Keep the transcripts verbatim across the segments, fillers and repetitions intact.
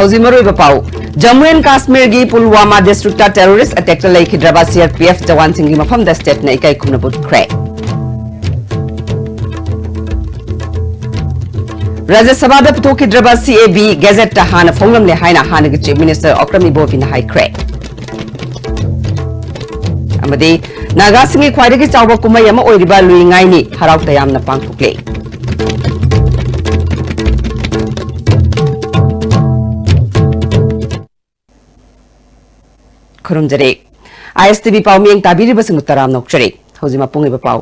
ꯍꯧꯖꯤꯛ ꯃꯔꯨꯑꯣꯏꯕ ꯄꯥꯎ꯫ ꯖꯝꯃꯨ ꯑꯦꯟ ꯀꯥꯁꯃꯤꯔꯒꯤ ꯄꯨꯜꯋꯥꯃꯥ ꯗꯤꯁꯇ꯭ꯔꯤꯛꯇ ꯇꯦꯔꯣꯔꯤꯁ꯭ꯠ ꯑꯦꯇꯦꯛꯇ ꯂꯩꯈꯤꯗ꯭ꯔꯕ ꯁꯤ ꯑꯥꯔ ꯄꯤ ꯑꯦꯐ ꯖꯋꯥꯟꯁꯤꯡꯒꯤ ꯃꯐꯝꯗ ꯁ꯭ꯇꯦꯠꯅ ꯏꯀꯥꯏ ꯈꯨꯝꯅꯕ ꯎꯠꯈ꯭ꯔꯦ꯫ ꯔꯥꯖ꯭ꯌ ꯁꯚꯥꯗ ꯄꯨꯊꯣꯛꯈꯤꯗ꯭ꯔꯕ ꯁꯤ ꯑꯦ ꯕꯤ ꯒꯦꯖꯦꯠꯇ ꯍꯥꯟꯅ ꯐꯣꯡꯂꯝꯂꯦ ꯍꯥꯏꯅ ꯍꯥꯟꯅꯒꯤ ꯆꯤꯐ ꯃꯤꯅꯤꯁꯇꯔ ꯑꯣꯀ꯭ꯔꯝ ꯏꯕꯣꯕꯤꯅ ꯍꯥꯏꯈ꯭ꯔꯦ꯫ ꯑꯃꯗꯤ ꯅꯥꯒꯥꯁꯤꯡꯒꯤ ꯈ꯭ꯋꯥꯏꯗꯒꯤ ꯆꯥꯎꯕ ꯀꯨꯝꯍꯩ ꯑꯃ ꯑꯣꯏꯔꯤꯕ ꯂꯨꯏ ꯉꯥꯏꯅꯤ ꯍꯔꯥꯎ ꯇꯌꯥꯝꯅ ꯄꯥꯡꯊꯣꯛꯂꯦ꯫ ꯈꯨꯔꯨꯝꯖꯔꯤ꯫ ꯑꯥꯏ ꯑꯦꯁ ꯇꯤ ꯚꯤ ꯄꯥꯎ ꯃꯤꯠꯌꯦꯡ ꯇꯥꯕꯤꯔꯤꯕꯁꯤꯡꯕꯨ ꯇꯔꯥꯝꯅ ꯑꯣꯛꯆꯔꯤ꯫ ꯍꯧꯖꯤꯛ ꯃꯄꯨꯡ ꯑꯣꯏꯕ ꯄꯥꯎ꯫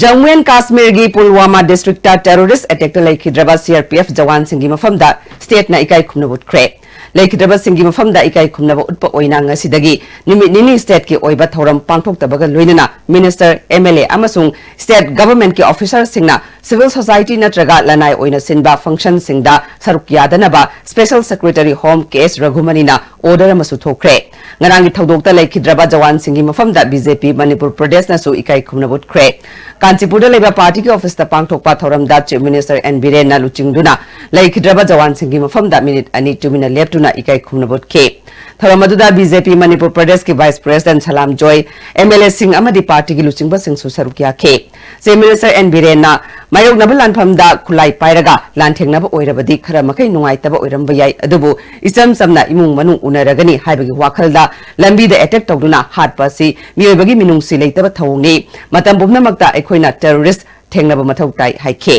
ꯖꯝꯃꯨ ꯑꯦꯟ ꯀꯥꯁꯃꯤꯔꯒꯤ ꯄꯨꯜꯋꯥꯃꯥ ꯗꯤꯁꯇ꯭ꯔꯤꯛꯇ ꯇꯦꯔꯣꯔꯤꯁ꯭ꯠ ꯑꯦꯇꯦꯛꯇ ꯂꯩꯈꯤꯗ꯭ꯔꯕ ꯁꯤ ꯑꯥꯔ ꯄꯤ ꯑꯦꯐ ꯖꯋꯥꯟꯁꯤꯡꯒꯤ ꯃꯐꯝꯗ ꯁ꯭ꯇꯦꯠꯅ ꯏꯀꯥꯏ ꯈꯨꯝꯅꯕ ꯎꯠꯈ꯭ꯔꯦ꯫ ꯂꯩꯈꯤꯗ꯭ꯔꯕꯁꯤꯡꯒꯤ ꯃꯐꯝꯗ ꯏꯀꯥꯏ ꯈꯨꯝꯅꯕ ꯎꯠꯄ ꯑꯣꯏꯅ ꯉꯁꯤꯗꯒꯤ ꯅꯨꯃꯤꯠ ꯅꯤꯅꯤ ꯁ꯭ꯇꯦꯠꯀꯤ ꯑꯣꯏꯕ ꯊꯧꯔꯝ ꯄꯥꯡꯊꯣꯛꯇꯕꯒ ꯂꯣꯏꯅꯅ ꯃꯤꯅꯤꯁꯇꯔ, ꯑꯦꯝ ꯑꯦꯜ ꯑꯦ ꯑꯃꯁꯨꯡ ꯁ꯭ꯇꯦꯠ ꯒꯚꯔꯟꯃꯦꯟꯠꯀꯤ ꯑꯣꯐꯤꯁꯔꯁꯤꯡꯅ ꯁꯤꯚꯤꯜ ꯁꯣꯁꯥꯏꯇꯤ ꯅꯠꯇ꯭ꯔꯒ ꯂꯅꯥꯏ ꯑꯣꯏꯅ ꯁꯤꯟꯕ ꯐꯪꯁꯟꯁꯤꯡꯗ ꯁꯔꯨꯛ ꯌꯥꯗꯅꯕ ꯁ꯭ꯄꯦꯁꯦꯜ ꯁꯦꯀ꯭ꯔꯦꯇꯔꯤ ꯍꯣꯝ ꯀꯦ ꯑꯦꯁ ꯔꯘꯨꯃꯅꯤꯅ ꯑꯣꯔꯗꯔ ꯑꯃꯁꯨ ꯊꯣꯛꯈ꯭ꯔꯦ꯫ ꯉꯔꯥꯡꯒꯤ ꯊꯧꯗꯣꯛꯇ ꯂꯩꯈꯤꯗ꯭ꯔꯕ ꯖꯋꯥꯟꯁꯤꯡꯒꯤ ꯃꯐꯝꯗ ꯕꯤ ꯖꯦ ꯄꯤ ꯃꯅꯤꯄꯨꯔ ꯄ꯭ꯔꯗꯦꯁꯅꯁꯨ ꯏꯀꯥꯏ ꯈꯨꯝꯅꯕ ꯎꯠꯈ꯭ꯔꯦ꯫ ꯀꯥꯟꯆꯤꯄꯨꯔꯗ ꯂꯩꯕ ꯄꯥꯔꯇꯤꯒꯤ ꯑꯣꯐꯤꯁꯇ ꯄꯥꯡꯊꯣꯛꯄ ꯊꯧꯔꯝꯗ ꯆꯤꯐ ꯃꯤꯅꯤꯁꯇꯔ ꯑꯦꯟ ꯕꯤꯔꯦꯟꯅ ꯂꯨꯆꯤꯡꯗꯨꯅ ꯂꯩꯈꯤꯗ꯭ꯔꯕ ꯖꯋꯥꯟꯁꯤꯡꯒꯤ ꯃꯐꯝꯗ ꯃꯤꯅꯤꯠ ꯑꯅꯤ ꯇꯨꯃꯤꯟꯅ ꯂꯦꯞꯇꯨꯅ ꯏꯀꯥꯏ ꯈꯨꯝꯅꯕ ꯎꯠꯈꯤ꯫ ꯊꯧꯔꯝ ꯑꯗꯨꯗ ꯕꯤ ꯖꯦ ꯄꯤ ꯃꯅꯤꯄꯨꯔ ꯄ꯭ꯔꯗꯦꯁꯀꯤ ꯚꯥꯏꯁ ꯄ꯭ꯔꯦꯁꯤꯗꯦꯟꯠ ꯁꯂꯥꯝ ꯖꯣꯏ, ꯑꯦꯝ ꯑꯦꯜ ꯑꯦꯁꯤꯡ ꯑꯃꯗꯤ ꯄꯥꯔꯇꯤꯒꯤ ꯂꯨꯆꯤꯡꯕꯁꯤꯡꯁꯨ ꯁꯔꯨꯛ ꯌꯥꯈꯤ꯫ ꯆꯤꯐ ꯃꯤꯅꯤꯁꯇꯔ ꯑꯦꯟ ꯕꯤꯔꯦꯟꯅ ꯃꯥꯌꯣꯛꯅꯕ ꯂꯥꯟꯐꯝꯗ ꯈꯨꯠꯂꯥꯏ ꯄꯥꯏꯔꯒ ꯂꯥꯟꯊꯦꯡꯅꯕ ꯑꯣꯏꯔꯕꯗꯤ ꯈꯔ ꯃꯈꯩ ꯅꯨꯡꯉꯥꯏꯇꯕ ꯑꯣꯏꯔꯝꯕ ꯌꯥꯏ, ꯑꯗꯨꯕꯨ ꯏꯆꯝ ꯆꯝꯅ ꯏꯃꯨꯡ ꯃꯅꯨꯡ ꯎꯅꯔꯒꯅꯤ ꯍꯥꯏꯕꯒꯤ ꯋꯥꯈꯜꯗ ꯂꯝꯕꯤꯗ ꯑꯦꯇꯦꯛ ꯇꯧꯗꯨꯅ ꯍꯥꯠꯄ ꯑꯁꯤ ꯃꯤꯑꯣꯏꯕꯒꯤ ꯃꯤꯅꯨꯡꯁꯤ ꯂꯩꯇꯕ ꯊꯧꯑꯣꯡꯅꯤ꯫ ꯃꯇꯝ ꯄꯨꯝꯅꯃꯛꯇ ꯑꯩꯈꯣꯏꯅ ꯇꯦꯔꯣꯔꯤꯁ꯭ꯠ ꯊꯦꯡꯅꯕ ꯃꯊꯧ ꯇꯥꯏ ꯍꯥꯏꯈꯤ꯫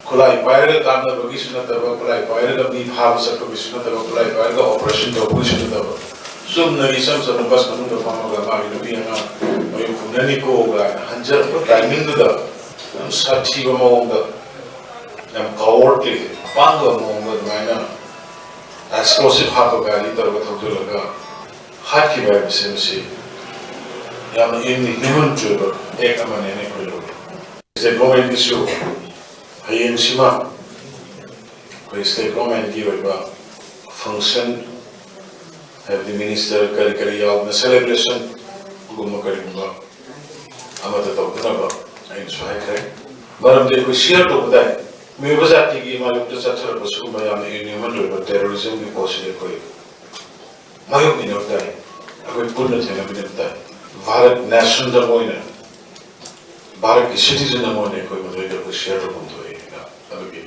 ꯈꯨꯠꯂꯥꯏ ꯄꯥꯏꯔꯒ ꯀꯥꯞꯅꯕꯒꯤꯁꯨ ꯅꯠꯇꯕ, ꯈꯨꯠꯂꯥꯏ ꯄꯥꯏꯔꯒ ꯃꯤ ꯐꯥꯕ ꯆꯠꯄꯒꯤꯁꯨ ꯅꯠꯇꯕ, ꯈꯨꯠꯂꯥꯏ ꯄꯥꯏꯔꯒ ꯑꯣꯄꯔꯦꯁꯟ ꯇꯧꯕꯒꯤꯁꯨ ꯅꯠꯇꯕ, ꯆꯨꯝꯅꯒꯤ ꯏꯆꯝ ꯆꯝꯕ ꯕꯁ ꯃꯅꯨꯡꯗ ꯐꯝꯃꯒ ꯃꯥꯒꯤ ꯅꯨꯄꯤ ꯑꯉꯥꯡ ꯃꯌꯨꯝ ꯄꯨꯅꯅꯤꯀꯣ ꯀꯥꯏꯅ ꯍꯟꯖꯔꯛꯄ ꯇꯥꯏꯃꯤꯡꯗꯨꯗ ꯌꯥꯝ ꯁꯥꯊꯤꯕ ꯃꯑꯣꯡꯗ, ꯌꯥꯝ ꯀꯥꯋꯔꯗꯂꯤ, ꯑꯄꯥꯡꯕ ꯃꯑꯣꯡꯗ ꯑꯗꯨꯃꯥꯏꯅ ꯑꯦꯛꯁꯄ꯭ꯂꯣꯁꯤꯚ ꯍꯥꯞꯄ ꯒꯥꯔꯤ ꯇꯧꯔꯒ ꯊꯧꯖꯤꯜꯂꯒ ꯍꯥꯠꯈꯤꯕ ꯍꯥꯏꯕꯁꯦ ꯃꯁꯤ ꯌꯥꯝꯅ ꯏꯟꯍ꯭ꯌꯨꯃꯟ ꯑꯣꯏꯕ ꯑꯦꯛ ꯑꯃꯅꯦꯅ ꯑꯩꯈꯣꯏ ꯂꯧꯏ꯫ ꯁ꯭ꯇꯦꯠ ꯒꯣꯔꯃꯦꯟꯒꯤꯁꯨ ꯍꯌꯦꯡꯁꯤꯃ ꯑꯩꯈꯣꯏ ꯁ꯭ꯇꯦꯠ ꯒꯣꯔꯃꯦꯟꯒꯤ ꯑꯣꯏꯕ ꯐꯪꯁꯟ, ꯍꯥꯏꯕꯗꯤ ꯃꯤꯅꯤꯁꯇꯔ ꯀꯔꯤ ꯀꯔꯤ ꯌꯥꯎꯗꯅ ꯁꯦꯂꯦꯕ꯭ꯔꯦꯁꯟꯒꯨꯝꯕ ꯀꯔꯤꯒꯨꯝꯕ ꯑꯃꯠꯇ ꯇꯧꯗꯅꯕ ꯑꯩꯅꯁꯨ ꯍꯥꯏꯈ꯭ꯔꯦ꯫ ꯃꯔꯝꯗꯤ ꯑꯩꯈꯣꯏ ꯁꯤꯌꯔ ꯇꯧꯕ ꯇꯥꯏ꯫ ꯃꯤꯑꯣꯏꯕ ꯖꯥꯇꯤꯒꯤ ꯃꯥꯌꯣꯛꯇ ꯆꯠꯊꯔꯛꯄ ꯁꯤꯒꯨꯝꯕ ꯌꯥꯝꯅ ꯏꯅꯣꯔꯃꯦꯟ ꯑꯣꯏꯕ ꯇꯦꯔꯣꯔꯤꯖꯝꯒꯤ ꯄꯣꯠꯁꯤꯗꯤ ꯑꯩꯈꯣꯏ ꯃꯥꯌꯣꯛꯅꯅꯕ ꯇꯥꯏ꯫ ꯑꯩꯈꯣꯏ ꯄꯨꯟꯅ ꯊꯦꯡꯅꯃꯤꯟꯅꯕ ꯇꯥꯏ꯫ ꯚꯥꯔꯠ ꯅꯦꯁꯟ ꯑꯃ ꯑꯣꯏꯅ, ꯚꯥꯔꯠꯀꯤ ꯁꯤꯇꯤꯖꯟ ꯑꯃ ꯑꯣꯏꯅ ꯑꯩꯈꯣꯏ ꯃꯗꯨꯗ ꯑꯩꯈꯣꯏ ꯁꯤꯌꯔ ꯇꯧꯐꯝ ꯊꯣꯛꯑꯦ꯫ ꯑꯗꯨꯒꯤ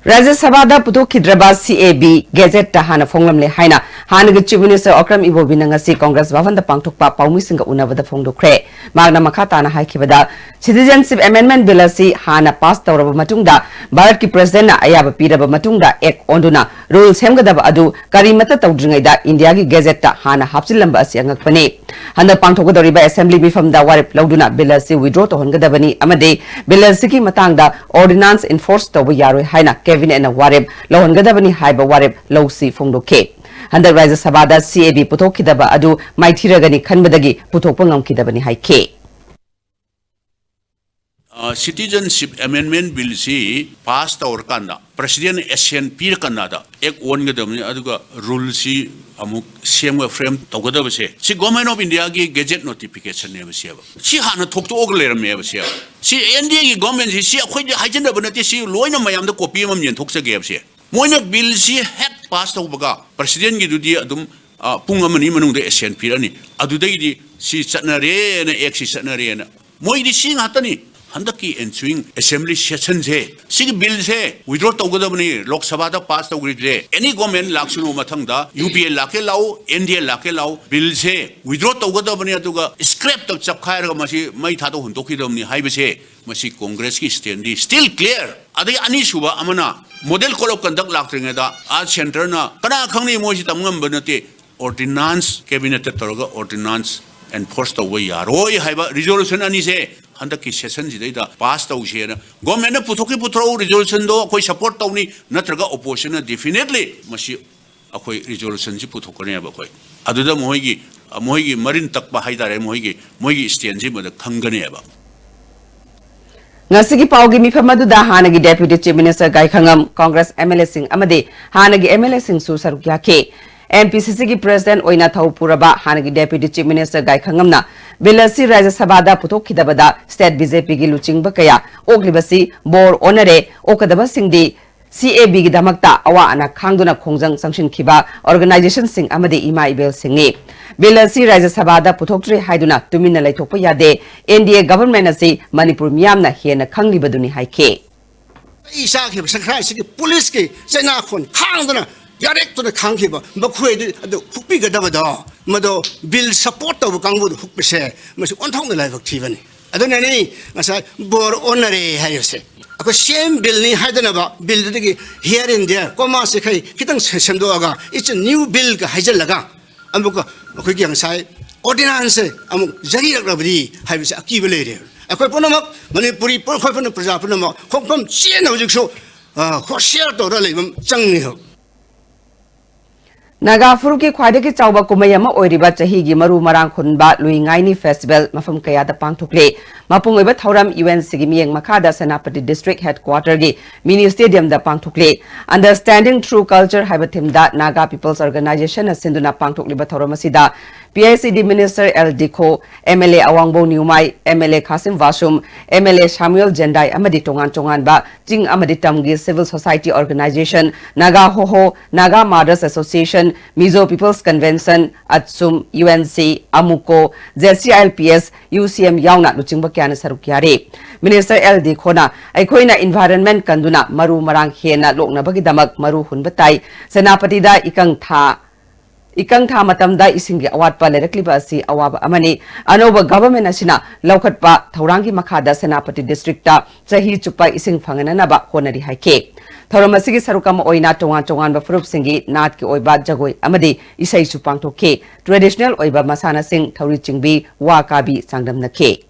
ꯔꯥꯖ꯭ꯌ ꯁꯚꯥꯗ ꯄꯨꯊꯣꯛꯈꯤꯗ꯭ꯔꯕ ꯁꯤ ꯑꯦ ꯕꯤ ꯒꯦꯖꯦꯠꯇ ꯍꯥꯟꯅ ꯐꯣꯡꯂꯝꯂꯦ ꯍꯥꯏꯅ ꯍꯥꯟꯅꯒꯤ ꯆꯤꯐ ꯃꯤꯅꯤꯁꯇꯔ ꯑꯣꯀ꯭ꯔꯝ ꯏꯕꯣꯕꯤꯅ ꯉꯁꯤ ꯀꯣꯡꯒ꯭ꯔꯦꯁ ꯚꯕꯟꯗ ꯄꯥꯡꯊꯣꯛꯄ ꯄꯥꯎꯃꯤꯁꯤꯡꯒ ꯎꯅꯕꯗ ꯐꯣꯡꯗꯣꯛꯈ꯭ꯔꯦ꯫ ꯃꯍꯥꯛꯅ ꯃꯈꯥ ꯇꯥꯅ ꯍꯥꯏꯈꯤꯕꯗ, ꯁꯤꯇꯤꯖꯦꯟꯁꯤꯞ ꯑꯦꯃꯦꯟꯗꯃꯦꯟꯠ ꯕꯤꯜ ꯑꯁꯤ ꯍꯥꯟꯅ ꯄꯥꯁ ꯇꯧꯔꯕ ꯃꯇꯨꯡꯗ, ꯚꯥꯔꯠꯀꯤ ꯄ꯭ꯔꯁꯤꯗꯦꯟꯠꯅ ꯑꯌꯥꯕ ꯄꯤꯔꯕ ꯃꯇꯨꯡꯗ ꯑꯦꯛ ꯑꯣꯟꯗꯨꯅ ꯔꯨꯜ ꯁꯦꯝꯒꯗꯕ ꯑꯗꯨ ꯀꯔꯤꯃꯠꯇ ꯇꯧꯗ꯭ꯔꯤꯉꯩꯗ ꯏꯟꯗꯤꯌꯥꯒꯤ ꯒꯦꯖꯦꯠꯇ ꯍꯥꯟꯅ ꯍꯥꯞꯆꯤꯜꯂꯝꯕ ꯑꯁꯤ ꯑꯉꯛꯄꯅꯤ꯫ ꯍꯟꯗꯛ ꯄꯥꯡꯊꯣꯛꯀꯗꯧꯔꯤꯕ ꯑꯦꯁꯦꯝꯕ꯭ꯂꯤ ꯃꯤꯐꯝꯗ ꯋꯥꯔꯦꯞ ꯂꯧꯗꯨꯅ ꯕꯤꯜ ꯑꯁꯤ ꯋꯤꯗ꯭ꯔꯣ ꯇꯧꯍꯟꯒꯗꯕꯅꯤ ꯑꯃꯗꯤ ꯕꯤꯜ ꯑꯁꯤꯒꯤ ꯃꯇꯥꯡꯗ ꯑꯣꯔꯗꯤꯅꯥꯟꯁ ꯏꯟꯐꯣꯔꯁ ꯇꯧꯕ ꯌꯥꯔꯣꯏ ꯍꯥꯏꯅ ꯀꯦꯕꯤꯅꯦꯠꯅ ꯋꯥꯔꯦꯞ ꯂꯧꯍꯟꯒꯗꯕꯅꯤ ꯍꯥꯏꯕ ꯋꯥꯔꯦꯞ ꯂꯧꯁꯤ ꯐꯣꯡꯗꯣꯛꯈꯤ꯫ ꯍꯟꯗꯛ ꯔꯥꯖ꯭ꯌ ꯁꯚꯥꯗ ꯁꯤ ꯑꯦ ꯕꯤ ꯄꯨꯊꯣꯛꯈꯤꯗꯕ ꯑꯗꯨ ꯃꯥꯏꯊꯤꯔꯒꯅꯤ ꯈꯟꯕꯗꯒꯤ ꯄꯨꯊꯣꯛꯄ ꯉꯝꯈꯤꯗꯕꯅꯤ ꯍꯥꯏꯈꯤ꯫ ꯁꯤꯇꯤꯖꯟꯁꯤꯞ ꯑꯦꯃꯦꯟꯃꯦꯟ ꯕꯤꯜꯁꯤ ꯄꯥꯁ ꯇꯧꯔꯀꯥꯟꯗ ꯄ꯭ꯔꯁꯤꯗꯦꯟ ꯑꯦꯁꯦꯟ ꯄꯤꯔꯀꯥꯟꯗ ꯑꯦꯛ ꯑꯣꯟꯒꯗꯕꯅꯤ, ꯑꯗꯨꯒ ꯔꯨꯜꯁꯤ ꯑꯃꯨꯛ ꯁꯦꯝꯒ ꯐ꯭ꯔꯦꯝ ꯇꯧꯒꯗꯕꯁꯦ ꯁꯤ ꯒꯣꯔꯃꯦꯟ ꯑꯣꯐ ꯏꯟꯗꯤꯌꯥꯒꯤ ꯒꯦꯖꯦꯠ ꯅꯣꯇꯤꯐꯤꯀꯦꯁꯟꯅꯦꯕ ꯁꯤꯕ꯫ ꯁꯤ ꯍꯥꯟꯅ ꯊꯣꯛꯇꯣꯛꯑꯒ ꯂꯩꯔꯝꯃꯦꯕ ꯁꯤꯕ꯫ ꯁꯤ ꯑꯦꯟ ꯗꯤ ꯑꯦꯒꯤ ꯒꯣꯔꯃꯦꯟꯁꯤ ꯁꯤ ꯑꯩꯈꯣꯏꯗꯤ ꯍꯥꯏꯖꯟꯅꯕ ꯅꯠꯇꯦ, ꯁꯤ ꯂꯣꯏꯅ ꯃꯌꯥꯝꯗ ꯀꯣꯄꯤ ꯑꯃꯃꯝ ꯌꯦꯟꯊꯣꯛꯆꯒꯦꯕ ꯁꯤ꯫ ꯃꯣꯏꯅ ꯕꯤꯜꯁꯤ ꯍꯦꯛ ꯄꯥꯁ ꯇꯧꯕꯒ ꯄ꯭ꯔꯁꯤꯗꯦꯟꯒꯤꯗꯨꯗꯤ ꯑꯗꯨꯝ ꯄꯨꯡ ꯑꯃꯅꯤ ꯃꯅꯨꯡꯗ ꯑꯦꯁꯦꯟ ꯄꯤꯔꯛꯑꯅꯤ꯫ ꯑꯗꯨꯗꯒꯤꯗꯤ ꯁꯤ ꯆꯠꯅꯔꯦꯅ, ꯑꯦꯛꯁꯤ ꯆꯠꯅꯔꯦꯅ꯫ ꯃꯣꯏꯗꯤ ꯁꯤ ꯉꯥꯛꯇꯅꯤ꯫ ꯍꯟꯗꯛꯀꯤ ensuing assembly sessionꯁꯦ ꯁꯤꯒꯤ ꯕꯤꯜꯁꯦ ꯋꯤꯗ꯭ꯔꯣ ꯇꯧꯒꯗꯕꯅꯤ꯫ ꯂꯣꯛ ꯁꯚꯥꯗ ꯄꯥꯁ ꯇꯧꯈ꯭ꯔꯤꯕꯁꯦ ꯑꯦꯅꯤ ꯒꯣꯔꯃꯦꯟ ꯂꯥꯛꯁꯅꯨ, ꯃꯊꯪꯗ ꯌꯨ ꯄꯤ ꯑꯦ ꯂꯥꯛꯀꯦ ꯂꯥꯛꯎ, ꯑꯦꯟ ꯗꯤ ꯑꯦ ꯂꯥꯛꯀꯦ ꯂꯥꯛꯎ, ꯕꯤꯜꯁꯦ ꯋꯤꯗ꯭ꯔꯣ ꯇꯧꯒꯗꯕꯅꯤ, ꯑꯗꯨꯒ ꯁ꯭ꯀ꯭ꯔꯦꯞꯇ ꯆꯞꯈꯥꯏꯔꯒ ꯃꯁꯤ ꯃꯩ ꯊꯥꯗ ꯍꯨꯟꯗꯣꯛꯈꯤꯗꯕꯅꯤ ꯍꯥꯏꯕꯁꯦ ꯃꯁꯤ ꯀꯣꯡꯒ꯭ꯔꯦꯁꯀꯤ ꯁ꯭ꯇꯦꯟꯗꯤ still clear꯫ ꯑꯗꯒꯤ ꯑꯅꯤꯁꯨꯕ ꯑꯃꯅ model code of conduct ꯂꯥꯛꯇ꯭ꯔꯤꯉꯩꯗ ꯑꯥ ꯁꯦꯟꯇꯔꯅ ꯀꯅꯥ ꯈꯪꯅꯤ, ꯃꯣꯏꯁꯤ ꯇꯝ ꯉꯝꯕ ꯅꯠꯇꯦ꯫ ꯑꯣꯔꯗꯤꯅꯥꯟꯁ ꯀꯦꯕꯤꯅꯦꯠꯇ ꯇꯧꯔꯒ ꯑꯣꯔꯗꯤꯅꯥꯟꯁ ꯑꯦꯟꯐꯣꯔꯁ ꯇꯧꯕ ꯌꯥꯔꯣꯏ ꯍꯥꯏꯕ ꯔꯤꯖꯣꯂꯨꯁꯟ ꯑꯅꯤꯁꯦ ꯍꯟꯗꯛꯀꯤ ꯁꯦꯁꯟꯁꯤꯗꯩꯗ ꯄꯥꯁ ꯇꯧꯁꯦꯅ ꯒꯣꯔꯃꯦꯟꯅ ꯄꯨꯊꯣꯛꯀꯤ ꯄꯨꯊꯣꯔꯛꯎ, ꯔꯤꯖꯣꯂꯨꯁꯟꯗꯣ ꯑꯩꯈꯣꯏ ꯁꯄꯣꯔꯠ ꯇꯧꯅꯤ, ꯅꯠꯇ꯭ꯔꯒ ꯑꯣꯄꯣꯖꯤꯁꯟꯅ definitely ꯃꯁꯤ ꯑꯩꯈꯣꯏ ꯔꯤꯖꯣꯂꯨꯁꯟꯁꯤ ꯄꯨꯊꯣꯛꯀꯅꯦꯕ ꯑꯩꯈꯣꯏ꯫ ꯑꯗꯨꯗ ꯃꯈꯣꯏꯒꯤ ꯃꯈꯣꯏꯒꯤ ꯃꯔꯤꯟ ꯇꯛꯄ ꯍꯥꯏꯇꯥꯔꯦ, ꯃꯈꯣꯏꯒꯤ ꯃꯈꯣꯏꯒꯤ ꯁ꯭ꯇꯦꯟꯁꯤ ꯃꯗ ꯈꯪꯒꯅꯦꯕ꯫ ꯉꯁꯤꯒꯤ ꯄꯥꯎꯒꯤ ꯃꯤꯐꯝ ꯑꯗꯨꯗ ꯍꯥꯟꯅꯒꯤ deputy chief minister Gaikhangam, Congress M L ꯑꯦꯁꯤꯡ ꯑꯃꯗꯤ ꯍꯥꯟꯅꯒꯤ ꯑꯦꯝ ꯑꯦꯜ ꯑꯦꯁꯤꯡꯁꯨ ꯁꯔꯨꯛ ꯌꯥꯈꯤ꯫ ꯑꯦꯝ ꯄꯤ ꯁꯤ ꯁꯤꯒꯤ president ꯑꯣꯏꯅ ꯊꯧ ꯄꯨꯔꯕ ꯍꯥꯟꯅꯒꯤ Deputy Chief Minister ꯒꯥꯏꯈꯉꯝꯅ bill ꯑꯁꯤ ꯔꯥꯖ꯭ꯌ ꯁꯚꯥꯗ ꯄꯨꯊꯣꯛꯈꯤꯗꯕꯗ state B J P ꯒꯤ ꯂꯨꯆꯤꯡꯕ ꯀꯌꯥ ꯑꯣꯛꯂꯤꯕꯁꯤ ꯕꯣꯔ ꯑꯣꯟꯅꯔꯦ, ꯑꯣꯛꯀꯗꯕꯁꯤꯡꯗꯤ C A B ꯒꯤꯗꯃꯛꯇ ꯑꯋꯥ ꯑꯅꯥ ꯈꯥꯡꯗꯨꯅ ꯈꯣꯡꯖꯪ ꯆꯪꯁꯤꯟꯈꯤꯕ organization ꯁꯤꯡ ꯑꯃꯗꯤ ꯏꯃꯥ ꯏꯕꯦꯜꯁꯤꯡꯅꯤ꯫ Bill ꯑꯁꯤ ꯔꯥꯖ꯭ꯌ ꯁꯚꯥꯗ ꯄꯨꯊꯣꯛꯇ꯭ꯔꯤ ꯍꯥꯏꯗꯨꯅ ꯇꯨꯃꯤꯟꯅ ꯂꯩꯊꯣꯛꯄ ꯌꯥꯗꯦ꯫ N D A government ꯑꯁꯤ ꯃꯅꯤꯄꯨꯔ ꯃꯤꯌꯥꯝꯅ ꯍꯦꯟꯅ ꯈꯪꯂꯤꯕꯗꯨꯅꯤ ꯍꯥꯏꯈꯤ꯫ ꯆꯩ ꯆꯥꯈꯤꯕ ꯁꯪꯈ꯭ꯔꯥꯏꯁꯤꯒꯤ ꯄꯨꯂꯤꯁꯀꯤ ꯆꯩꯅꯥꯈꯣꯟ ꯈꯥꯡꯗꯨꯅ ꯌꯥꯔꯦꯛꯇꯨꯅ ꯈꯥꯡꯈꯤꯕ ꯃꯈꯣꯏꯗꯨ ꯑꯗꯨ ꯍꯨꯛꯄꯤꯒꯗꯕꯗꯣ, ꯃꯗꯣ bill support ꯇꯧꯕ ꯀꯥꯡꯕꯨꯗꯨ ꯍꯨꯛꯄꯁꯦ, ꯃꯁꯤ ꯑꯣꯟꯊꯣꯛꯅ ꯂꯥꯏꯕꯛ ꯊꯤꯕꯅꯤ꯫ ꯑꯗꯨꯅꯅꯤ ꯉꯁꯥꯏ ꯕꯣꯔ ꯑꯣꯟꯅꯔꯦ ꯍꯥꯏꯔꯤꯁꯦ꯫ ꯑꯩꯈꯣꯏ same bill ꯅꯤ ꯍꯥꯏꯗꯅꯕ bill ꯗꯨꯗꯒꯤ here and there comma ꯁꯦ ꯈꯩ ꯈꯤꯇꯪ ꯁꯦ-, ꯁꯦꯝꯗꯣꯛꯑꯒ it's a new bill ꯒ ꯍꯥꯏꯖꯤꯜꯂꯒ ꯑꯃꯨꯛꯀ ꯑꯩꯈꯣꯏꯒꯤ ꯉꯁꯥꯏ ordinance ꯁꯦ ꯑꯃꯨꯛ ꯖꯔꯤꯔꯛꯂꯕꯗꯤ ꯍꯥꯏꯕꯁꯦ ꯑꯀꯤꯕ ꯂꯩꯔꯦ꯫ ꯑꯩꯈꯣꯏ ꯄꯨꯝꯅꯃꯛ ꯃꯅꯤꯄꯨꯔꯤ ꯄꯨ-, ꯑꯩꯈꯣꯏ ꯄꯨꯝꯅꯃꯛ ꯄ꯭ꯔꯖꯥ ꯄꯨꯝꯅꯃꯛ ꯈꯣꯡꯐꯝ ꯆꯦꯟꯅ ꯍꯧꯖꯤꯛꯁꯨ, ꯑ, ꯍꯣꯁꯤꯌꯥꯔ ꯇꯧꯔ ꯂꯩꯕ ꯑꯃ ꯆꯪꯉꯤ ꯍꯧꯖꯤꯛ꯫ ꯅꯥꯒꯥ ꯐꯨꯔꯨꯞꯀꯤ ꯈ꯭ꯋꯥꯏꯗꯒꯤ ꯆꯥꯎꯕ ꯀꯨꯝꯍꯩ ꯑꯃ ꯑꯣꯏꯔꯤꯕ ꯆꯍꯤꯒꯤ ꯃꯔꯨ ꯃꯔꯥꯡ ꯍꯨꯟꯕ ꯂꯨꯏ ꯉꯥꯏꯅꯤ festival ꯃꯐꯝ ꯀꯌꯥꯗ ꯄꯥꯡꯊꯣꯛꯂꯦ꯫ ꯃꯄꯨꯡ ꯑꯣꯏꯕ ꯊꯧꯔꯝ U N C ꯒꯤ ꯃꯤꯠꯌꯦꯡ ꯃꯈꯥꯗ ꯁꯦꯅꯥꯄꯇꯤ district headquarter ꯒꯤ mini stadium ꯗ ꯄꯥꯡꯊꯣꯛꯂꯦ꯫ Understanding through culture ꯍꯥꯏꯕ theme ꯗ Naga People's Organization ꯅ ꯁꯤꯟꯗꯨꯅ ꯄꯥꯡꯊꯣꯛꯂꯤꯕ ꯊꯧꯔꯝ ꯑꯁꯤꯗ P I C D minister L ꯗꯤꯈꯣ, M L A ꯑꯋꯥꯡꯕꯧ ꯅ꯭ꯌꯨꯃꯥꯏ, M L A ꯈꯥꯁꯤꯝ ꯕꯥꯁꯨꯝ, M L A ꯁꯥꯃꯨꯑꯦꯜ ꯖꯦꯟꯗꯥꯏ ꯑꯃꯗꯤ ꯇꯣꯉꯥꯟ ꯇꯣꯉꯥꯟꯕ ꯆꯤꯡ ꯑꯃꯗꯤ ꯇꯝꯒꯤ civil society organization, Naga Hoho, Naga mothers association, Mizo people's convention, ꯑꯠꯁꯨꯝ, U N C, ꯑꯃꯨꯀꯣ, Z C I L P S, U C M ꯌꯥꯎꯅ ꯂꯨꯆꯤꯡꯕ ꯀꯌꯥꯅ ꯁꯔꯨꯛ ꯌꯥꯔꯤ꯫ Minister L ꯗꯤꯈꯣꯅ ꯑꯩꯈꯣꯏꯅ environment ꯀꯟꯗꯨꯅ ꯃꯔꯨ ꯃꯔꯥꯡ ꯍꯦꯟꯅ ꯂꯣꯛꯅꯕꯒꯤꯗꯃꯛ ꯃꯔꯨ ꯍꯨꯟꯕ ꯇꯥꯏ꯫ ꯁꯦꯅꯥꯄꯇꯤꯗ ꯏꯀꯪ ꯊꯥ ꯏꯀꯪ ꯊꯥ ꯃꯇꯝꯗ ꯏꯁꯤꯡꯒꯤ ꯑꯋꯥꯠꯄ ꯂꯩꯔꯛꯂꯤꯕ ꯑꯁꯤ ꯑꯋꯥꯕ ꯑꯃꯅꯤ꯫ ꯑꯅꯧꯕ government ꯑꯁꯤꯅ ꯂꯧꯈꯠꯄ ꯊꯧꯔꯥꯡꯒꯤ ꯃꯈꯥꯗ ꯁꯦꯅꯥꯄꯇꯤ district ꯇ ꯆꯍꯤ ꯆꯨꯞꯄ ꯏꯁꯤꯡ ꯐꯪꯍꯟꯅꯅꯕ ꯍꯣꯠꯅꯔꯤ ꯍꯥꯏꯈꯤ꯫ ꯊꯧꯔꯝ ꯑꯁꯤꯒꯤ ꯁꯔꯨꯛ ꯑꯃ ꯑꯣꯏꯅ ꯇꯣꯉꯥꯟ ꯇꯣꯉꯥꯟꯕ ꯐꯨꯔꯨꯞꯁꯤꯡꯒꯤ ꯅꯥꯠꯀꯤ ꯑꯣꯏꯕ ꯖꯒꯣꯏ ꯑꯃꯗꯤ ꯏꯁꯩꯁꯨ ꯄꯥꯡꯊꯣꯛꯈꯤ꯫ Traditional ꯑꯣꯏꯕ ꯃꯁꯥꯟꯅꯁꯤꯡ ꯊꯧꯔꯤ ꯆꯤꯡꯕꯤ, ꯋꯥ ꯀꯥꯕꯤ ꯆꯥꯡꯗꯝꯅꯈꯤ꯫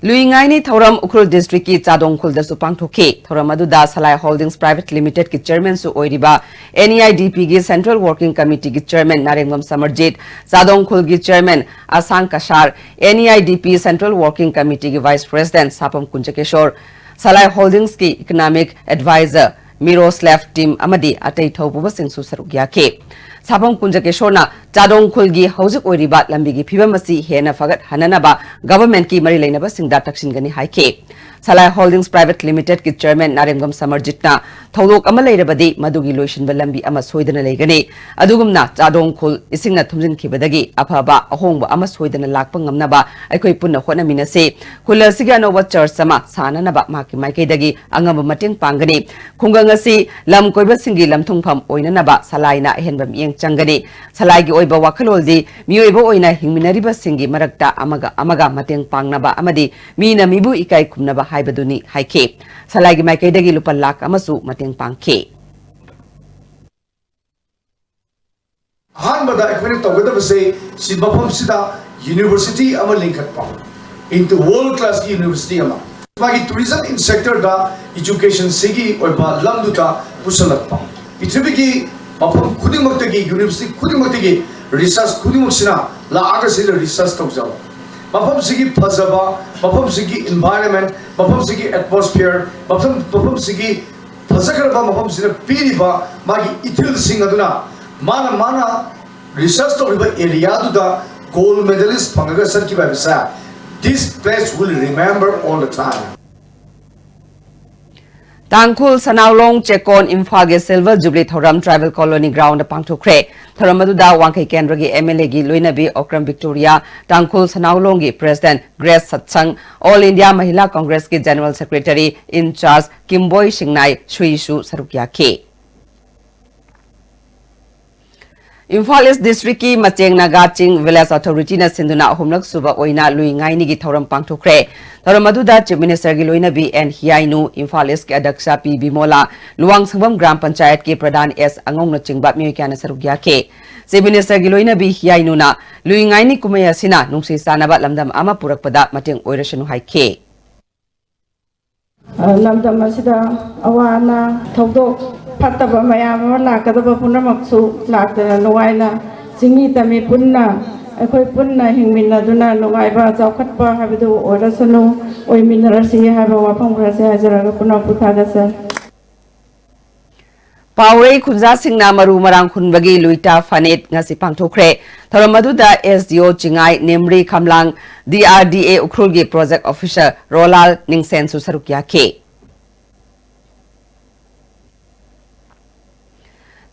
ꯂꯨꯏꯉꯥꯏꯅꯤ ꯊꯧꯔꯝ ꯎꯈ꯭ꯔꯨꯜ district ꯀꯤ ꯆꯥꯗꯣꯡ ꯈꯨꯜꯗꯁꯨ ꯄꯥꯡꯊꯣꯛꯈꯤ꯫ ꯊꯧꯔꯝ ꯑꯗꯨꯗ ꯁꯂꯥꯏ Holdings Private Limited ꯀꯤ chairman ꯁꯨ ꯑꯣꯏꯔꯤꯕ N E I D P ꯒꯤ Central Working Committee ꯒꯤ chairman ꯅꯥꯔꯦꯡꯕꯝ ꯁꯃꯔꯖꯤꯠ, ꯆꯥꯗꯣꯡ ꯈꯨꯜꯒꯤ chairman Asang Kasar, N E I D P Central Working Committee ꯒꯤ vice president ꯁꯥꯄꯝ ꯀꯨꯟꯖꯀꯦꯁꯣꯔ, ꯁꯂꯥꯏ Holdings ꯀꯤ economic advisor ꯃꯤꯔꯣꯁꯂꯦꯐ ꯇꯤꯝ ꯑꯃꯗꯤ ꯑꯇꯩ ꯊꯧꯄꯨꯕꯁꯤꯡꯁꯨ ꯁꯔꯨꯛ ꯌꯥꯈꯤ꯫ ꯁꯥꯄꯝ ꯀꯨꯟꯖꯀꯦꯁꯣꯔꯅ ꯆꯥꯗꯣꯡ ꯈꯨꯜꯒꯤ ꯍꯧꯖꯤꯛ ꯑꯣꯏꯔꯤꯕ ꯂꯝꯕꯤꯒꯤ ꯐꯤꯕꯝ ꯑꯁꯤ ꯍꯦꯟꯅ ꯐꯒꯠꯍꯟꯅꯅꯕ government ꯀꯤ ꯃꯔꯤ ꯂꯩꯅꯕꯁꯤꯡꯗ ꯇꯛꯁꯤꯟꯒꯅꯤ ꯍꯥꯏꯈꯤ꯫ ꯁꯂꯥꯏ Holdings Private Limited ꯀꯤ chairman ꯅꯥꯔꯦꯝꯒꯝ ꯁꯃꯔꯖꯤꯠꯅ ꯊꯧꯗꯣꯛ ꯑꯃ ꯂꯩꯔꯕꯗꯤ ꯃꯗꯨꯒꯤ ꯂꯣꯏꯁꯤꯟꯕ ꯂꯝꯕꯤ ꯑꯃ ꯁꯣꯏꯗꯅ ꯂꯩꯒꯅꯤ꯫ ꯑꯗꯨꯒꯨꯝꯅ ꯆꯥꯗꯣꯡ ꯈꯨꯜ ꯏꯁꯤꯡꯅ ꯊꯨꯝꯖꯤꯟꯈꯤꯕꯗꯒꯤ ꯑꯐꯕ ꯑꯍꯣꯡꯕ ꯑꯃ ꯁꯣꯏꯗꯅ ꯂꯥꯛꯄ ꯉꯝꯅꯕ ꯑꯩꯈꯣꯏ ꯄꯨꯟꯅ ꯍꯣꯠꯅꯃꯤꯟꯅꯁꯤ꯫ ꯈꯨꯜ ꯑꯁꯤꯒꯤ ꯑꯅꯧꯕ church ꯑꯃ ꯁꯥꯅꯅꯕ ꯃꯍꯥꯛꯀꯤ ꯃꯥꯏꯀꯩꯗꯒꯤ ꯑꯉꯝꯕ ꯃꯇꯦꯡ ꯄꯥꯡꯒꯅꯤ꯫ ꯈꯨꯡꯒꯪ ꯑꯁꯤ ꯂꯝ ꯀꯣꯏꯕꯁꯤꯡꯒꯤ ꯂꯝꯊꯨꯡꯐꯝ ꯑꯣꯏꯅꯅꯕ ꯁꯂꯥꯏꯅ ꯑꯍꯦꯟꯕ ꯃꯤꯠꯌꯦꯡ ꯆꯪꯒꯅꯤ꯫ ꯁꯂꯥꯏꯒꯤ ꯑꯣꯏꯕ ꯋꯥꯈꯜꯂꯣꯟꯗꯤ ꯃꯤꯑꯣꯏꯕ ꯑꯣꯏꯅ ꯍꯤꯡꯃꯤꯟꯅꯔꯤꯕꯁꯤꯡꯒꯤ ꯃꯔꯛꯇ ꯑꯃꯒ ꯑꯃꯒ ꯃꯇꯦꯡ ꯄꯥꯡꯅꯕ ꯑꯃꯗꯤ ꯃꯤꯅ ꯃꯤꯕꯨ ꯏꯀꯥꯏ ꯈꯨꯝꯅꯕ ꯍꯥꯏꯕꯗꯨꯅꯤ ꯍꯥꯏꯈꯤ꯫ ꯁꯂꯥꯏꯒꯤ ꯃꯥꯏꯀꯩꯗꯒꯤ ꯂꯨꯄꯥ ꯂꯥꯈ ꯑꯃꯁꯨ ꯃꯇꯦꯡ ꯄꯥꯡꯈꯤ꯫ ꯑꯍꯥꯟꯕꯗ ꯑꯩꯈꯣꯏꯅ ꯇꯧꯒꯗꯕꯁꯦ ꯁꯤ ꯃꯐꯝꯁꯤꯗ university ꯑꯃ ꯂꯤꯡꯈꯠꯄ, into world class university ꯑꯃ꯫ ꯃꯥꯒꯤ tourism in sector the education ꯁꯤꯒꯤ ꯑꯣꯏꯕ ꯂꯝꯗꯨꯗ ꯄꯨꯁꯜꯂꯛꯄ꯫ ꯄ꯭ꯔꯤꯊꯤꯕꯤꯒꯤ ꯃꯐꯝ ꯈꯨꯗꯤꯡꯃꯛꯇꯒꯤ, university ꯈꯨꯗꯤꯡꯃꯛꯇꯒꯤ research ꯈꯨꯗꯤꯡꯃꯛꯁꯤꯅ ꯂꯥꯛꯑꯒ ꯁꯤꯗ research ꯇꯧꯖꯕ꯫ ꯃꯐꯝꯁꯤꯒꯤ ꯐꯖꯕ, ꯃꯐꯝꯁꯤꯒꯤ environment, ꯃꯐꯝꯁꯤꯒꯤ atmosphere, ꯃꯐꯝ, ꯃꯐꯝꯁꯤꯒꯤ ꯐꯖꯈ꯭ꯔꯕ ꯃꯐꯝꯁꯤꯗ ꯄꯤꯔꯤꯕ ꯃꯥꯒꯤ ꯏꯊꯤꯜꯁꯤꯡ ꯑꯗꯨꯅ ꯃꯥꯅ, ꯃꯥꯅ research ꯇꯧꯔꯤꯕ area ꯗꯨꯗ gold medalist ꯐꯪꯉꯒ ꯆꯠꯈꯤꯕ ꯍꯥꯏꯕꯁꯦ, this place will remember all the time. ꯇꯥꯡꯈꯨꯜ ꯁꯅꯥꯎꯂꯣꯡ ꯆꯦꯛꯀꯣꯟ ꯏꯝꯐꯥꯜꯒꯤ Silver Jubilee ꯊꯧꯔꯝ Tribal Colony ground ꯗ ꯄꯥꯡꯊꯣꯛꯈ꯭ꯔꯦ꯫ ꯊꯧꯔꯝ ꯑꯗꯨꯗ ꯋꯥꯡꯈꯩ ꯀꯦꯟꯗ꯭ꯔꯒꯤ M L A ꯒꯤ ꯂꯣꯏꯅꯕꯤ ꯑꯣꯀ꯭ꯔꯝ ꯕꯤꯛꯇꯣꯔꯤꯌꯥ, ꯇꯥꯡꯈꯨꯜ ꯁꯅꯥꯎꯂꯣꯡꯒꯤ President Grace Shatsang, All India Mahila Congress ꯀꯤ General Secretary in charge Kimboi ꯁꯤꯡꯅꯥꯏ ꯁꯨꯏꯁꯨ ꯁꯔꯨꯛ ꯌꯥꯈꯤ꯫ ꯏꯝꯐꯥꯜ ꯏꯁ ꯗꯤꯁꯇ꯭ꯔꯤꯛꯀꯤ ꯃꯆꯦꯡ ꯅꯥꯒꯥ ꯆꯤꯡ ꯚꯤꯂꯦꯖ ꯑꯣꯊꯣꯔꯤꯇꯤꯅ ꯁꯤꯟꯗꯨꯅ ꯑꯍꯨꯝꯂꯛ ꯁꯨꯕ ꯑꯣꯏꯅ ꯂꯨꯏ ꯉꯥꯏꯅꯤꯒꯤ ꯊꯧꯔꯝ ꯄꯥꯡꯊꯣꯛꯈ꯭ꯔꯦ꯫ ꯊꯧꯔꯝ ꯑꯗꯨꯗ ꯆꯤꯐ ꯃꯤꯅꯤꯁꯇꯔꯒꯤ ꯂꯣꯏꯅꯕꯤ ꯑꯦꯟ ꯍꯤꯌꯥꯏꯅꯨ, ꯏꯝꯐꯥꯜ ꯏꯁꯀꯤ ꯑꯗ꯭ꯌꯛꯁ ꯄꯤ ꯕꯤꯃꯣꯂꯥ, ꯂꯨꯋꯥꯡꯁꯪꯕꯝ ꯒ꯭ꯔꯥꯝ ꯄꯟꯆꯥꯌꯠꯀꯤ ꯄ꯭ꯔꯙꯥꯟ ꯑꯦꯁ ꯑꯉꯧꯅꯆꯤꯡꯕ ꯃꯤꯑꯣꯏ ꯀꯌꯥꯅ ꯁꯔꯨꯛ ꯌꯥꯈꯤ꯫ ꯆꯤꯐ ꯃꯤꯅꯤꯁꯇꯔꯒꯤ ꯂꯣꯏꯅꯕꯤ ꯍꯤꯌꯥꯏꯅꯨꯅ ꯂꯨꯏ ꯉꯥꯏꯅꯤ ꯀꯨꯝꯍꯩ ꯑꯁꯤꯅ ꯅꯨꯡꯁꯤ ꯆꯥꯟꯅꯕ ꯂꯝꯗꯝ ꯑꯃ ꯄꯨꯔꯛꯄꯗ ꯃꯇꯦꯡ ꯑꯣꯏꯔꯁꯅꯨ ꯍꯥꯏꯈꯤ꯫ ꯂꯝꯗꯝ ꯑꯁꯤꯗ ꯑꯋꯥ ꯑꯅꯥ, ꯊꯧꯗꯣꯛ ꯐꯠꯇꯕ ꯃꯌꯥꯝ ꯑꯃ ꯂꯥꯛꯀꯗꯕ ꯄꯨꯝꯅꯃꯛꯁꯨ ꯂꯥꯛꯇꯅ ꯅꯨꯡꯉꯥꯏꯅ ꯆꯤꯡꯃꯤ ꯇꯝꯃꯤ ꯄꯨꯟꯅ ꯑꯩꯈꯣꯏ ꯄꯨꯟꯅ ꯍꯤꯡꯃꯤꯟꯅꯗꯨꯅ ꯅꯨꯡꯉꯥꯏꯕ ꯆꯥꯎꯈꯠꯄ ꯍꯥꯏꯕꯗꯨ ꯑꯣꯏꯔꯁꯅꯨ, ꯑꯣꯏꯃꯤꯟꯅꯔꯁꯤ ꯍꯥꯏꯕ ꯋꯥꯐꯝ ꯈꯔꯁꯦ ꯍꯥꯏꯖꯔꯒ ꯄꯨꯝꯅꯃꯛꯄꯨ ꯊꯥꯒꯠꯆꯔꯤ꯫ ꯄꯥꯎꯔꯩ ꯈꯨꯟꯖꯥꯁꯤꯡꯅ ꯃꯔꯨ ꯃꯔꯥꯡ ꯍꯨꯟꯕꯒꯤ ꯂꯨꯏꯇꯥ ꯐꯅꯦꯠ ꯉꯁꯤ ꯄꯥꯡꯊꯣꯛꯈ꯭ꯔꯦ꯫ ꯊꯧꯔꯝ ꯑꯗꯨꯗ ꯑꯦꯁ ꯗꯤ ꯑꯣ ꯆꯤꯡꯉꯥꯏ, ꯅꯦꯝꯔꯤ ꯈꯝꯂꯥꯡ, ꯗꯤ ꯑꯥꯔ ꯗꯤ ꯑꯦ ꯎꯈ꯭ꯔꯨꯜꯒꯤ ꯄ꯭ꯔꯣꯖꯦꯛ ꯑꯣꯐꯤꯁꯔ ꯔꯣꯂꯥꯜ ꯅꯤꯡꯁꯦꯟꯁꯨ ꯁꯔꯨꯛ ꯌꯥꯈꯤ꯫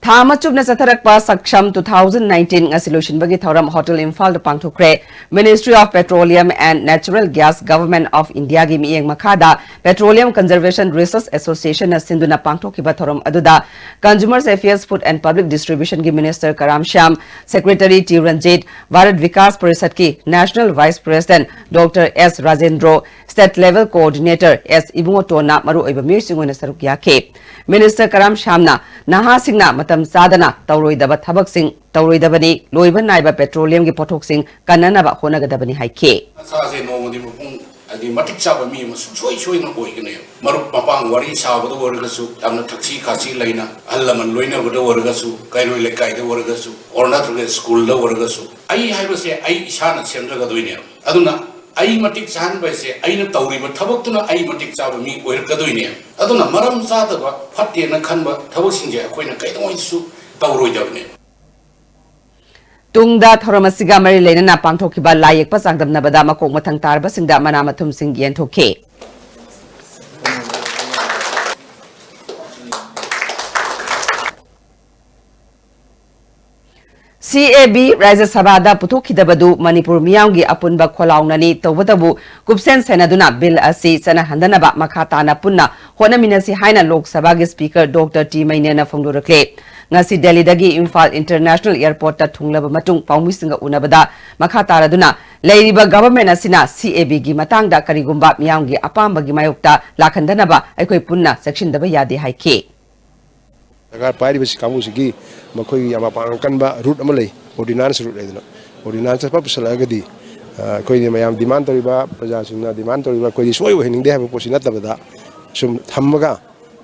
ꯊꯥ ꯑꯃ ꯆꯨꯞꯅ ꯆꯠꯊꯔꯛꯄ ꯁꯛꯁꯝ two thousand nineteen ꯉꯁꯤ ꯂꯣꯏꯁꯤꯟꯕꯒꯤ ꯊꯧꯔꯝ ꯍꯣꯇꯦꯜ ꯏꯝꯐꯥꯜꯗ ꯄꯥꯡꯊꯣꯛꯈ꯭ꯔꯦ꯫ Ministry of Petroleum and Natural Gas, Government of Indiaꯒꯤ ꯃꯤꯠꯌꯦꯡ ꯃꯈꯥꯗ Petroleum Conservation Research Associationꯅ ꯁꯤꯟꯗꯨꯅ ꯄꯥꯡꯊꯣꯛꯈꯤꯕ ꯊꯧꯔꯝ ꯑꯗꯨꯗ Consumer Affairs, Food and Public Distributionꯒꯤ minister Karam Shyam, secretary T Ranjit, Bharat Vikas ꯄꯔꯤꯁꯠꯀꯤ national vice president doctor S Rajendro, state level coordinator S ꯏꯕꯨꯡꯉꯣꯇꯣꯟꯅ ꯃꯔꯨꯑꯣꯏꯕ ꯃꯤꯑꯣꯏꯁꯤꯡ ꯑꯣꯏꯅ ꯁꯔꯨꯛ ꯌꯥꯈꯤ꯫ ꯃꯤꯅꯤꯁꯇꯔ ꯀꯔꯥꯝ ꯁ꯭ꯌꯥꯝꯅ ꯅꯍꯥꯁꯤꯡꯅ ꯃꯇꯝ ꯆꯥꯗꯅ ꯇꯧꯔꯣꯏꯗꯕ ꯊꯕꯛꯁꯤꯡ ꯇꯧꯔꯣꯏꯗꯕꯅꯤ, ꯂꯣꯏꯕ ꯅꯥꯏꯕ ꯄꯦꯇ꯭ꯔꯣꯂꯤꯌꯝꯒꯤ ꯄꯣꯠꯊꯣꯛꯁꯤꯡ ꯀꯟꯅꯅꯕ ꯍꯣꯠꯅꯒꯗꯕꯅꯤ ꯍꯥꯏꯈꯤ꯫ ꯃꯆꯥꯁꯦ ꯅꯣꯡꯃꯗꯤ ꯃꯄꯨꯡ ꯍꯥꯏꯗꯤ ꯃꯇꯤꯛ ꯆꯥꯕ ꯃꯤ ꯑꯃ ꯁꯨꯡꯁꯣꯏ ꯁꯣꯏꯗꯅ ꯑꯣꯏꯒꯅꯦꯕ꯫ ꯃꯔꯨꯞ ꯃꯄꯥꯡ ꯋꯥꯔꯤ ꯁꯥꯕꯗ ꯑꯣꯏꯔꯒꯁꯨ, ꯌꯥꯝꯅ ꯊꯛꯁꯤ ꯈꯥꯁꯤ ꯂꯩꯅ ꯑꯍꯜ ꯂꯃꯟ ꯂꯣꯏꯅꯕꯗ ꯑꯣꯏꯔꯒꯁꯨ, ꯀꯩꯔꯣꯏ ꯂꯩꯀꯥꯏꯗ ꯑꯣꯏꯔꯒꯁꯨ, ꯑꯣꯔ ꯅꯠꯇ꯭ꯔꯒ ꯁ꯭ꯀꯨꯜꯗ ꯑꯣꯏꯔꯒꯁꯨ, ꯑꯩ ꯍꯥꯏꯕꯁꯦ ꯑꯩ ꯏꯁꯥꯅ ꯁꯦꯝꯖꯒꯗꯣꯏꯅꯦꯕ꯫ ꯑꯗꯨꯅ ꯑꯩ ꯃꯇꯤꯛ ꯆꯥꯍꯟꯕ ꯍꯥꯏꯁꯦ ꯑꯩꯅ ꯇꯧꯔꯤꯕ ꯊꯕꯛꯇꯨꯅ ꯑꯩ ꯃꯇꯤꯛ ꯆꯥꯕ ꯃꯤ ꯑꯣꯏꯔꯛꯀꯗꯣꯏꯅꯦꯕ꯫ ꯑꯗꯨꯅ ꯃꯔꯝ ꯆꯥꯗꯕ ꯐꯠꯇꯦꯅ ꯈꯟꯕ ꯊꯕꯛꯁꯤꯡꯁꯦ ꯑꯩꯈꯣꯏꯅ ꯀꯩꯗꯧꯉꯩꯗꯁꯨ ꯇꯧꯔꯣꯏꯗꯕꯅꯦꯕ꯫ ꯇꯨꯡꯗ ꯊꯧꯔꯝ ꯑꯁꯤꯒ ꯃꯔꯤ ꯂꯩꯅꯅ ꯄꯥꯡꯊꯣꯛꯈꯤꯕ ꯂꯥꯏ ꯌꯦꯛꯄ ꯆꯥꯡꯗꯝꯅꯕꯗ ꯃꯀꯣꯛ ꯃꯊꯪ ꯇꯥꯔꯕꯁꯤꯡꯗ ꯃꯅꯥ ꯃꯊꯨꯝꯁꯤꯡ ꯌꯦꯟꯊꯣꯛꯈꯤ꯫ ꯁꯤ ꯑꯦ ꯕꯤ ꯔꯥꯖ꯭ꯌ ꯁꯚꯥꯗ ꯄꯨꯊꯣꯛꯈꯤꯗꯕꯗꯨ ꯃꯅꯤꯄꯨꯔ ꯃꯤꯌꯥꯝꯒꯤ ꯑꯄꯨꯟꯕ ꯈꯣꯜꯂꯥꯎꯅꯅꯤ꯫ ꯇꯧꯕꯇꯕꯨ ꯀꯨꯞꯁꯦꯟ ꯁꯦꯟꯅꯗꯨꯅ ꯕꯤꯜ ꯑꯁꯤ ꯆꯠꯅꯍꯟꯗꯅꯕ ꯃꯈꯥ ꯇꯥꯅ ꯄꯨꯟꯅ ꯍꯣꯠꯅꯃꯤꯟꯅꯁꯤ ꯍꯥꯏꯅ ꯂꯣꯛ ꯁꯚꯥꯒꯤ ꯁ꯭ꯄꯤꯀꯔ ꯗꯣꯛꯇꯔ ꯇꯤ ꯃꯩꯅꯦꯅ ꯐꯣꯡꯗꯣꯔꯛꯂꯦ꯫ ꯉꯁꯤ ꯗꯦꯜꯂꯤꯗꯒꯤ ꯏꯝꯐꯥꯜ ꯏꯟꯇꯔꯅꯦꯁꯅꯦꯜ ꯑꯦꯌꯔꯄꯣꯔꯠꯇ ꯊꯨꯡꯂꯕ ꯃꯇꯨꯡ ꯄꯥꯎꯃꯤꯁꯤꯡꯒ ꯎꯅꯕꯗ ꯃꯈꯥ ꯇꯥꯔꯗꯨꯅ ꯂꯩꯔꯤꯕ ꯒꯚꯔꯟꯃꯦꯟꯠ ꯑꯁꯤꯅ ꯁꯤ ꯑꯦ ꯕꯤꯒꯤ ꯃꯇꯥꯡꯗ ꯀꯔꯤꯒꯨꯝꯕ ꯃꯤꯌꯥꯝꯒꯤ ꯑꯄꯥꯝꯕꯒꯤ ꯃꯥꯌꯣꯛꯇ ꯂꯥꯛꯍꯟꯗꯅꯕ ꯑꯩꯈꯣꯏ ꯄꯨꯟꯅ ꯆꯦꯛꯁꯤꯟꯗꯕ ꯌꯥꯗꯦ ꯍꯥꯏꯈꯤ꯫ ꯁꯔꯀꯥꯔ ꯄꯥꯏꯔꯤꯕꯁꯤ ꯀꯥꯡꯕꯨꯁꯤꯒꯤ ꯃꯈꯣꯏꯒꯤ ꯌꯥꯝꯅ ꯄꯥꯡꯒꯜ ꯀꯟꯕ ꯔꯨꯠ ꯑꯃ ꯂꯩ, ꯑꯣꯔꯗꯤꯅꯥꯟꯁ ꯔꯨꯠ ꯍꯥꯏꯗꯅ꯫ ꯑꯣꯔꯗꯤꯅꯥꯟꯁꯇ ꯄꯞ ꯄꯨꯁꯜꯂꯛꯑꯒꯗꯤ, ꯑ, ꯑꯩꯈꯣꯏꯅ ꯃꯌꯥꯝ ꯗꯤꯃꯥꯟ ꯇꯧꯔꯤꯕ, ꯄ꯭ꯔꯖꯥꯁꯤꯡꯅ ꯗꯤꯃꯥꯟ ꯇꯧꯔꯤꯕ, ꯑꯩꯈꯣꯏꯗꯤ ꯁꯨꯡꯑꯣꯏ ꯑꯣꯏꯍꯟꯅꯤꯡꯗꯦ ꯍꯥꯏꯕ ꯄꯣꯠꯁꯤ ꯅꯠꯇꯕꯗ, ꯁꯨꯝ ꯊꯝꯃꯒ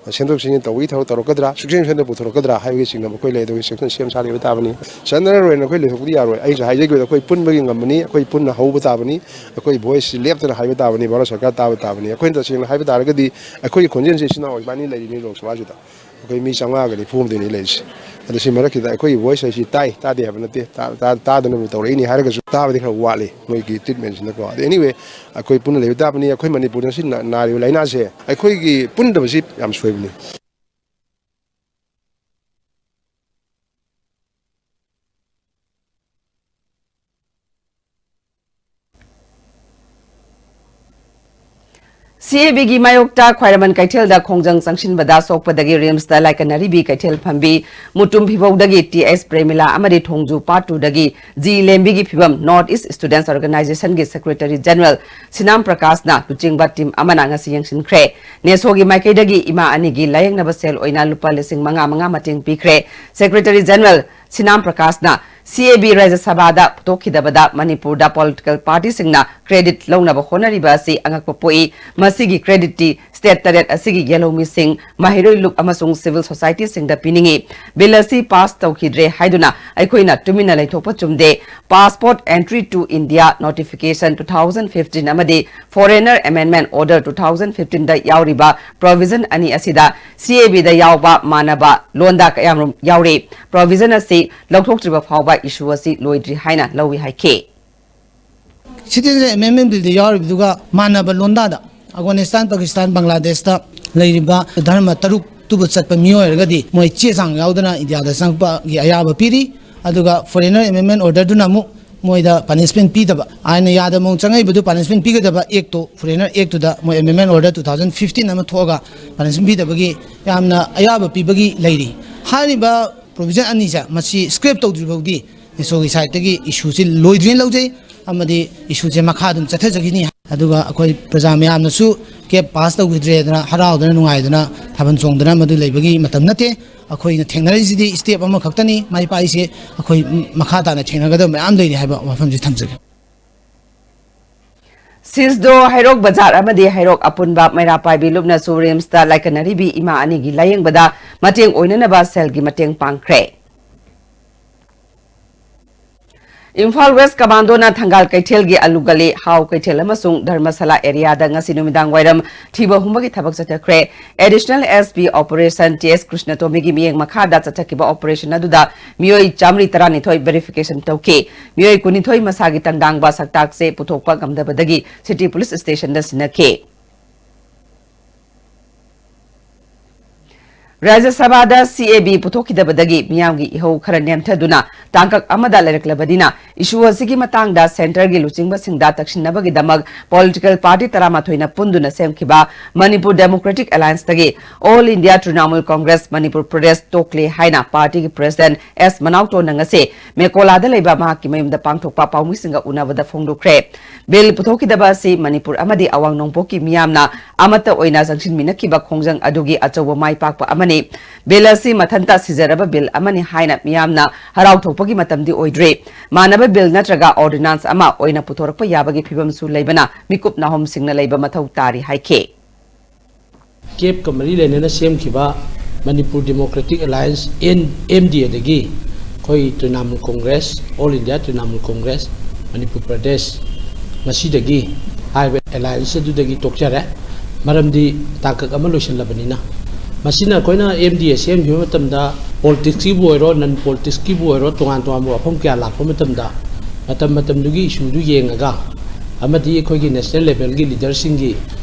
ꯁꯦꯝꯗꯣꯛ ꯁꯦꯝꯖꯤꯟ ꯇꯧꯕꯒꯤ ꯊꯕꯛ ꯇꯧꯔꯛꯀꯗ꯭ꯔꯥ, ꯁꯨꯛꯁꯦꯝ ꯁꯦꯝꯗꯣꯛ ꯄꯨꯊꯣꯔꯛꯀꯗ꯭ꯔꯥ ꯍꯥꯏꯕꯒꯤ ꯆꯤꯡꯅꯕ ꯑꯩꯈꯣꯏ ꯂꯩ꯫ ꯑꯗꯨꯒꯤ ꯁꯦꯛꯁꯟ ꯁꯦꯝ ꯁꯥ ꯂꯩꯕ ꯇꯥꯕꯅꯤ꯫ ꯆꯟꯅꯔꯔꯣꯏꯅ ꯑꯩꯈꯣꯏ ꯂꯩꯊꯣꯛꯄꯗꯤ ꯌꯥꯔꯣꯏ꯫ ꯑꯩꯁꯨ ꯍꯥꯏꯖꯈꯤꯕꯗ ꯑꯩꯈꯣꯏ ꯄꯨꯟꯕꯒꯤ ꯉꯝꯕꯅꯤ, ꯑꯩꯈꯣꯏ ꯄꯨꯟꯅ ꯍꯧꯕ ꯇꯥꯕꯅꯤ, ꯑꯩꯈꯣꯏ ꯚꯣꯏꯁꯁꯤ ꯂꯦꯞꯇꯅ ꯍꯥꯏꯕ ꯇꯥꯕꯅꯤ, ꯚꯥꯔꯠ ꯁꯔꯀꯥꯔ ꯇꯥꯕ ꯇꯥꯕꯅꯤ꯫ ꯑꯩꯈꯣꯏꯅ ꯇꯁꯦꯡꯅ ꯍꯥꯏꯕ ꯇꯥꯔꯒꯗꯤ ꯑꯩꯈꯣꯏꯒꯤ ꯈꯣꯟꯖꯦꯜꯁꯤ ꯏꯆꯤꯟ ꯏꯅꯥꯎ ꯏꯕꯥꯅꯤ ꯂꯩꯔꯤꯅꯤ ꯂꯣꯛ ꯁꯚꯥꯁꯤꯗ꯫ ꯑꯩꯈꯣꯏ ꯃꯤ ꯆꯥꯝꯃꯉꯥꯒ ꯅꯤꯐꯨ ꯍꯨꯝꯗꯣꯏꯅꯤ ꯂꯩꯔꯤꯁꯤ꯫ ꯑꯗꯣ ꯁꯤ ꯃꯔꯛꯁꯤꯗ ꯑꯩꯈꯣꯏꯒꯤ ꯚꯣꯏꯁ ꯍꯥꯏꯁꯤ ꯇꯥꯏ, ꯇꯥꯗꯦ ꯍꯥꯏꯕ ꯅꯠꯇꯦ, ꯇꯥ-, ꯇꯥ-, ꯇꯥꯗꯅꯕ ꯇꯧꯔꯛꯏꯅꯤ ꯍꯥꯏꯔꯒꯁꯨ ꯇꯥꯕꯗꯤ ꯈꯔ ꯋꯥꯠꯂꯤ ꯃꯣꯏꯒꯤ ꯇ꯭ꯔꯤꯠꯃꯦꯟꯁꯤꯅꯀꯣ꯫ ꯑꯗꯣ anyway, ꯑꯩꯈꯣꯏ ꯄꯨꯟꯅ ꯂꯩꯕ ꯇꯥꯕꯅꯤ꯫ ꯑꯩꯈꯣꯏ ꯃꯅꯤꯄꯨꯔꯗ ꯁꯤ ꯅꯥ-, ꯅꯥꯔꯤꯕ ꯂꯥꯏꯅꯥꯁꯦ ꯑꯩꯈꯣꯏꯒꯤ ꯄꯨꯟꯗꯕꯁꯤ ꯌꯥꯝ ꯁꯣꯏꯕꯅꯤ꯫ ꯁꯤ ꯑꯦ ꯕꯤꯒꯤ ꯃꯥꯌꯣꯛꯇ ꯈ꯭ꯋꯥꯏꯔꯝꯕꯟ ꯀꯩꯊꯦꯜꯗ ꯈꯣꯡꯖꯪ ꯆꯪꯁꯤꯟꯕꯗ ꯁꯣꯛꯄꯗꯒꯤ ꯔꯤꯝꯁꯇ ꯂꯥꯏꯀꯠꯅꯔꯤꯕꯤ ꯀꯩꯊꯦꯜ ꯐꯝꯕꯤ ꯃꯨꯇꯨꯝ ꯐꯤꯕꯧꯗꯒꯤ ꯇꯤ ꯑꯦꯁ ꯄ꯭ꯔꯦꯃꯤꯂꯥ ꯑꯃꯗꯤ ꯊꯣꯡꯖꯨ ꯄꯥꯠ ꯇꯨꯗꯒꯤ ꯖꯤ ꯂꯦꯝꯕꯤꯒꯤ ꯐꯤꯕꯝ North East Students Organizationꯒꯤ Secretary General ꯁꯤꯅꯥꯝ ꯄ꯭ꯔꯀꯥꯁꯅ ꯂꯨꯆꯤꯡꯕ ꯇꯤꯝ ꯑꯃꯅ ꯉꯁꯤ ꯌꯦꯡꯁꯤꯟꯈ꯭ꯔꯦ꯫ ꯅꯦꯁꯣꯒꯤ ꯃꯥꯏꯀꯩꯗꯒꯤ ꯏꯃꯥ ꯑꯅꯤꯒꯤ ꯂꯥꯌꯦꯡꯅꯕ ꯁꯦꯜ ꯑꯣꯏꯅ ꯂꯨꯄꯥ ꯂꯤꯁꯤꯡ ꯃꯉꯥ ꯃꯉꯥ ꯃꯇꯦꯡ ꯄꯤꯈ꯭ꯔꯦ꯫ Secretary General ꯁꯤꯅꯥꯝ ꯄ꯭ꯔꯀꯥꯁꯅ ꯁꯤ ꯑꯦ ꯕꯤ ꯔꯥꯖ꯭ꯌ ꯁꯚꯥꯗ ꯄꯨꯊꯣꯛꯈꯤꯗꯕꯗ ꯃꯅꯤꯄꯨꯔꯗ ꯄꯣꯂꯤꯇꯤꯀꯦꯜ ꯄꯥꯔꯇꯤꯁꯤꯡꯅ ꯀ꯭ꯔꯦꯗꯤꯠ ꯂꯧꯅꯕ ꯍꯣꯠꯅꯔꯤꯕ ꯑꯁꯤ ꯑꯉꯛꯄ ꯄꯣꯛꯏ꯫ ꯃꯁꯤꯒꯤ ꯀ꯭ꯔꯦꯗꯤꯠꯇꯤ ꯁ꯭ꯇꯦꯠ ꯇꯔꯦꯠ ꯑꯁꯤꯒꯤ ꯌꯦꯜꯍꯧꯃꯤꯁꯤꯡ, ꯃꯍꯩꯔꯣꯏ ꯂꯨꯞ ꯑꯃꯁꯨꯡ ꯁꯤꯚꯤꯜ ꯁꯣꯁꯥꯏꯇꯤꯁꯤꯡꯗ ꯄꯤꯅꯤꯡꯏ꯫ ꯕꯤꯜ ꯑꯁꯤ ꯄꯥꯁ ꯇꯧꯈꯤꯗ꯭ꯔꯦ ꯍꯥꯏꯗꯨꯅ ꯑꯩꯈꯣꯏꯅ ꯇꯨꯃꯤꯟꯅ ꯂꯩꯊꯣꯛꯄ ꯆꯨꯝꯗꯦ꯫ Passport Entry to India Notification two thousand fifteen ꯑꯃꯗꯤ Foreigner Amendment Order two thousand fifteenꯗ ꯌꯥꯎꯔꯤꯕ ꯄ꯭ꯔꯣꯚꯤꯖꯟ ꯑꯅꯤ ꯑꯁꯤꯗ ꯁꯤ ꯑꯦ ꯕꯤꯗ ꯌꯥꯎꯕ ꯃꯥꯟꯅꯕ ꯂꯣꯟꯗꯥ ꯀꯌꯥꯃꯔꯨꯝ ꯌꯥꯎꯔꯤ꯫ ꯄ꯭ꯔꯣꯚꯤꯖꯟ ꯑꯁꯤ ꯂꯧꯊꯣꯛꯇ꯭ꯔꯤꯕ ꯐꯥꯎꯕ ꯏꯁꯨ ꯑꯁꯤ ꯂꯣꯏꯗ꯭ꯔꯤ ꯍꯥꯏꯅ ꯂꯧꯏ ꯍꯥꯏꯈꯤ꯫ Citizenship Amendment Billꯗ ꯌꯥꯎꯔꯤꯕꯗꯨꯒ ꯃꯥꯟꯅꯕ ꯂꯣꯟꯗꯥꯗ ꯑꯐꯒꯥꯅꯤꯁꯇꯥꯟ, ꯄꯥꯀꯤꯁꯇꯥꯟ, ꯕꯪꯒ꯭ꯂꯥꯗꯦꯁꯇ ꯂꯩꯔꯤꯕ ꯙꯔꯃ ꯇꯔꯨꯛꯇꯨꯕꯨ ꯆꯠꯄ ꯃꯤꯑꯣꯏ ꯑꯣꯏꯔꯒꯗꯤ ꯃꯣꯏ ꯆꯦ ꯆꯥꯡ ꯌꯥꯎꯗꯅ ꯏꯟꯗꯤꯌꯥꯗ ꯆꯪꯉꯛꯄꯒꯤ ꯑꯌꯥꯕ ꯄꯤꯔꯤ꯫ ꯑꯗꯨꯒ Foreigner Amendment Orderꯗꯨꯅ ꯑꯃꯨꯛ ꯃꯣꯏꯗ punishment ꯄꯤꯗꯕ, ꯑꯥꯏꯟꯅ ꯌꯥꯗꯕ ꯃꯑꯣꯡ ꯆꯪꯉꯛꯏꯕꯗꯨ punishment ꯄꯤꯒꯗꯕ Actꯇꯣ, Foreigner Actꯇꯨꯗ ꯃꯣꯏ Amendment Order two thousand fifteen ꯑꯃ ꯊꯣꯛꯑꯒ punishment ꯄꯤꯗꯕꯒꯤ ꯌꯥꯝꯅ ꯑꯌꯥꯕ ꯄꯤꯕꯒꯤ ꯂꯩꯔꯤ꯫ ꯍꯥꯏꯔꯤꯕ ꯄ꯭ꯔꯣꯕꯤꯖꯟ ꯑꯅꯤꯁꯦ ꯃꯁꯤ ꯁ꯭ꯀ꯭ꯔꯦꯞ ꯇꯧꯗ꯭ꯔꯤ ꯐꯥꯎꯗꯤ ꯅꯦꯁꯣꯒꯤ ꯁꯥꯏꯠꯇꯒꯤ ꯏꯁꯨꯁꯤ ꯂꯣꯏꯗ꯭ꯔꯤꯅ ꯂꯧꯖꯩ, ꯑꯃꯗꯤ ꯏꯁꯨꯁꯦ ꯃꯈꯥ ꯑꯗꯨꯝ ꯆꯠꯊꯖꯈꯤꯅꯤ꯫ ꯑꯗꯨꯒ ꯑꯩꯈꯣꯏ ꯄ꯭ꯔꯖꯥ ꯃꯌꯥꯝꯅꯁꯨ ꯀꯦꯞ ꯄꯥꯁ ꯇꯧꯈꯤꯗ꯭ꯔꯦꯗꯅ ꯍꯔꯥꯎꯗꯅ ꯅꯨꯡꯉꯥꯏꯗꯅ ꯊꯥꯕꯜ ꯆꯣꯡꯗꯅ ꯃꯗꯨ ꯂꯩꯕꯒꯤ ꯃꯇꯝ ꯅꯠꯇꯦ꯫ ꯑꯩꯈꯣꯏꯅ ꯊꯦꯡꯅꯔꯤꯁꯤꯗꯤ ꯁ꯭ꯇꯦꯞ ꯑꯃꯈꯛꯇꯅꯤ, ꯃꯥꯏ ꯄꯥꯛꯏꯁꯦ꯫ ꯑꯩꯈꯣꯏ ꯃꯈꯥ ꯇꯥꯅ ꯊꯦꯡꯅꯒꯗꯕ ꯃꯌꯥꯝ ꯂꯩꯔꯤ ꯍꯥꯏꯕ ꯋꯥꯐꯝꯁꯤ ꯊꯝꯖꯒꯦ꯫ ꯁꯤꯁꯗꯣ ꯍꯩꯔꯣꯛ ꯕꯖꯥꯔ ꯑꯃꯗꯤ ꯍꯩꯔꯣꯛ ꯑꯄꯨꯟꯕ ꯃꯩꯔꯥ ꯄꯥꯏꯕꯤ ꯂꯨꯞꯅꯁꯨ ꯔꯤꯝꯁꯇ ꯂꯥꯏꯀꯠꯅꯔꯤꯕꯤ ꯏꯃꯥ ꯑꯅꯤꯒꯤ ꯂꯥꯌꯦꯡꯕꯗ ꯃꯇꯦꯡ ꯑꯣꯏꯅꯅꯕ ꯁꯦꯜꯒꯤ ꯃꯇꯦꯡ ꯄꯥꯡꯈ꯭ꯔꯦ꯫ ꯏꯝꯐꯥꯜ ꯋꯦꯁ ꯀꯃꯥꯟꯗꯣꯅ ꯊꯪꯒꯥꯜ ꯀꯩꯊꯦꯜꯒꯤ ꯑꯂꯨ ꯒꯂꯤ, ꯍꯥꯎ ꯀꯩꯊꯦꯜ ꯑꯃꯁꯨꯡ ꯙꯔꯃꯁꯥꯂꯥ ꯑꯦꯔꯤꯌꯥꯗ ꯉꯁꯤ ꯅꯨꯃꯤꯗꯥꯡ ꯋꯥꯏꯔꯝ ꯊꯤꯕ ꯍꯨꯝꯕꯒꯤ ꯊꯕꯛ ꯆꯠꯊꯈ꯭ꯔꯦ꯫ Additional S P operation T S ꯀ꯭ꯔꯤꯁꯅꯇꯣꯃꯤꯒꯤ ꯃꯤꯠꯌꯦꯡ ꯃꯈꯥꯗ ꯆꯠꯊꯈꯤꯕ ꯑꯣꯄꯔꯦꯁꯟ ꯑꯗꯨꯗ ꯃꯤꯑꯣꯏ ꯆꯥꯃꯔꯤ ꯇꯔꯥꯅꯤꯊꯣꯏ ꯚꯦꯔꯤꯐꯤꯀꯦꯁꯟ ꯇꯧꯈꯤ꯫ ꯃꯤꯑꯣꯏ ꯀꯨꯟꯅꯤꯊꯣꯏ ꯃꯁꯥꯒꯤ ꯇꯪꯗꯥꯡꯕ ꯁꯛꯇꯥꯛꯁꯦ ꯄꯨꯊꯣꯛꯄ ꯉꯝꯗꯕꯗꯒꯤ ꯁꯤꯇꯤ ꯄꯨꯂꯤꯁ ꯁ꯭ꯇꯦꯁꯟꯗ ꯁꯤꯟꯅꯈꯤ꯫ ꯔꯥꯖ꯭ꯌ ꯁꯚꯥꯗ ꯁꯤ ꯑꯦ ꯕꯤ ꯄꯨꯊꯣꯛꯈꯤꯗꯕꯗꯒꯤ ꯃꯤꯌꯥꯝꯒꯤ ꯏꯍꯧ ꯈꯔ ꯅꯦꯝꯊꯗꯨꯅ ꯇꯥꯡꯀꯛ ꯑꯃꯗ ꯂꯩꯔꯛꯂꯕꯅꯤꯅ, ꯏꯁꯨ ꯑꯁꯤꯒꯤ ꯃꯇꯥꯡꯗ ꯁꯦꯟꯇꯔꯒꯤ ꯂꯨꯆꯤꯡꯕꯁꯤꯡꯗ ꯇꯛꯁꯤꯟꯅꯕꯒꯤꯗꯃꯛ ꯄꯣꯂꯤꯇꯤꯀꯦꯜ ꯄꯥꯔꯇꯤ ꯇꯔꯥꯃꯥꯊꯣꯏꯅ ꯄꯨꯟꯗꯨꯅ ꯁꯦꯝꯈꯤꯕ ꯃꯅꯤꯄꯨꯔ ꯗꯦꯃꯣꯀ꯭ꯔꯦꯇꯤꯛ ꯑꯦꯂꯥꯌꯟꯁꯇꯒꯤ all India Trinamool Congress Manipur Pradesh ꯇꯣꯛꯂꯦ ꯍꯥꯏꯅ ꯄꯥꯔꯇꯤꯒꯤ ꯄ꯭ꯔꯦꯁꯤꯗꯦꯟꯠ ꯑꯦꯁ ꯃꯅꯥꯎꯇꯣꯟꯅ ꯉꯁꯤ ꯃꯦꯀꯣꯂꯥꯗ ꯂꯩꯕ ꯃꯍꯥꯛꯀꯤ ꯃꯌꯨꯝꯗ ꯄꯥꯡꯊꯣꯛꯄ ꯄꯥꯎꯃꯤꯁꯤꯡꯒ ꯎꯅꯕꯗ ꯐꯣꯡꯗꯣꯛꯈ꯭ꯔꯦ꯫ ꯕꯤꯜ ꯄꯨꯊꯣꯛꯈꯤꯗꯕ ꯑꯁꯤ ꯃꯅꯤꯄꯨꯔ ꯑꯃꯗꯤ ꯑꯋꯥꯡ ꯅꯣꯡꯄꯣꯛꯀꯤ ꯃꯤꯌꯥꯝꯅ ꯑꯃꯠꯇ ꯑꯣꯏꯅ ꯆꯪꯁꯤꯟꯃꯤꯟꯅꯈꯤꯕ ꯈꯣꯡꯖꯪ ꯑꯗꯨꯒꯤ ꯑꯆꯧꯕ ꯃꯥꯏ ꯄꯥꯛꯄ ꯑꯃꯅꯤ꯫ ꯕꯤꯜ ꯑꯁꯤ ꯃꯊꯟꯇ ꯁꯤꯖꯔꯕ ꯕꯤꯜ ꯑꯃꯅꯤ ꯍꯥꯏꯅ ꯃꯤꯌꯥꯝꯅ ꯍꯔꯥꯎ ꯊꯣꯛꯄꯒꯤ ꯃꯇꯝꯗꯤ ꯑꯣꯏꯗ꯭ꯔꯤ꯫ ꯃꯥꯟꯅꯕ ꯕꯤꯜ ꯅꯠꯇ꯭ꯔꯒ ꯑꯣꯔꯗꯤꯅꯥꯟꯁ ꯑꯃ ꯑꯣꯏꯅ ꯄꯨꯊꯣꯔꯛꯄ ꯌꯥꯕꯒꯤ ꯐꯤꯕꯝꯁꯨ ꯂꯩꯕꯅ ꯃꯤꯀꯨꯞ ꯅꯥꯍꯣꯝꯁꯤꯡꯅ ꯂꯩꯕ ꯃꯊꯧ ꯇꯥꯔꯤ ꯍꯥꯏꯈꯤ꯫ ꯀꯦꯞꯀ ꯃꯔꯤ ꯂꯩꯅꯅ ꯁꯦꯝꯈꯤꯕ Manipur democratic alliance, N, M D ꯑꯦꯗꯒꯤ ꯑꯩꯈꯣꯏ Trinamool Congress, all India Trinamool Congress Manipur Pradesh, ꯃꯁꯤꯗꯒꯤ ꯍꯥꯏꯔꯤꯕ ꯑꯦꯂꯥꯌꯟꯁ ꯑꯗꯨꯗꯒꯤ ꯇꯣꯛꯆꯔꯦ꯫ ꯃꯔꯝꯗꯤ ꯇꯥꯡꯀꯛ ꯑꯃ ꯂꯣꯏꯁꯤꯜꯂꯕꯅꯤꯅ꯫ ꯃꯁꯤꯅ ꯑꯩꯈꯣꯏꯅ ꯑꯦꯝ ꯗꯤ ꯑꯦ ꯁꯦꯝꯈꯤꯕ ꯃꯇꯝꯗ ꯄꯣꯂꯤꯇꯤꯛꯁꯀꯤꯕꯨ ꯑꯣꯏꯔꯣ, ꯅꯟ ꯄꯣꯂꯤꯇꯤꯛꯁꯀꯤꯕꯨ ꯑꯣꯏꯔꯣ, ꯇꯣꯉꯥꯟ ꯇꯣꯉꯥꯟꯕ ꯋꯥꯐꯝ ꯀꯌꯥ ꯂꯥꯛꯄ ꯃꯇꯝꯗ ꯃꯇꯝ ꯃꯇꯝꯗꯨꯒꯤ ꯏꯁꯨꯗꯨ ꯌꯦꯡꯉꯒ ꯑꯃꯗꯤ ꯑꯩꯈꯣꯏꯒꯤ ꯅꯦꯁꯅꯦꯜ ꯂꯦꯚꯦꯜꯒꯤ ꯂꯤꯗꯔꯁꯤꯡꯒꯤ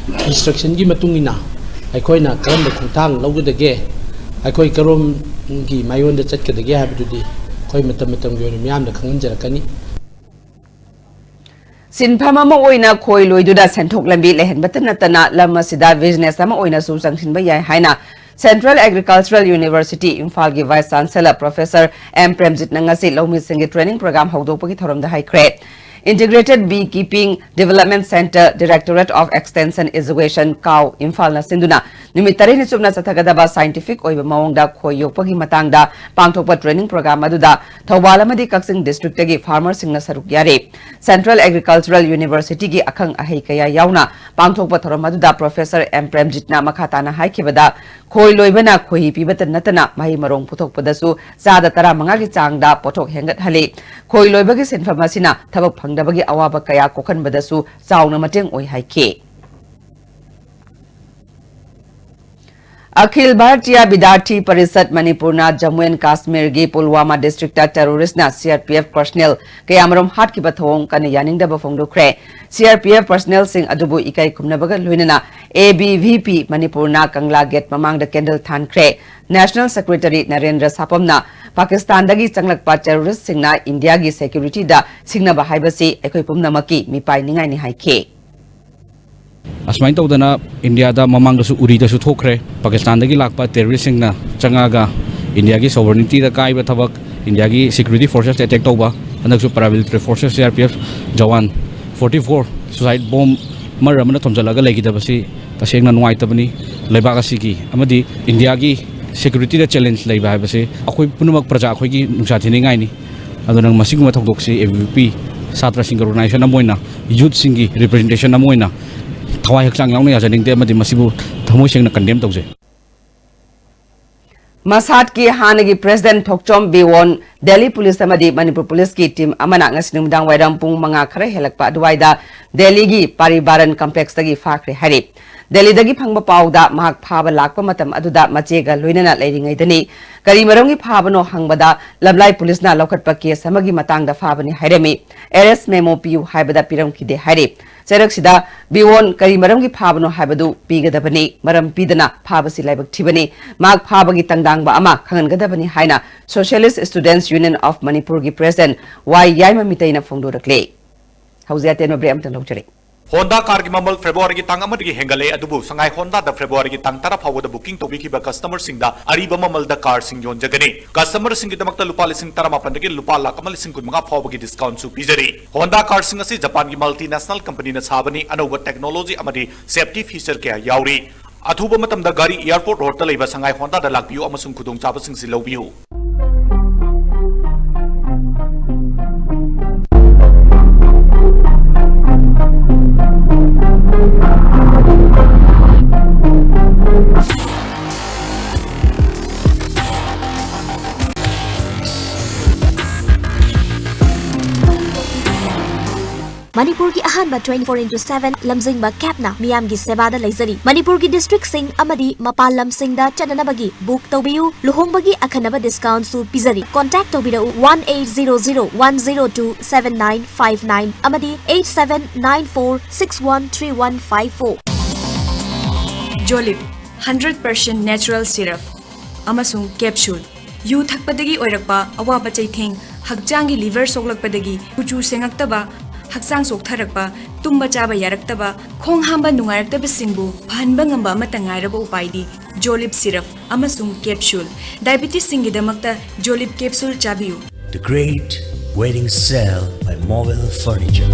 ꯏꯟꯁꯇ꯭ꯔꯛꯁꯟꯒꯤ ꯃꯇꯨꯡ ꯏꯟꯅ ꯑꯩꯈꯣꯏꯅ ꯀꯔꯝꯕ ꯈꯣꯡꯊꯥꯡ ꯂꯧꯒꯗꯒꯦ, ꯑꯩꯈꯣꯏ ꯀꯔꯣꯝꯒꯤ ꯃꯥꯏꯌꯣꯟꯗ ꯆꯠꯀꯗꯒꯦ ꯍꯥꯏꯕꯗꯨꯗꯤ ꯑꯩꯈꯣꯏ ꯃꯇꯝ ꯃꯇꯝꯒꯤ ꯑꯣꯏꯅ ꯃꯤꯌꯥꯝꯗ ꯈꯪꯍꯟꯖꯔꯛꯀꯅꯤ꯫ ꯁꯤꯟꯐꯝ ꯑꯃ ꯑꯣꯏꯅ ꯈꯣꯏ ꯂꯣꯏꯗꯨꯅ ꯁꯦꯟꯊꯣꯛ ꯂꯝꯕꯤ ꯂꯩꯍꯟꯕꯇ ꯅꯠꯇꯅ ꯂꯝ ꯑꯁꯤꯗ ꯕꯤꯖꯤꯅꯦꯁ ꯑꯃ ꯑꯣꯏꯅꯁꯨ ꯆꯪꯁꯤꯟꯕ ꯌꯥꯏ ꯍꯥꯏꯅ Central Agricultural University ꯏꯝꯐꯥꯜꯒꯤ Vice Chancellor Professor M ꯄ꯭ꯔꯦꯝꯖꯤꯠꯅ ꯉꯁꯤ ꯂꯧꯃꯤꯁꯤꯡꯒꯤ training program ꯍꯧꯗꯣꯛꯄꯒꯤ ꯊꯧꯔꯝꯗ ꯍꯥꯏꯈ꯭ꯔꯦ꯫ Integrated Beekeeping Development Centre, Directorate of Extension Education, ꯀꯥꯎ, ꯏꯝꯐꯥꯜꯅ ꯁꯤꯟꯗꯨꯅ ꯅꯨꯃꯤꯠ ꯇꯔꯦꯠꯅꯤ ꯆꯨꯞꯅ ꯆꯠꯊꯒꯗꯕ scientific ꯑꯣꯏꯕ ꯃꯑꯣꯡꯗ ꯈꯣꯏ ꯌꯣꯛꯄꯒꯤ ꯃꯇꯥꯡꯗ ꯄꯥꯡꯊꯣꯛꯄ training program ꯑꯗꯨꯗ ꯊꯧꯕꯥꯜ ꯑꯃꯗꯤ ꯀꯛꯆꯤꯡ districtꯇꯒꯤ farmerꯁꯤꯡꯅ ꯁꯔꯨꯛ ꯌꯥꯔꯤ꯫ Central Agricultural Universityꯒꯤ ꯑꯈꯪ ꯑꯍꯩ ꯀꯌꯥ ꯌꯥꯎꯅ ꯄꯥꯡꯊꯣꯛꯄ ꯊꯧꯔꯝ ꯑꯗꯨꯗ Professor M ꯄ꯭ꯔꯦꯝꯖꯤꯠꯅ ꯃꯈꯥ ꯇꯥꯅ ꯍꯥꯏꯈꯤꯕꯗ, ꯈꯣꯏ ꯂꯣꯏꯕꯅ ꯈꯣꯏꯍꯤ ꯄꯤꯕꯇ ꯅꯠꯇꯅ ꯃꯍꯩ ꯃꯔꯣꯡ ꯄꯨꯊꯣꯛꯄꯗꯁꯨ ꯆꯥꯗ ꯇꯔꯥꯃꯉꯥꯒꯤ ꯆꯥꯡꯗ ꯄꯣꯠꯊꯣꯛ ꯍꯦꯟꯒꯠꯍꯜꯂꯤ꯫ ꯈꯣꯏ ꯂꯣꯏꯕꯒꯤ ꯁꯤꯟꯐꯝ ꯑꯁꯤꯅ ꯊꯕꯛ ꯐꯪꯗꯕꯒꯤ ꯑꯋꯥꯕ ꯀꯌꯥ ꯀꯣꯛꯍꯟꯕꯗꯁꯨ ꯆꯥꯎꯅ ꯃꯇꯦꯡ ꯑꯣꯏ ꯍꯥꯏꯈꯤ꯫ ꯑꯈꯤꯜ ꯚꯥꯔꯇꯤꯌꯥ ꯕꯤꯗ꯭ꯌꯥꯔꯊꯤ ꯄꯔꯤꯁꯠ ꯃꯅꯤꯄꯨꯔꯅ ꯖꯝꯃꯨ ꯑꯦꯟ ꯀꯥꯁꯃꯤꯔꯒꯤ ꯄꯨꯜꯋꯥꯃꯥ districtꯇ terroristꯅ CRPF personnel ꯀꯌꯥꯃꯔꯨꯝ ꯍꯥꯠꯈꯤꯕ ꯊꯧꯑꯣꯡ ꯀꯟꯅ ꯌꯥꯅꯤꯡꯗꯕ ꯐꯣꯡꯗꯣꯛꯈ꯭ꯔꯦ꯫ CRPF personnelꯁꯤꯡ ꯑꯗꯨꯕꯨ ꯏꯀꯥꯏ ꯈꯨꯝꯅꯕꯒ ꯂꯣꯏꯅꯅ ABVP ꯃꯅꯤꯄꯨꯔꯅ ꯀꯪꯂꯥ gate ꯃꯃꯥꯡꯗ candle ꯊꯥꯟꯈ꯭ꯔꯦ꯫ National Secretary ꯅꯔꯦꯟꯗ꯭ꯔ ꯁꯥꯄꯝꯅ ꯄꯥꯀꯤꯁꯇꯥꯟꯗꯒꯤ ꯆꯪꯂꯛꯄ terroristꯁꯤꯡꯅ ꯏꯟꯗꯤꯌꯥꯒꯤ securityꯗ ꯁꯤꯡꯅꯕ ꯍꯥꯏꯕꯁꯤ ꯑꯩꯈꯣꯏ ꯄꯨꯝꯅꯃꯛꯀꯤ ꯃꯤꯄꯥꯏꯅꯤꯡꯉꯥꯏꯅꯤ ꯍꯥꯏꯈꯤ꯫ ꯑꯁꯨꯃꯥꯏꯅ ꯇꯧꯗꯅ ꯏꯟꯗꯤꯌꯥꯗ ꯃꯃꯥꯡꯗꯁꯨ ꯎꯔꯤꯗꯁꯨ ꯊꯣꯛꯈ꯭ꯔꯦ꯫ ꯄꯥꯀꯤꯁꯇꯥꯟꯗꯒꯤ ꯂꯥꯛꯄ terroristꯁꯤꯡꯅ ꯆꯪꯉꯛꯑꯒ ꯏꯟꯗꯤꯌꯥꯒꯤ sovereigntyꯗ ꯀꯥꯏꯕ ꯊꯕꯛ, ꯏꯟꯗꯤꯌꯥꯒꯤ security forces attack ꯇꯧꯕ, ꯍꯟꯗꯛꯁꯨ paramilitary forces CRPF Jawan forty four suicide bomber ꯑꯃꯅ ꯊꯣꯝꯖꯤꯜꯂꯒ ꯂꯩꯈꯤꯗꯕꯁꯤ ꯇꯁꯦꯡꯅ ꯅꯨꯡꯉꯥꯏꯇꯕꯅꯤ꯫ ꯂꯩꯕꯥꯛ ꯑꯁꯤꯒꯤ ꯑꯃꯗꯤ ꯏꯟꯗꯤꯌꯥꯒꯤ securityꯗ challenge ꯂꯩꯕ ꯍꯥꯏꯕꯁꯤ ꯑꯩꯈꯣꯏ ꯄꯨꯝꯅꯃꯛ ꯄ꯭ꯔꯖꯥ ꯑꯩꯈꯣꯏꯒꯤ ꯅꯨꯡꯁꯥ ꯊꯤꯅꯤꯡꯉꯥꯏꯅꯤ꯫ ꯑꯗꯨꯅ ꯃꯁꯤꯒꯨꯝꯕ ꯊꯧꯗꯣꯛꯁꯤ ABVP ꯁꯥꯇ꯭ꯔꯁꯤꯡꯒꯤ organization ꯑꯃ ꯑꯣꯏꯅ, youthꯁꯤꯡꯒꯤ representation ꯑꯃ ꯑꯣꯏꯅ ꯊꯋꯥꯏ ꯍꯛꯆꯥꯡ ꯌꯥꯎꯅ ꯌꯥꯖꯅꯤꯡꯗꯦ ꯑꯃꯗꯤ ꯃꯁꯤꯕꯨ ꯊꯃꯣꯏ ꯁꯦꯡꯅ condemn ꯇꯧꯖꯩ꯫ ꯃꯁꯥꯗꯀꯤ ꯍꯥꯟꯅꯒꯤ president ꯊꯣꯛꯆꯣꯝ ꯕꯤꯋꯣꯟ ꯗꯦꯜꯂꯤ police ꯑꯃꯗꯤ ꯃꯅꯤꯄꯨꯔ policeꯀꯤ team ꯑꯃꯅ ꯉꯁꯤ ꯅꯨꯃꯤꯗꯥꯡ ꯋꯥꯏꯔꯝ ꯄꯨꯡ ꯃꯉꯥ ꯈꯔ ꯍꯦꯜꯂꯛꯄ ꯑꯗꯨꯋꯥꯏꯗ ꯗꯦꯜꯂꯤꯒꯤ ꯄꯥꯔꯤꯕꯥꯔꯟ complexꯇꯒꯤ ꯐꯥꯈ꯭ꯔꯦ ꯍꯥꯏꯔꯤ꯫ ꯗꯦꯜꯂꯤꯗꯒꯤ ꯐꯪꯕ ꯄꯥꯎꯗ ꯃꯍꯥꯛ ꯐꯥꯕ ꯂꯥꯛꯄ ꯃꯇꯝ ꯑꯗꯨꯗ ꯃꯆꯦꯒ ꯂꯣꯏꯅꯅ ꯂꯩꯔꯤꯉꯩꯗꯅꯤ꯫ ꯀꯔꯤ ꯃꯔꯝꯒꯤ ꯐꯥꯕꯅꯣ ꯍꯪꯕꯗ ꯂꯝꯂꯥꯏ policeꯅ ꯂꯧꯈꯠꯄ case ꯑꯃꯒꯤ ꯃꯇꯥꯡꯗ ꯐꯥꯕꯅꯤ ꯍꯥꯏꯔꯝꯃꯤ꯫ Arrest memo ꯄꯤꯌꯨ ꯍꯥꯏꯕꯗ ꯄꯤꯔꯝꯈꯤꯗꯦ ꯍꯥꯏꯔꯤ꯫ ꯆꯩꯔꯛꯁꯤꯗ ꯕꯤꯋꯣꯟ ꯀꯔꯤ ꯃꯔꯝꯒꯤ ꯐꯥꯕꯅꯣ ꯍꯥꯏꯕꯗꯨ ꯄꯤꯒꯗꯕꯅꯤ꯫ ꯃꯔꯝ ꯄꯤꯗꯅ ꯐꯥꯕꯁꯤ ꯂꯥꯏꯕꯛ ꯊꯤꯕꯅꯤ꯫ ꯃꯍꯥꯛ ꯐꯥꯕꯒꯤ ꯇꯪꯗꯥꯡꯕ ꯑꯃ ꯈꯪꯍꯟꯒꯗꯕꯅꯤ ꯍꯥꯏꯅ Socialist Students Union of Manipurꯒꯤ president ꯋꯥꯏ ꯌꯥꯏꯃ ꯃꯤꯇꯩꯅ ꯐꯣꯡꯗꯣꯔꯛꯂꯤ꯫ ꯍꯧꯖꯤꯛ ꯑꯇꯦꯟꯕ break ꯑꯃꯇꯪ ꯂꯧꯖꯔꯤ꯫ Honda car ꯒꯤ ꯃꯃꯜ February ꯒꯤ ꯇꯥꯡ ꯑꯃꯗꯒꯤ ꯍꯦꯟꯒꯠꯂꯦ, ꯑꯗꯨꯕꯨ ꯁꯉꯥꯏ Honda ꯗ February ꯒꯤ ꯇꯥꯡ ꯇꯔꯥ ꯐꯥꯎꯕꯗ booking ꯇꯧꯕꯤꯈꯤꯕ customer ꯁꯤꯡꯗ ꯑꯔꯤꯕ ꯃꯃꯜꯗ car ꯁꯤꯡ ꯌꯣꯟꯖꯒꯅꯤ꯫ Customer ꯁꯤꯡꯒꯤꯗꯃꯛꯇ ꯂꯨꯄꯥ ꯂꯤꯁꯤꯡ ꯇꯔꯥꯃꯥꯄꯟꯗꯒꯤ ꯂꯨꯄꯥ ꯂꯥꯈ ꯑꯃ ꯂꯤꯁꯤꯡ ꯀꯨꯟꯃꯉꯥ ꯐꯥꯎꯕꯒꯤ discount ꯁꯨ ꯄꯤꯖꯔꯤ꯫ Honda car ꯁꯤꯡ ꯑꯁꯤ Japan ꯒꯤ multinational company ꯅ ꯁꯥꯕꯅꯤ, ꯑꯅꯧꯕ technology ꯑꯃꯗꯤ safety feature ꯀꯌꯥ ꯌꯥꯎꯔꯤ꯫ ꯑꯊꯨꯕ ꯃꯇꯝꯗ ꯒꯥꯔꯤ airport road ꯇ ꯂꯩꯕ ꯁꯉꯥꯏ Honda ꯗ ꯂꯥꯛꯄꯤꯌꯨ ꯑꯃꯁꯨꯡ ꯈꯨꯗꯣꯡꯆꯥꯕꯁꯤꯡꯁꯤ ꯂꯧꯕꯤꯌꯨ꯫ ꯃꯅꯤꯄꯨꯔꯒꯤ ꯑꯍꯥꯟꯕ twenty four into seven ꯂꯝꯖꯤꯡꯕ cab ꯅ ꯃꯤꯌꯥꯝꯒꯤ ꯁꯦꯕꯥꯗ ꯂꯩꯖꯔꯤ꯫ ꯃꯅꯤꯄꯨꯔꯒꯤ district ꯁꯤꯡ ꯑꯃꯗꯤ ꯃꯄꯥꯟ ꯂꯝꯁꯤꯡꯗ ꯆꯠꯅꯅꯕꯒꯤ book ꯇꯧꯕꯤꯌꯨ꯫ ꯂꯨꯍꯣꯡꯕꯒꯤ ꯑꯈꯟꯅꯕ discount ꯁꯨ ꯄꯤꯖꯔꯤ꯫ Contact ꯇꯧꯕꯤꯔꯛꯎ one eight zero zero one zero two seven nine five nine ꯑꯃꯗꯤ eight seven nine four six one three one five four꯫ Jolib, hundred percent natural syrup ꯑꯃꯁꯨꯡ capsule꯫ ꯌꯨ ꯊꯛꯄꯗꯒꯤ ꯑꯣꯏꯔꯛꯄ ꯑꯋꯥꯕ ꯆꯩꯊꯦꯡ, ꯍꯛꯆꯥꯡꯒꯤ liver ꯁꯣꯛꯂꯛꯄꯗꯒꯤ ꯀꯨꯆꯨ ꯁꯦꯡꯉꯛꯇꯕ, ꯍꯛꯆꯥꯡ ꯆꯣꯛꯊꯔꯛꯄ, ꯇꯨꯝꯕ ꯆꯥꯕ ꯌꯥꯔꯛꯇꯕ, ꯈꯣꯡ ꯍꯥꯝꯕ ꯅꯨꯡꯉꯥꯏꯔꯛꯇꯕꯁꯤꯡꯕꯨ ꯐꯍꯟꯕ ꯉꯝꯕ ꯑꯃꯠꯇ ꯉꯥꯏꯔꯕ ꯎꯄꯥꯏꯗꯤ Jolib syrup ꯑꯃꯁꯨꯡ capsule꯫ Diabetes ꯁꯤꯡꯒꯤꯗꯃꯛꯇ Jolib capsule ꯆꯥꯕꯤꯌꯨ꯫ The Great Wedding Sale by Mobile Furniture.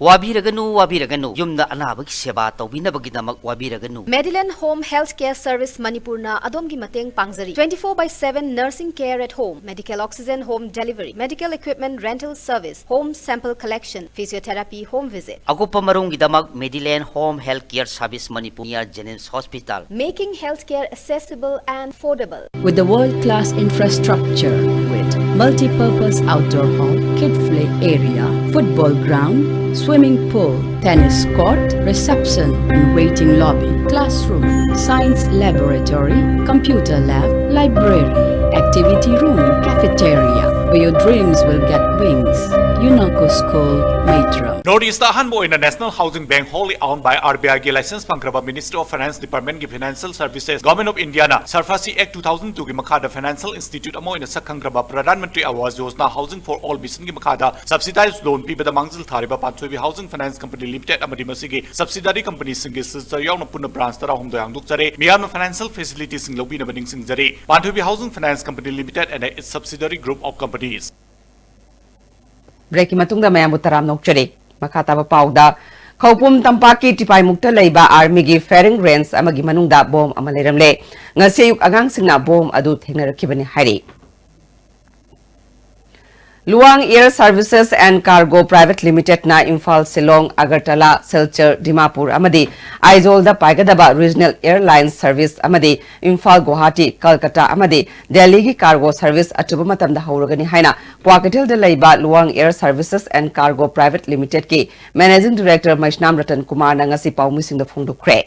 ꯋꯥꯕꯤꯔꯒꯅꯨ, ꯋꯥꯕꯤꯔꯒꯅꯨ꯫ ꯌꯨꯝꯗ ꯑꯅꯥꯕꯒꯤ ꯁꯦꯕꯥ ꯇꯧꯕꯤꯅꯕꯒꯤꯗꯃꯛ ꯋꯥꯕꯤꯔꯒꯅꯨ꯫ Medilane Home Health Care Service ꯃꯅꯤꯄꯨꯔꯅ ꯑꯗꯣꯝꯒꯤ ꯃꯇꯦꯡ ꯄꯥꯡꯖꯔꯤ꯫ Twenty four by seven nursing care at home, medical oxygen home delivery, medical equipment rental service, home sample collection, physiotherapy home visit. ꯑꯀꯨꯞꯄ ꯃꯔꯣꯜꯒꯤꯗꯃꯛ Medilane Home Health Care Service Manipur near Jennings Hospital. Making healthcare accessible and affordable. With the world-class infrastructure with multi-purpose outdoor hall, kid play area, football ground, swimming pool, tennis court, reception and waiting lobby, classroom, science laboratory, computer lab, library, activity room, cafeteria, Where your dreams will get wings. Unako School, Maitra. North East ꯑꯍꯥꯟꯕ ꯑꯣꯏꯅ National Housing Bank, wholly owned by RBI ꯒꯤ license ꯐꯪꯈ꯭ꯔꯕ Ministry of Finance Department ꯒꯤ Financial Services, Government of India ꯅ SARFAESI Act two thousand two ꯒꯤ ꯃꯈꯥꯗ financial institute ꯑꯃ ꯑꯣꯏꯅ ꯁꯛ ꯈꯪꯈ꯭ꯔꯕ Pradhan Mantri Awas Yojana Housing for All mission ꯒꯤ ꯃꯈꯥꯗ subsidized loan ꯄꯤꯕꯗ ꯃꯥꯡꯖꯤꯜ ꯊꯥꯔꯤꯕ ꯄꯥꯟꯊꯣꯏꯕꯤ Housing Finance Company Limited ꯑꯃꯗꯤ ꯃꯁꯤꯒꯤ subsidiary company ꯁꯤꯡꯒꯤ ꯁꯤꯜꯆꯔ ꯌꯥꯎꯅ ꯄꯨꯟꯅ branch ꯇꯔꯥꯍꯨꯝꯗꯣꯏ ꯍꯥꯡꯗꯣꯛꯆꯔꯦ꯫ ꯃꯤꯌꯥꯝꯅ financial facility ꯁꯤꯡ ꯂꯧꯕꯤꯅꯕ ꯅꯤꯡꯁꯤꯡꯖꯔꯤ꯫ ꯄꯥꯟꯊꯣꯏꯕꯤ Housing Finance Company Limited and its subsidiary group of companies. Break ꯀꯤ ꯃꯇꯨꯡꯗ ꯃꯌꯥꯝꯕꯨ ꯇꯔꯥꯝꯅ ꯑꯣꯛꯆꯔꯤ꯫ ꯃꯈꯥ ꯇꯥꯕ ꯄꯥꯎꯗ, ꯈꯧꯄꯨꯝ ꯇꯝꯄꯥꯛꯀꯤ ꯇꯤꯄꯥꯏꯃꯨꯛꯇ ꯂꯩꯕ army ꯒꯤ firing range ꯑꯃꯒꯤ ꯃꯅꯨꯡꯗ bomb ꯑꯃ ꯂꯩꯔꯝꯂꯦ꯫ ꯉꯁꯤ ꯑꯌꯨꯛ ꯑꯉꯥꯡꯁꯤꯡꯅ bomb ꯑꯗꯨ ꯊꯦꯡꯅꯔꯛꯈꯤꯕꯅꯤ ꯍꯥꯏꯔꯤ꯫ Luwang Air Services and Cargo Private Limited ꯅ ꯏꯝꯐꯥꯜ, ꯁꯤꯂꯣꯡ, ꯑꯒꯔꯇꯂꯥ, ꯁꯤꯜꯆꯔ, ꯗꯤꯃꯥꯄꯨꯔ ꯑꯃꯗꯤ ꯑꯥꯏꯖꯣꯜꯗ ꯄꯥꯏꯒꯗꯕ regional airline service ꯑꯃꯗꯤ ꯏꯝꯐꯥꯜ, ꯒꯨꯋꯥꯍꯥꯇꯤ, ꯀꯜꯀꯇꯥ ꯑꯃꯗꯤ ꯗꯦꯜꯂꯤꯒꯤ cargo service ꯑꯊꯨꯕ ꯃꯇꯝꯗ ꯍꯧꯔꯒꯅꯤ ꯍꯥꯏꯅ ꯀ꯭ꯋꯥꯀꯩꯊꯦꯜꯗ ꯂꯩꯕ Luwang Air Services and Cargo Private Limited ꯀꯤ Managing Director ꯃꯩꯁꯅꯥꯝ ꯔꯇꯟ ꯀꯨꯃꯥꯔꯅ ꯉꯁꯤ ꯄꯥꯎꯃꯤꯁꯤꯡꯗ ꯐꯣꯡꯗꯣꯛꯈ꯭ꯔꯦ꯫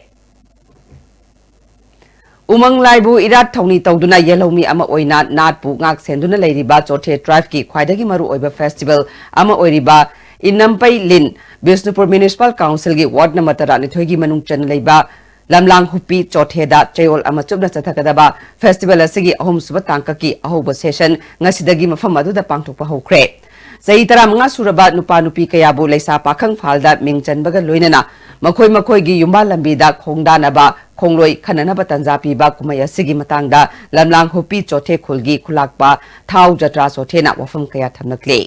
ꯎꯃꯪ ꯂꯥꯏꯕꯨ ꯏꯔꯥꯠ ꯊꯧꯅꯤ ꯇꯧꯗꯨꯅ ꯌꯦꯜꯍꯧꯃꯤ ꯑꯃ ꯑꯣꯏꯅ ꯅꯥꯠꯄꯨ ꯉꯥꯛ ꯁꯦꯟꯗꯨꯅ ꯂꯩꯔꯤꯕ ꯆꯣꯊꯦ tribe ꯀꯤ ꯈ꯭ꯋꯥꯏꯗꯒꯤ ꯃꯔꯨ ꯑꯣꯏꯕ festival ꯑꯃ ꯑꯣꯏꯔꯤꯕ ꯏꯅꯝꯄꯩ ꯂꯤꯟ ꯕꯤꯁꯅꯨꯄꯨꯔ Municipal Council ꯒꯤ ward number ꯇꯔꯥꯅꯤꯊꯣꯏꯒꯤ ꯃꯅꯨꯡ ꯆꯟꯅ ꯂꯩꯕ ꯂꯝꯂꯥꯡ ꯍꯨꯞꯄꯤ ꯆꯣꯊꯦꯗ ꯆꯌꯣꯜ ꯑꯃ ꯆꯨꯞꯅ ꯆꯠꯊꯒꯗꯕ festival ꯑꯁꯤꯒꯤ ꯑꯍꯨꯝꯁꯨꯕ ꯇꯥꯡꯀꯛꯀꯤ ꯑꯍꯧꯕ session ꯉꯁꯤꯗꯒꯤ ꯃꯐꯝ ꯑꯗꯨꯗ ꯄꯥꯡꯊꯣꯛꯄ ꯍꯧꯈ꯭ꯔꯦ꯫ ꯆꯍꯤ ꯇꯔꯥꯃꯉꯥ ꯁꯨꯔꯕ ꯅꯨꯄꯥ ꯅꯨꯄꯤ ꯀꯌꯥꯕꯨ ꯂꯩꯁꯥ ꯄꯥꯈꯪ ꯐꯥꯜꯗ ꯃꯤꯡ ꯆꯟꯕꯒ ꯂꯣꯏꯅꯅ ꯃꯈꯣꯏ ꯃꯈꯣꯏꯒꯤ ꯌꯨꯝꯕꯥꯜ ꯂꯝꯕꯤꯗ ꯈꯣꯡꯗꯥꯅꯕ ꯈꯣꯡꯂꯣꯏ ꯈꯟꯅꯅꯕ ꯇꯥꯟꯖꯥ ꯄꯤꯕ ꯀꯨꯝꯍꯩ ꯑꯁꯤꯒꯤ ꯃꯇꯥꯡꯗ ꯂꯝꯂꯥꯡ ꯍꯨꯞꯄꯤ ꯆꯣꯊꯦ ꯈꯨꯜꯒꯤ ꯈꯨꯂꯥꯛꯄ ꯊꯥꯎ ꯖꯇ꯭ꯔꯥ ꯆꯣꯊꯦꯅ ꯋꯥꯐꯝ ꯀꯌꯥ ꯊꯝꯂꯛꯂꯤ꯫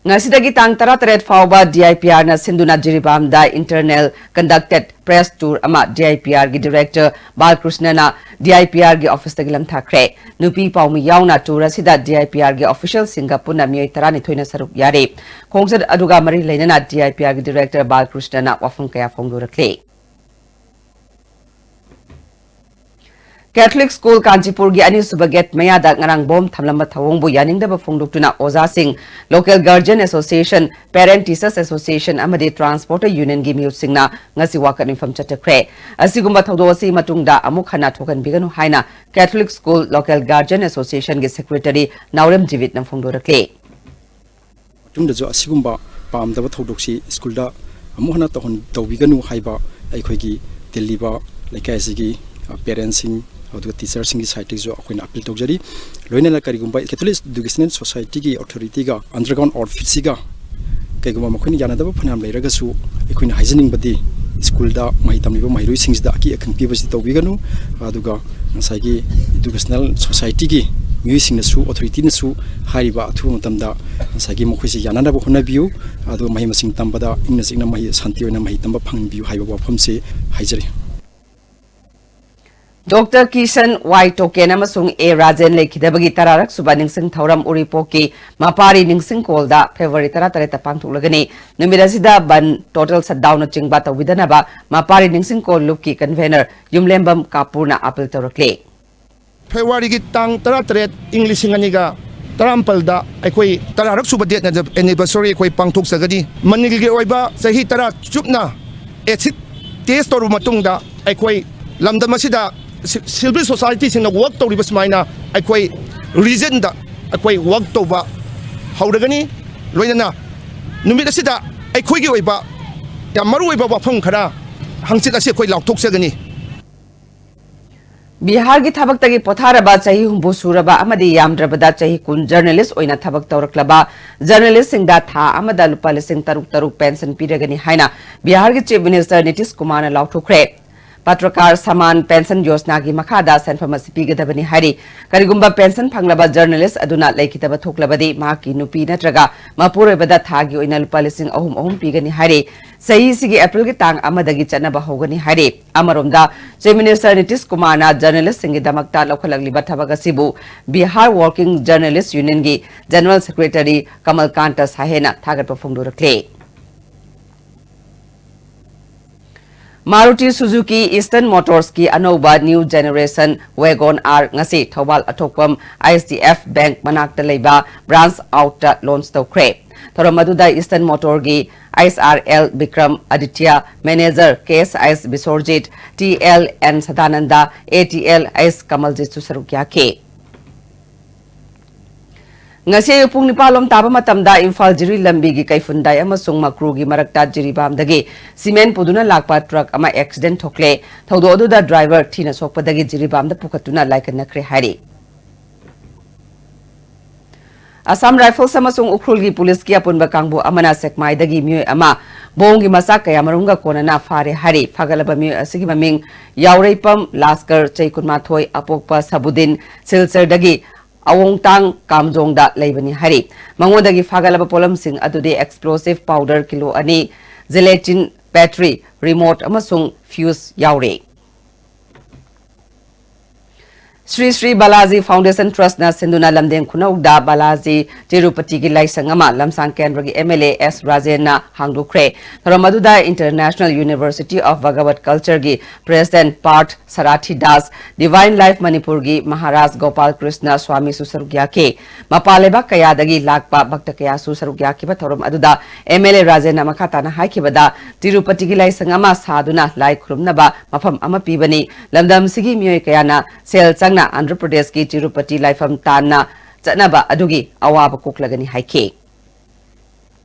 ꯉꯁꯤꯗꯒꯤ ꯇꯥꯡ ꯇꯔꯥꯇꯔꯦꯠ ꯐꯥꯎꯕ D I P R ꯅ ꯁꯤꯟꯗꯨꯅ ꯖꯤꯔꯤꯕꯥꯝꯗ internal conducted press tour ꯑꯃ D I P R ꯒꯤ director ꯕꯥꯜꯀ꯭ꯔꯤꯁꯅꯅ D I P R ꯒꯤ office ꯇꯒꯤ ꯂꯝꯊꯥꯈ꯭ꯔꯦ꯫ ꯅꯨꯄꯤ ꯄꯥꯎꯃꯤ ꯌꯥꯎꯅ tour ꯑꯁꯤꯗ D I P R ꯒꯤ official ꯁꯤꯡꯒ ꯄꯨꯟꯅ ꯃꯤꯑꯣꯏ ꯇꯔꯥꯅꯤꯊꯣꯏꯅ ꯁꯔꯨꯛ ꯌꯥꯔꯤ꯫ ꯈꯣꯡꯆꯠ ꯑꯗꯨꯒ ꯃꯔꯤ ꯂꯩꯅꯅ D I P R ꯒꯤ director ꯕꯥꯜꯀ꯭ꯔꯤꯁꯅꯅ ꯋꯥꯐꯝ ꯀꯌꯥ ꯐꯣꯡꯗꯣꯔꯛꯂꯤ꯫ Catholic School ꯀꯥꯟꯆꯤꯄꯨꯔꯒꯤ ꯑꯅꯤꯁꯨꯕ ꯒꯦꯠ ꯃꯌꯥꯗ ꯉꯔꯥꯡ ꯕꯣꯝ ꯊꯝꯂꯝꯕ ꯊꯧꯑꯣꯡꯕꯨ ꯌꯥꯅꯤꯡꯗꯕ ꯐꯣꯡꯗꯣꯛꯇꯨꯅ ꯑꯣꯖꯥꯁꯤꯡ, Local Guardian Association, Parent Teachers Association ꯑꯃꯗꯤ Transporter Unionꯒꯤ ꯃꯤꯍꯨꯠꯁꯤꯡꯅ ꯉꯁꯤ ꯋꯥꯀꯠ ꯃꯤꯐꯝ ꯆꯠꯊꯈ꯭ꯔꯦ꯫ ꯑꯁꯤꯒꯨꯝꯕ ꯊꯧꯗꯣꯛ ꯑꯁꯤ ꯃꯇꯨꯡꯗ ꯑꯃꯨꯛ ꯍꯟꯅ ꯊꯣꯛꯍꯟꯕꯤꯒꯅꯨ ꯍꯥꯏꯅ Catholic School Local Guardian Associationꯒꯤ Secretaryꯅꯥꯎꯔꯦꯝ ꯖꯤꯕꯤꯠꯅ ꯐꯣꯡꯗꯣꯔꯛꯂꯤ꯫ ꯃꯇꯨꯡꯗꯁꯨ ꯑꯁꯤꯒꯨꯝꯕ ꯄꯥꯝꯗꯕ ꯊꯧꯗꯣꯛꯁꯤ ꯁ꯭ꯀꯨꯜꯗ ꯑꯃꯨꯛ ꯍꯟꯅ ꯇꯧꯍꯟ-, ꯇꯧꯕꯤꯒꯅꯨ ꯍꯥꯏꯕ ꯑꯩꯈꯣꯏꯒꯤ ꯇꯤꯜꯂꯤꯕ ꯂꯩꯀꯥꯏ ꯑꯁꯤꯒꯤ, ꯑ, parentꯁꯤꯡ, ꯑꯗꯨꯒ teacherꯁꯤꯡꯒꯤ sideꯇꯒꯤꯁꯨ ꯑꯩꯈꯣꯏꯅ appeal ꯇꯧꯖꯔꯤ꯫ ꯂꯣꯏꯅꯅ ꯀꯔꯤꯒꯨꯝꯕ Catholic Educational Societyꯒꯤ authorityꯒ underground outfitꯁꯤꯒ ꯀꯩꯒꯨꯝꯕ ꯃꯈꯣꯏꯅ ꯌꯥꯅꯗꯕ ꯐꯅꯌꯥꯝ ꯂꯩꯔꯒꯁꯨ, ꯑꯩꯈꯣꯏꯅ ꯍꯥꯏꯖꯅꯤꯡꯕꯗꯤ ꯁ꯭ꯀꯨꯜꯗ ꯃꯍꯩ ꯇꯝꯂꯤꯕ ꯃꯍꯩꯔꯣꯏꯁꯤꯡꯁꯤꯗ ꯑꯀꯤ ꯑꯈꯪ ꯄꯤꯕꯁꯤ ꯇꯧꯕꯤꯒꯅꯨ꯫ ꯑꯗꯨꯒ ꯉꯁꯥꯏꯒꯤ Educational Societyꯒꯤ ꯃꯤꯑꯣꯏꯁꯤꯡꯅꯁꯨ, authorityꯅꯁꯨ ꯍꯥꯏꯔꯤꯕ ꯑꯊꯨꯕ ꯃꯇꯝꯗ ꯉꯁꯥꯏꯒꯤ ꯃꯈꯣꯏꯁꯤ ꯌꯥꯅꯅꯕ ꯍꯣꯠꯅꯕꯤꯌꯨ꯫ ꯑꯗꯨꯒ ꯃꯍꯩ ꯃꯁꯤꯡ ꯇꯝꯕꯗ ꯏꯪꯅ ꯆꯤꯛꯅ ꯃꯍꯩ, ꯁꯥꯟꯇꯤ ꯑꯣꯏꯅ ꯃꯍꯩ ꯇꯝꯕ ꯐꯪꯕꯤꯌꯨ ꯍꯥꯏꯕ ꯋꯥꯐꯝꯁꯤ ꯍꯥꯏꯖꯔꯤ꯫ Doctor ꯀꯤꯁꯟ ꯋꯥꯏ ꯇꯣꯀꯦꯟ ꯑꯃꯁꯨꯡ ꯑꯦ ꯔꯥꯖꯦꯟ ꯂꯩꯈꯤꯗꯕꯒꯤ ꯇꯔꯥꯔꯛ ꯁꯨꯕ ꯅꯤꯡꯁꯤꯡ ꯊꯧꯔꯝ ꯎꯔꯤꯄꯣꯛꯀꯤ ꯃꯄꯥꯔꯤ ꯅꯤꯡꯁꯤꯡꯀꯣꯜꯗ February ꯇꯔꯥꯇꯔꯦꯠꯇ ꯄꯥꯡꯊꯣꯛꯂꯒꯅꯤ꯫ ꯅꯨꯃꯤꯠ ꯑꯁꯤꯗ ꯕꯟ, total shutdownꯅꯆꯤꯡꯕ ꯇꯧꯕꯤꯗꯅꯕ ꯃꯄꯥꯔꯤ ꯅꯤꯡꯁꯤꯡꯀꯣꯜ ꯂꯨꯞꯀꯤ convener ꯌꯨꯝꯂꯦꯝꯕꯝ ꯀꯥꯄꯨꯔꯅ appeal ꯇꯧꯔꯛꯂꯤ꯫ Februaryꯒꯤ ꯇꯥꯡ ꯇꯔꯥꯇꯔꯦꯠ, ꯏꯪ ꯂꯤꯁꯤꯡ ꯑꯅꯤꯒ ꯇꯔꯥꯃꯥꯄꯜꯗ ꯑꯩꯈꯣꯏ ꯇꯔꯥꯔꯛ ꯁꯨꯕ death anniversary ꯑꯩꯈꯣꯏ ꯄꯥꯡꯊꯣꯛꯆꯒꯅꯤ꯫ ꯃꯅꯤꯜꯒꯤ ꯑꯣꯏꯕ ꯆꯍꯤ ꯇꯔꯥ ꯆꯨꯞꯅ acid test ꯇꯧꯔꯕ ꯃꯇꯨꯡꯗ ꯑꯩꯈꯣꯏ ꯂꯝꯗꯝ ꯑꯁꯤꯗ civil societyꯁꯤꯡꯅ work ꯇꯧꯔꯤꯕ ꯁꯨꯃꯥꯏꯅ ꯑꯩꯈꯣꯏ regionꯗ ꯑꯩꯈꯣꯏ work ꯇꯧꯕ ꯍꯧꯔꯒꯅꯤ꯫ ꯂꯣꯏꯅꯅ ꯅꯨꯃꯤꯠ ꯑꯁꯤꯗ ꯑꯩꯈꯣꯏꯒꯤ ꯑꯣꯏꯕ ꯌꯥꯝ ꯃꯔꯨ ꯑꯣꯏꯕ ꯋꯥꯐꯝ ꯈꯔ ꯍꯪꯆꯤꯠ ꯑꯁꯤ ꯑꯩꯈꯣꯏ ꯂꯥꯎꯊꯣꯛꯆꯒꯅꯤ꯫ ꯕꯤꯍꯥꯔꯒꯤ ꯊꯕꯛꯇꯒꯤ ꯄꯣꯊꯥꯔꯕ ꯆꯍꯤ ꯍꯨꯝꯐꯨ ꯁꯨꯔꯕ ꯑꯃꯗꯤ ꯌꯥꯝꯗ꯭ꯔꯕꯗ ꯆꯍꯤ ꯀꯨꯟ journalist ꯑꯣꯏꯅ ꯊꯕꯛ ꯇꯧꯔꯛꯂꯕ journalistꯁꯤꯡꯗ ꯊꯥ ꯑꯃꯗ ꯂꯨꯄꯥ ꯂꯤꯁꯤꯡ ꯇꯔꯨꯛ ꯇꯔꯨꯛ pension ꯄꯤꯔꯒꯅꯤ ꯍꯥꯏꯅ ꯕꯤꯍꯥꯔꯒꯤ Chief Minister ꯅꯤꯇꯤꯁ ꯀꯨꯃꯥꯔꯅ ꯂꯥꯎꯊꯣꯛꯈ꯭ꯔꯦ꯫ ꯄꯇ꯭ꯔꯀꯥꯔ ꯁꯃꯥꯟ ꯄꯦꯟꯁꯟ ꯌꯣꯖꯅꯥꯒꯤ ꯃꯈꯥꯗ ꯁꯦꯟꯐꯝ ꯑꯁꯤ ꯄꯤꯒꯗꯕꯅꯤ ꯍꯥꯏꯔꯤ꯫ ꯀꯔꯤꯒꯨꯝꯕ pension ꯐꯪꯂꯕ journalist ꯑꯗꯨꯅ ꯂꯩꯈꯤꯗꯕ ꯊꯣꯛꯂꯕꯗꯤ ꯃꯍꯥꯛꯀꯤ ꯅꯨꯄꯤ ꯅꯠꯇ꯭ꯔꯒ ꯃꯄꯨꯔꯣꯏꯕꯗ ꯊꯥꯒꯤ ꯑꯣꯏꯅ ꯂꯨꯄꯥ ꯂꯤꯁꯤꯡ ꯑꯍꯨꯝ ꯑꯍꯨꯝ ꯄꯤꯒꯅꯤ ꯍꯥꯏꯔꯤ꯫ ꯆꯍꯤꯁꯤꯒꯤ Aprilꯒꯤ ꯇꯥꯡ ꯑꯃꯗꯒꯤ ꯆꯠꯅꯕ ꯍꯧꯒꯅꯤ ꯍꯥꯏꯔꯤ꯫ ꯑꯃꯔꯣꯝꯗ, Chief Minister ꯅꯤꯇꯤꯁ ꯀꯨꯃꯥꯔꯅ journalistꯁꯤꯡꯒꯤꯗꯃꯛꯇ ꯂꯧꯈꯠꯂꯛꯂꯤꯕ ꯊꯕꯛ ꯑꯁꯤꯕꯨ Bihar Working Journalist Unionꯒꯤ General Secretary ꯀꯃꯜꯀꯥꯟꯇ ꯁꯥꯍꯦꯅ ꯊꯥꯒꯠꯄ ꯐꯣꯡꯗꯣꯔꯛꯂꯤ꯫ Maruti Suzuki Eastern Motorsꯀꯤ ꯑꯅꯧꯕ New Generation Wagon R ꯉꯁꯤ ꯊꯧꯕꯥꯜ ꯑꯊꯣꯛꯄꯝ ICF Bank ꯃꯅꯥꯛꯇ ꯂꯩꯕ branch outꯇ launch ꯇꯧꯈ꯭ꯔꯦ꯫ ꯊꯧꯔꯝ ꯑꯗꯨꯗ Eastern Motorꯒꯤ ISRL Bikram Aditya, Manager KSIS Biswarjit, TLN Sadananda, ATL S Kamaljitꯁꯨ ꯁꯔꯨꯛ ꯌꯥꯈꯤ꯫ ꯉꯁꯤ ꯑꯌꯨꯛ ꯄꯨꯡ ꯅꯤꯄꯥꯟ ꯂꯣꯝ ꯇꯥꯕ ꯃꯇꯝꯗ ꯏꯝꯐꯥꯜ ꯖꯤꯔꯤ ꯂꯝꯕꯤꯒꯤ ꯀꯩꯐꯨꯟꯗꯥꯏ ꯑꯃꯁꯨꯡ ꯃꯀ꯭ꯔꯨꯒꯤ ꯃꯔꯛꯇ ꯖꯤꯔꯤꯕꯥꯝꯗꯒꯤ cement ꯄꯨꯗꯨꯅ ꯂꯥꯛꯄ truck ꯑꯃ accident ꯊꯣꯛꯂꯦ꯫ ꯊꯧꯗꯣꯛ ꯑꯗꯨꯗ driver ꯊꯤꯅ ꯁꯣꯛꯄꯗꯒꯤ ꯖꯤꯔꯤꯕꯥꯝꯗ ꯄꯨꯈꯠꯇꯨꯅ ꯂꯥꯏꯀꯠꯅꯈ꯭ꯔꯦ ꯍꯥꯏꯔꯤ꯫ Assam Rifles ꯑꯃꯁꯨꯡ ꯎꯈ꯭ꯔꯨꯜꯒꯤ ꯄꯨꯂꯤꯁꯀꯤ ꯑꯄꯨꯟꯕ ꯀꯥꯡꯕꯨ ꯑꯃꯅ ꯁꯦꯛꯃꯥꯏꯗꯒꯤ ꯃꯤꯑꯣꯏ ꯑꯃ ꯕꯣꯝꯒꯤ ꯃꯆꯥꯛ ꯀꯌꯥ ꯃꯔꯨꯝꯒ ꯀꯣꯟꯅꯅ ꯐꯥꯔꯦ ꯍꯥꯏꯔꯤ꯫ ꯐꯥꯒꯠꯂꯕ ꯃꯤꯑꯣꯏ ꯑꯁꯤꯒꯤ ꯃꯃꯤꯡ ꯌꯥꯎꯔꯩꯄꯝ ꯂꯥꯁꯀꯔ, ꯆꯍꯤ ꯀꯨꯟꯃꯥꯊꯣꯏ, ꯑꯄꯣꯛꯄ ꯁꯕꯨꯗꯤꯟ, ꯁꯤꯜꯆꯔꯗꯒꯤ ꯑꯋꯣꯡꯇꯥꯡ ꯀꯥꯝꯖꯣꯡꯗ ꯂꯩꯕꯅꯤ ꯍꯥꯏꯔꯤ꯫ ꯃꯉꯣꯟꯗꯒꯤ ꯐꯥꯒꯠꯂꯕ ꯄꯣꯠꯂꯝꯁꯤꯡ ꯑꯗꯨꯗꯤ explosive powder kilo ꯑꯅꯤ, gelatin battery, remote ꯑꯃꯁꯨꯡ fuse ꯌꯥꯎꯔꯤ꯫ ꯁ꯭ꯔꯤ ꯁ꯭ꯔꯤ ꯕꯥꯂꯥꯖꯤ Foundation Trustꯅ ꯁꯤꯟꯗꯨꯅ ꯂꯝꯗꯦꯡ ꯈꯨꯅꯧꯗ ꯕꯥꯂꯥꯖꯤ ꯇꯤꯔꯨꯄꯇꯤꯒꯤ ꯂꯥꯏꯁꯪ ꯑꯃ ꯂꯝꯁꯥꯡ ꯀꯦꯟꯗ꯭ꯔꯒꯤ MLA S ꯔꯥꯖꯦꯟꯅ ꯍꯥꯡꯗꯣꯛꯈ꯭ꯔꯦ꯫ ꯊꯧꯔꯝ ꯑꯗꯨꯗ International University of Bhagavad Cultureꯒꯤ President Parth Sarathi Das, Divine Life ꯃꯅꯤꯄꯨꯔꯒꯤ ꯃꯍꯥꯔꯥꯖ ꯒꯣꯄꯥꯜ ꯀ꯭ꯔꯤꯁꯅ ꯁ꯭ꯋꯥꯃꯤꯁꯨ ꯁꯔꯨꯛ ꯌꯥꯈꯤ꯫ ꯃꯄꯥꯟ ꯂꯩꯕꯥꯛ ꯀꯌꯥꯗꯒꯤ ꯂꯥꯛꯄ ꯚꯛꯇ ꯀꯌꯥꯁꯨ ꯁꯔꯨꯛ ꯌꯥꯈꯤꯕ ꯊꯧꯔꯝ ꯑꯗꯨꯗ MLA ꯔꯥꯖꯦꯟꯅ ꯃꯈꯥ ꯇꯥꯅ ꯍꯥꯏꯈꯤꯕꯗ, ꯇꯤꯔꯨꯄꯇꯤꯒꯤ ꯂꯥꯏꯁꯪ ꯑꯃ ꯁꯥꯗꯨꯅ ꯂꯥꯏ ꯈꯨꯔꯨꯝꯅꯕ ꯃꯐꯝ ꯑꯃ ꯄꯤꯕꯅꯤ꯫ ꯂꯝꯗꯝꯁꯤꯒꯤ ꯃꯤꯑꯣꯏ ꯀꯌꯥꯅ ꯁꯦꯜ ꯆꯪꯅ ꯑꯟꯙ꯭ꯔ ꯄ꯭ꯔꯗꯦꯁꯀꯤ ꯇꯤꯔꯨꯄꯇꯤ ꯂꯥꯏꯐꯝ ꯇꯥꯟꯅ ꯆꯠꯅꯕ ꯑꯗꯨꯒꯤ ꯑꯋꯥꯕ ꯀꯣꯛꯂꯒꯅꯤ ꯍꯥꯏꯈꯤ꯫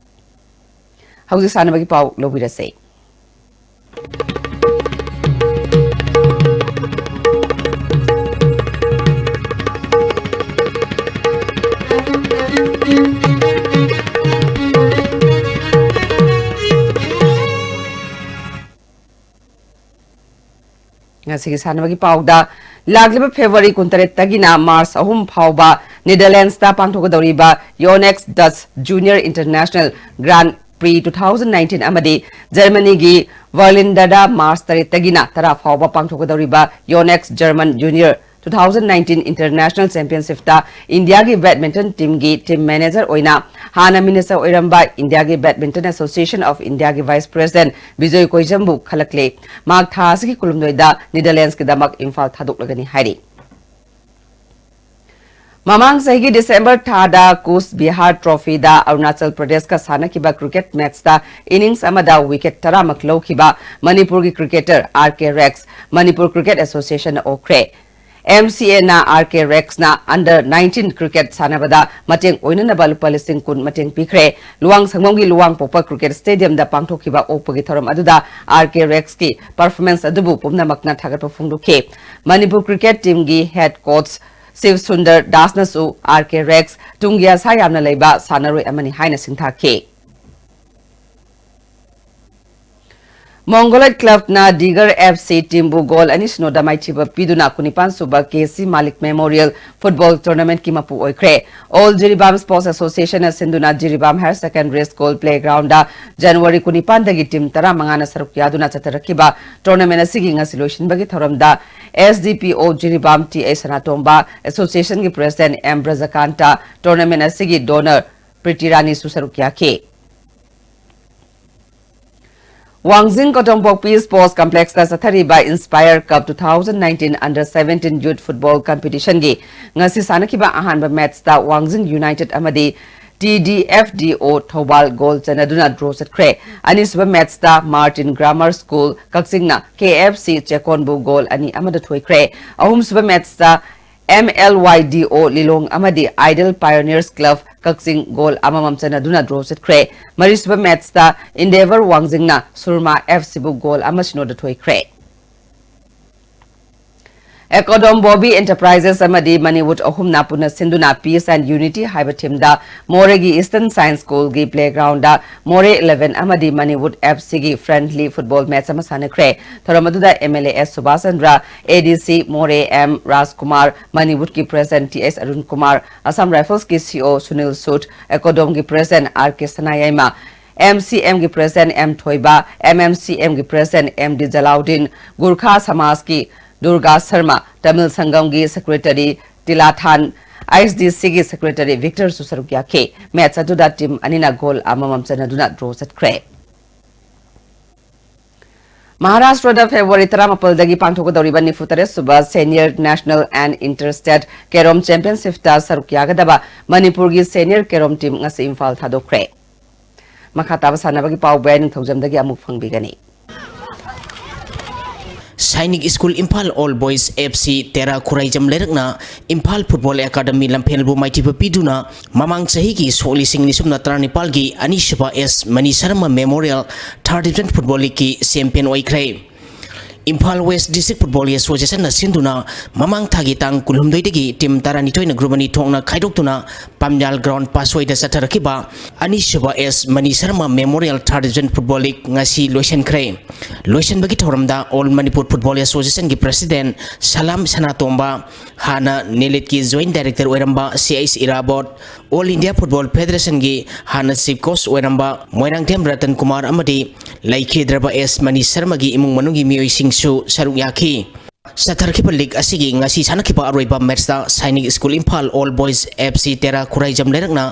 ꯍꯧꯖꯤꯛ ꯁꯥꯟꯅꯕꯒꯤ ꯄꯥꯎ ꯂꯧꯕꯤꯔꯁꯦ꯫ ꯉꯁꯤꯒꯤ ꯁꯥꯟꯅꯕꯒꯤ ꯄꯥꯎꯗ, ꯂꯥꯛꯂꯤꯕ February ꯀꯨꯟꯇꯔꯦꯠꯇꯒꯤꯅ March ꯑꯍꯨꯝ ꯐꯥꯎꯕ Netherlandsꯇ ꯄꯥꯡꯊꯣꯛꯀꯗꯧꯔꯤꯕ Yonex Dutch Junior International Grand Prix two thousand nineteen ꯑꯃꯗꯤ Germanyꯒꯤ Berlinꯗ March ꯇꯔꯦꯠꯇꯒꯤꯅ ꯇꯔꯥ ꯐꯥꯎꯕ ꯄꯥꯡꯊꯣꯛꯀꯗꯧꯔꯤꯕ Yonex German Junior two thousand nineteen International Championship ꯇ ꯏꯟꯗꯤꯌꯥꯒꯤ badminton team ꯒꯤ team manager ꯑꯣꯏꯅ ꯍꯥꯟꯅ minister ꯑꯣꯏꯔꯝꯕ India ꯒꯤ Badminton Association of India ꯒꯤ vice president ꯕꯤꯖꯣꯏ ꯀꯣꯏꯖꯝꯕꯨ ꯈꯜꯂꯛꯂꯦ꯫ ꯃꯍꯥꯛ ꯊꯥ ꯑꯁꯤꯒꯤ ꯀꯨꯟꯍꯨꯝꯗꯣꯏꯗ Netherlands ꯀꯤꯗꯃꯛ ꯏꯝꯐꯥꯜ ꯊꯥꯗꯣꯛꯂꯒꯅꯤ ꯍꯥꯏꯔꯤ꯫ ꯃꯃꯥꯡ ꯆꯍꯤꯒꯤ December ꯊꯥꯗ ꯀꯨꯆ ꯕꯤꯍꯥꯔ trophy ꯗ ꯑꯔꯨꯅꯥꯆꯜ ꯄ꯭ꯔꯗꯦꯁꯀ ꯁꯥꯟꯅꯈꯤꯕ cricket match ꯇ innings ꯑꯃꯗ wicket ꯇꯔꯥꯃꯛ ꯂꯧꯈꯤꯕ ꯃꯅꯤꯄꯨꯔꯒꯤ cricketer ꯑꯥꯔ ꯀꯦ ꯔꯦꯛꯁ ꯃꯅꯤꯄꯨꯔ Cricket Association ꯅ ꯑꯣꯛꯈ꯭ꯔꯦ꯫ ꯑꯦꯝ ꯁꯤ ꯑꯦ ꯅ ꯑꯥꯔ ꯀꯦ ꯔꯦꯛꯁꯅ under nineteen cricket ꯁꯥꯟꯅꯕꯗ ꯃꯇꯦꯡ ꯑꯣꯏꯅꯅꯕ ꯂꯨꯄꯥ ꯂꯤꯁꯤꯡ ꯀꯨꯟ ꯃꯇꯦꯡ ꯄꯤꯈ꯭ꯔꯦ꯫ ꯂꯨꯋꯥꯡꯁꯪꯕꯝꯒꯤ ꯂꯨꯋꯥꯡꯄꯣꯛꯄ cricket stadium ꯗ ꯄꯥꯡꯊꯣꯛꯈꯤꯕ ꯑꯣꯛꯄꯒꯤ ꯊꯧꯔꯝ ꯑꯗꯨꯗ ꯑꯥꯔ ꯀꯦ ꯔꯦꯛꯁꯀꯤ performance ꯑꯗꯨꯕꯨ ꯄꯨꯝꯅꯃꯛꯅ ꯊꯥꯒꯠꯄ ꯐꯣꯡꯗꯣꯛꯈꯤ꯫ ꯃꯅꯤꯄꯨꯔ cricket team ꯒꯤ head coach ꯁꯤꯕ ꯁꯨꯟꯗꯔ ꯗꯥꯁꯅꯁꯨ ꯑꯥꯔ ꯀꯦ ꯔꯦꯛꯁ ꯇꯨꯡꯒꯤ ꯑꯁꯥ ꯌꯥꯝꯅ ꯂꯩꯕ ꯁꯥꯟꯅꯔꯣꯏ ꯑꯃꯅꯤ ꯍꯥꯏꯅ ꯁꯤꯡꯊꯥꯈꯤ꯫ ꯃꯣꯡꯒꯣꯂꯥꯏꯠ club ꯅ ꯗꯤꯒꯔ F C team ꯕꯨ goal ꯑꯅꯤ ꯁꯤꯅꯣꯗ ꯃꯥꯏꯊꯤꯕ ꯄꯤꯗꯨꯅ ꯀꯨꯟꯅꯤꯄꯥꯟ ꯁꯨꯕ ꯀꯦ ꯁꯤ ꯃꯥꯂꯤꯛ Memorial Football Tournament ꯀꯤ ꯃꯄꯨ ꯑꯣꯏꯈ꯭ꯔꯦ꯫ All ꯖꯤꯔꯤꯕꯥꯝ Sports Association ꯅ ꯁꯤꯟꯗꯨꯅ Jiribam Higher Secondary School playground ꯗ January ꯀꯨꯟꯅꯤꯄꯥꯟꯗꯒꯤ team ꯇꯔꯥꯃꯉꯥꯅ ꯁꯔꯨꯛ ꯌꯥꯗꯨꯅ ꯆꯠꯊꯔꯛꯈꯤꯕ tournament ꯑꯁꯤꯒꯤ ꯉꯁꯤ ꯂꯣꯏꯁꯤꯟꯕꯒꯤ ꯊꯧꯔꯝꯗ S D P O Jiribam T H Sanatomba, association ꯒꯤ president M ꯕ꯭ꯔꯖꯀꯥꯟꯇ, tournament ꯑꯁꯤꯒꯤ donor ꯄ꯭ꯔꯤꯇꯤ ꯔꯥꯅꯤꯁꯨ ꯁꯔꯨꯛ ꯌꯥꯈꯤ꯫ ꯋꯥꯡꯖꯤꯡ ꯀꯣꯇꯣꯡꯄꯣꯛꯄꯤ Sports Complex ꯇ ꯆꯠꯊꯔꯤꯕ Inspire Cup two thousand nineteen Under seventeen Youth Football Competition ꯒꯤ ꯉꯁꯤ ꯁꯥꯟꯅꯈꯤꯕ ꯑꯍꯥꯟꯕ match ꯇ ꯋꯥꯡꯖꯤꯡ United ꯑꯃꯗꯤ T D F D O Thoubal goal ꯆꯟꯅꯗꯨꯅ draw ꯆꯠꯈ꯭ꯔꯦ꯫ ꯑꯅꯤꯁꯨꯕ match ꯇ Martin Grammar School ꯀꯛꯆꯤꯡꯅ K F C ꯆꯦꯛꯀꯣꯟꯕꯨ goal ꯑꯅꯤ ꯑꯃꯗ ꯊꯣꯏꯈ꯭ꯔꯦ꯫ ꯑꯍꯨꯝꯁꯨꯕ match ꯇ M L Y D O ꯂꯤꯂꯣꯡ ꯑꯃꯗꯤ Ideal Pioneers Club ꯀꯛꯆꯤꯡ goal ꯑꯃꯃꯝ ꯆꯟꯅꯗꯨꯅ draw ꯆꯠꯈ꯭ꯔꯦ꯫ ꯃꯔꯤꯁꯨꯕ match ꯇ Endeavour ꯋꯥꯡꯖꯤꯡꯅ ꯁꯨꯔꯃꯥ F C ꯕꯨ goal ꯑꯃ ꯁꯤꯅꯣꯗ ꯊꯣꯏꯈ꯭ꯔꯦ꯫ ꯑꯦꯀꯣꯗꯣꯝ ꯕꯣꯕꯤ Enterprises ꯑꯃꯗꯤ ꯃꯅꯤꯋꯨꯗ ꯑꯍꯨꯝꯅ ꯄꯨꯟꯅ ꯁꯤꯟꯗꯨꯅ Peace and Unity ꯍꯥꯏꯕ theme ꯗ ꯃꯣꯔꯦꯒꯤ Eastern Science School ꯒꯤ playground ꯗ ꯃꯣꯔꯦ eleven ꯑꯃꯗꯤ ꯃꯅꯤꯋꯨꯗ F C ꯒꯤ friendly football match ꯑꯃ ꯁꯥꯟꯅꯈ꯭ꯔꯦ꯫ ꯊꯧꯔꯝ ꯑꯗꯨꯗ M L A S Subhas Chandra, A D C ꯃꯣꯔꯦ M ꯔꯥꯖꯀꯨꯃꯥꯔ, ꯃꯅꯤꯋꯨꯗꯀꯤ president T S Arun Kumar, Assam ꯔꯥꯏꯐꯜꯁꯀꯤ C O Sunil ꯁꯨꯗ, ꯑꯦꯀꯣꯗꯣꯝꯒꯤ president R K Sanayaima, M C M ꯒꯤ president M ꯊꯣꯏꯕ, M M C M ꯒꯤ president M D Jalauddin, Gorkha ꯁꯃꯥꯖꯀꯤ ꯗꯨꯔꯒꯥ ꯁꯔꯃ, ꯇꯃꯤꯜ ꯁꯪꯒꯝꯒꯤ secretary Tilathan, I S D ꯁꯤꯒꯤ secretary ꯚꯤꯛꯇꯔꯁꯨ ꯁꯔꯨꯛ ꯌꯥꯈꯤ꯫ ꯃꯦꯆ ꯑꯗꯨꯗ ꯇꯤꯝ ꯑꯅꯤꯅ ꯒꯣꯜ ꯑꯃꯃꯝ ꯆꯟꯅꯗꯨꯅ ꯗ꯭ꯔꯣ ꯆꯠꯈ꯭ꯔꯦ꯫ ꯃꯍꯥꯔꯥꯁꯇ꯭ꯔꯗ ꯐꯦꯕ꯭ꯔꯨꯋꯥꯔꯤ ꯇꯔꯥꯃꯥꯄꯜꯗꯒꯤ ꯄꯥꯡꯊꯣꯛꯀꯗꯧꯔꯤꯕ ꯅꯤꯐꯨ ꯇꯔꯦꯠ ꯁꯨꯕ Senior National and Inter-State Carrom Championship-ꯇ ꯁꯔꯨꯛ ꯌꯥꯒꯗꯕ ꯃꯅꯤꯄꯨꯔꯒꯤ senior carrom team ꯉꯁꯤ ꯏꯝꯐꯥꯜ ꯊꯥꯗꯣꯛꯈ꯭ꯔꯦ꯫ ꯃꯈꯥ ꯇꯥꯕ ꯁꯥꯟꯅꯕꯒꯤ ꯄꯥꯎ ꯕ꯭ꯔꯥꯏꯟ ꯅꯤꯡꯊꯧꯖꯝꯗꯒꯤ ꯑꯃꯨꯛ ꯐꯪꯕꯤꯒꯅꯤ꯫ Sainik school Imphal all boys F C Tera Khuraijam ꯂꯩꯔꯛꯅ ꯏꯝꯐꯥꯜ ꯐꯨꯠꯕꯣꯜ ꯑꯦꯀꯥꯗꯃꯤ ꯂꯝꯐꯦꯜꯕꯨ ꯃꯥꯏꯊꯤꯕ ꯄꯤꯗꯨꯅ ꯃꯃꯥꯡ ꯆꯍꯤꯒꯤ ꯁꯣꯛ ꯂꯤꯁꯤꯡ ꯑꯅꯤ ꯁꯨꯞꯅ ꯇꯔꯥꯅꯤꯄꯥꯜꯒꯤ ꯑꯅꯤꯁꯨꯕ ꯑꯦꯁ ꯃꯅꯤ ꯁꯔꯃ ꯃꯦꯃꯣꯔꯤꯌꯦꯜ ꯊꯥꯔꯠ ꯗꯤꯕꯤꯖꯟ ꯐꯨꯠꯕꯣꯜ ꯂꯤꯒꯀꯤ ꯆꯦꯝꯄꯤꯌꯟ ꯑꯣꯏꯈ꯭ꯔꯦ꯫ ꯏꯝꯐꯥꯜ ꯋꯦꯁ ꯗꯤꯁꯇ꯭ꯔꯤꯛ ꯐꯨꯠꯕꯣꯜ ꯑꯦꯁꯣꯁꯤꯌꯦꯁꯟꯅ ꯁꯤꯟꯗꯨꯅ ꯃꯃꯥꯡ ꯊꯥꯒꯤ ꯇꯥꯡ ꯀꯨꯟꯍꯨꯝꯗꯣꯏꯗꯒꯤ ꯇꯤꯝ ꯇꯔꯥꯅꯤꯊꯣꯏꯅ ꯒ꯭ꯔꯨꯞ ꯑꯅꯤ ꯊꯣꯛꯅ ꯈꯥꯏꯗꯣꯛꯇꯨꯅ ꯄꯥꯝꯌꯥꯜ ꯒ꯭ꯔꯥꯎꯟ ꯄꯥꯁꯣꯏꯗ ꯆꯠꯊꯔꯛꯈꯤꯕ ꯑꯅꯤꯁꯨꯕ ꯑꯦꯁ ꯃꯅꯤ ꯁꯔꯃ ꯃꯦꯃꯣꯔꯤꯌꯦꯜ ꯊꯥꯔꯠ ꯗꯤꯕꯤꯖꯟ ꯐꯨꯠꯕꯣꯜ ꯂꯤꯒ ꯉꯁꯤ ꯂꯣꯏꯁꯤꯟꯈ꯭ꯔꯦ꯫ ꯂꯣꯏꯁꯤꯟꯕꯒꯤ ꯊꯧꯔꯝꯗ ꯑꯣꯜ ꯃꯅꯤꯄꯨꯔ ꯐꯨꯠꯕꯣꯜ ꯑꯦꯁꯣꯁꯤꯌꯦꯁꯟꯒꯤ ꯄ꯭ꯔꯦꯁꯤꯗꯦꯟ ꯁꯂꯥꯝ ꯁꯅꯥꯇꯣꯝꯕ, ꯍꯥꯟꯅ ꯅꯦꯂꯤꯠꯀꯤ ꯖꯣꯏꯟꯠ ꯗꯥꯏꯔꯦꯛꯇꯔ ꯑꯣꯏꯔꯝꯕ ꯁꯤ ꯑꯩꯆ ꯏꯔꯥꯕꯣꯠ, ꯑꯣꯜ ꯏꯟꯗꯤꯌꯥ ꯐꯨꯠꯕꯣꯜ ꯐꯦꯗꯔꯦꯁꯟꯒꯤ ꯍꯥꯟꯅ ꯆꯤꯐ ꯀꯣꯆ ꯑꯣꯏꯔꯝꯕ ꯃꯣꯏꯔꯥꯡꯊꯦꯝ ꯔꯇꯟ ꯀꯨꯃꯥꯔ ꯑꯃꯗꯤ ꯂꯩꯈꯤꯗ꯭ꯔꯕ ꯑꯦꯁ ꯃꯅꯤ ꯁꯔꯃꯒꯤ ꯏꯃꯨꯡ ꯃꯅꯨꯡꯒꯤ ꯃꯤꯑꯣꯏꯁꯤꯡꯁꯨ ꯁꯔꯨꯛ ꯌꯥꯈꯤ꯫ ꯆꯠꯊꯔꯛꯈꯤꯕ ꯂꯤꯒ ꯑꯁꯤꯒꯤ ꯉꯁꯤ ꯁꯥꯟꯅꯈꯤꯕ ꯑꯔꯣꯏꯕ ꯃꯦꯆꯇ Sainik school Imphal all boys F C Tera Khuraijam ꯂꯩꯔꯛꯅ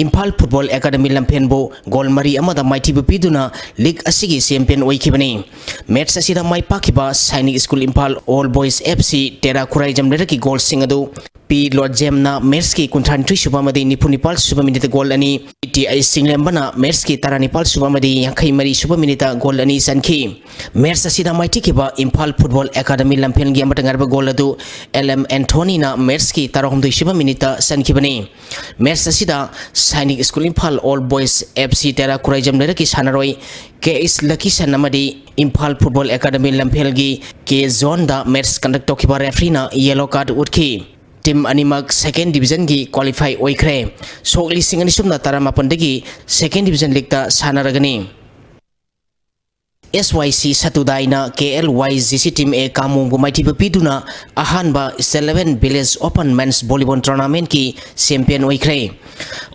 ꯏꯝꯐꯥꯜ ꯐꯨꯠꯕꯣꯜ ꯑꯦꯀꯥꯗꯃꯤ ꯂꯝꯐꯦꯟꯕꯨ ꯒꯣꯜ ꯃꯔꯤ ꯑꯃꯗ ꯃꯥꯏꯊꯤꯕ ꯄꯤꯗꯨꯅ ꯂꯤꯒ ꯑꯁꯤꯒꯤ ꯆꯦꯝꯄꯤꯌꯟ ꯑꯣꯏꯈꯤꯕꯅꯤ꯫ ꯃꯦꯆ ꯑꯁꯤꯗ ꯃꯥꯏ ꯄꯥꯛꯈꯤꯕ Sainik school Imphal all boys F C Tera Khuraijam ꯂꯩꯔꯛꯀꯤ ꯒꯣꯜꯁꯤꯡ ꯑꯗꯨ ꯄꯤ ꯂꯣꯠꯖꯦꯝꯅ ꯃꯦꯆꯀꯤ ꯀꯨꯟꯊ꯭ꯔꯥꯅꯤꯊꯣꯏ ꯁꯨꯕ ꯑꯃꯗꯤ ꯅꯤꯐꯨ ꯅꯤꯄꯥꯜ ꯁꯨꯕ ꯃꯤꯅꯤꯠꯇ ꯒꯣꯜ ꯑꯅꯤ, ꯇꯤ ꯑꯥꯏ ꯆꯤꯡꯂꯦꯝꯕꯅ ꯃꯦꯆꯀꯤ ꯇꯔꯥꯅꯤꯄꯥꯜ ꯁꯨꯕ ꯑꯃꯗꯤ ꯌꯥꯡꯈꯩ ꯃꯔꯤ ꯁꯨꯕ ꯃꯤꯅꯤꯠꯇ ꯒꯣꯜ ꯑꯅꯤ ꯆꯟꯈꯤ꯫ ꯃꯦꯆ ꯑꯁꯤꯗ ꯃꯥꯏꯊꯤꯈꯤꯕ ꯏꯝꯐꯥꯜ ꯐꯨꯠꯕꯣꯜ ꯑꯦꯀꯥꯗꯃꯤ ꯂꯝꯐꯦꯜꯒꯤ ꯑꯃꯠꯇ ꯉꯥꯏꯔꯕ ꯒꯣꯜ ꯑꯗꯨ ꯑꯦꯜ ꯑꯦꯝ ꯑꯦꯟꯊꯣꯅꯤꯅ ꯃꯦꯆꯀꯤ ꯇꯔꯥꯍꯨꯝꯗꯣꯏ ꯁꯨꯕ ꯃꯤꯅꯤꯠꯇ ꯆꯟꯈꯤꯕꯅꯤ꯫ ꯃꯦꯆ ꯑꯁꯤꯗ Sainik school Imphal all boys F C Tera Khuraijam ꯂꯩꯔꯛꯀꯤ ꯁꯥꯟꯅꯔꯣꯏ ꯀꯦ ꯑꯩꯆ ꯂꯀꯤꯁꯟ ꯑꯃꯗꯤ ꯏꯝꯐꯥꯜ ꯐꯨꯠꯕꯣꯜ ꯑꯦꯀꯥꯗꯃꯤ ꯂꯝꯐꯦꯜꯒꯤ ꯀꯦ ꯖꯣꯟꯗ ꯃꯦꯆ ꯀꯟꯗꯛ ꯇꯧꯈꯤꯕ ꯔꯦꯐ꯭ꯔꯤꯅ ꯌꯦꯂꯣ ꯀꯥꯔꯗ ꯎꯠꯈꯤ꯫ ꯇꯤꯝ ꯑꯅꯤꯃꯛ ꯁꯦꯀꯦꯟ ꯗꯤꯕꯤꯖꯟꯒꯤ ꯀ꯭ꯋꯥꯂꯤꯐꯥꯏ ꯑꯣꯏꯈ꯭ꯔꯦ꯫ ꯁꯣꯛ ꯂꯤꯁꯤꯡ ꯑꯅꯤ ꯁꯨꯞꯅ ꯇꯔꯥꯃꯥꯄꯟꯗꯒꯤ ꯁꯦꯀꯦꯟ ꯗꯤꯕꯤꯖꯟ ꯂꯤꯒꯇ ꯁꯥꯟꯅꯔꯒꯅꯤ꯫ ꯑꯦꯁ ꯋꯥꯏ ꯁꯤ ꯁꯇꯨꯗꯥꯏꯅ K L Y G C team A ꯀꯥꯃꯣꯡꯕꯨ ꯃꯥꯏꯊꯤꯕ ꯄꯤꯗꯨꯅ ꯑꯍꯥꯟꯕ state level village open men's volleyball ꯇꯣꯔꯅꯥꯃꯦꯟꯠꯀꯤ ꯆꯦꯝꯄꯤꯌꯟ ꯑꯣꯏꯈ꯭ꯔꯦ꯫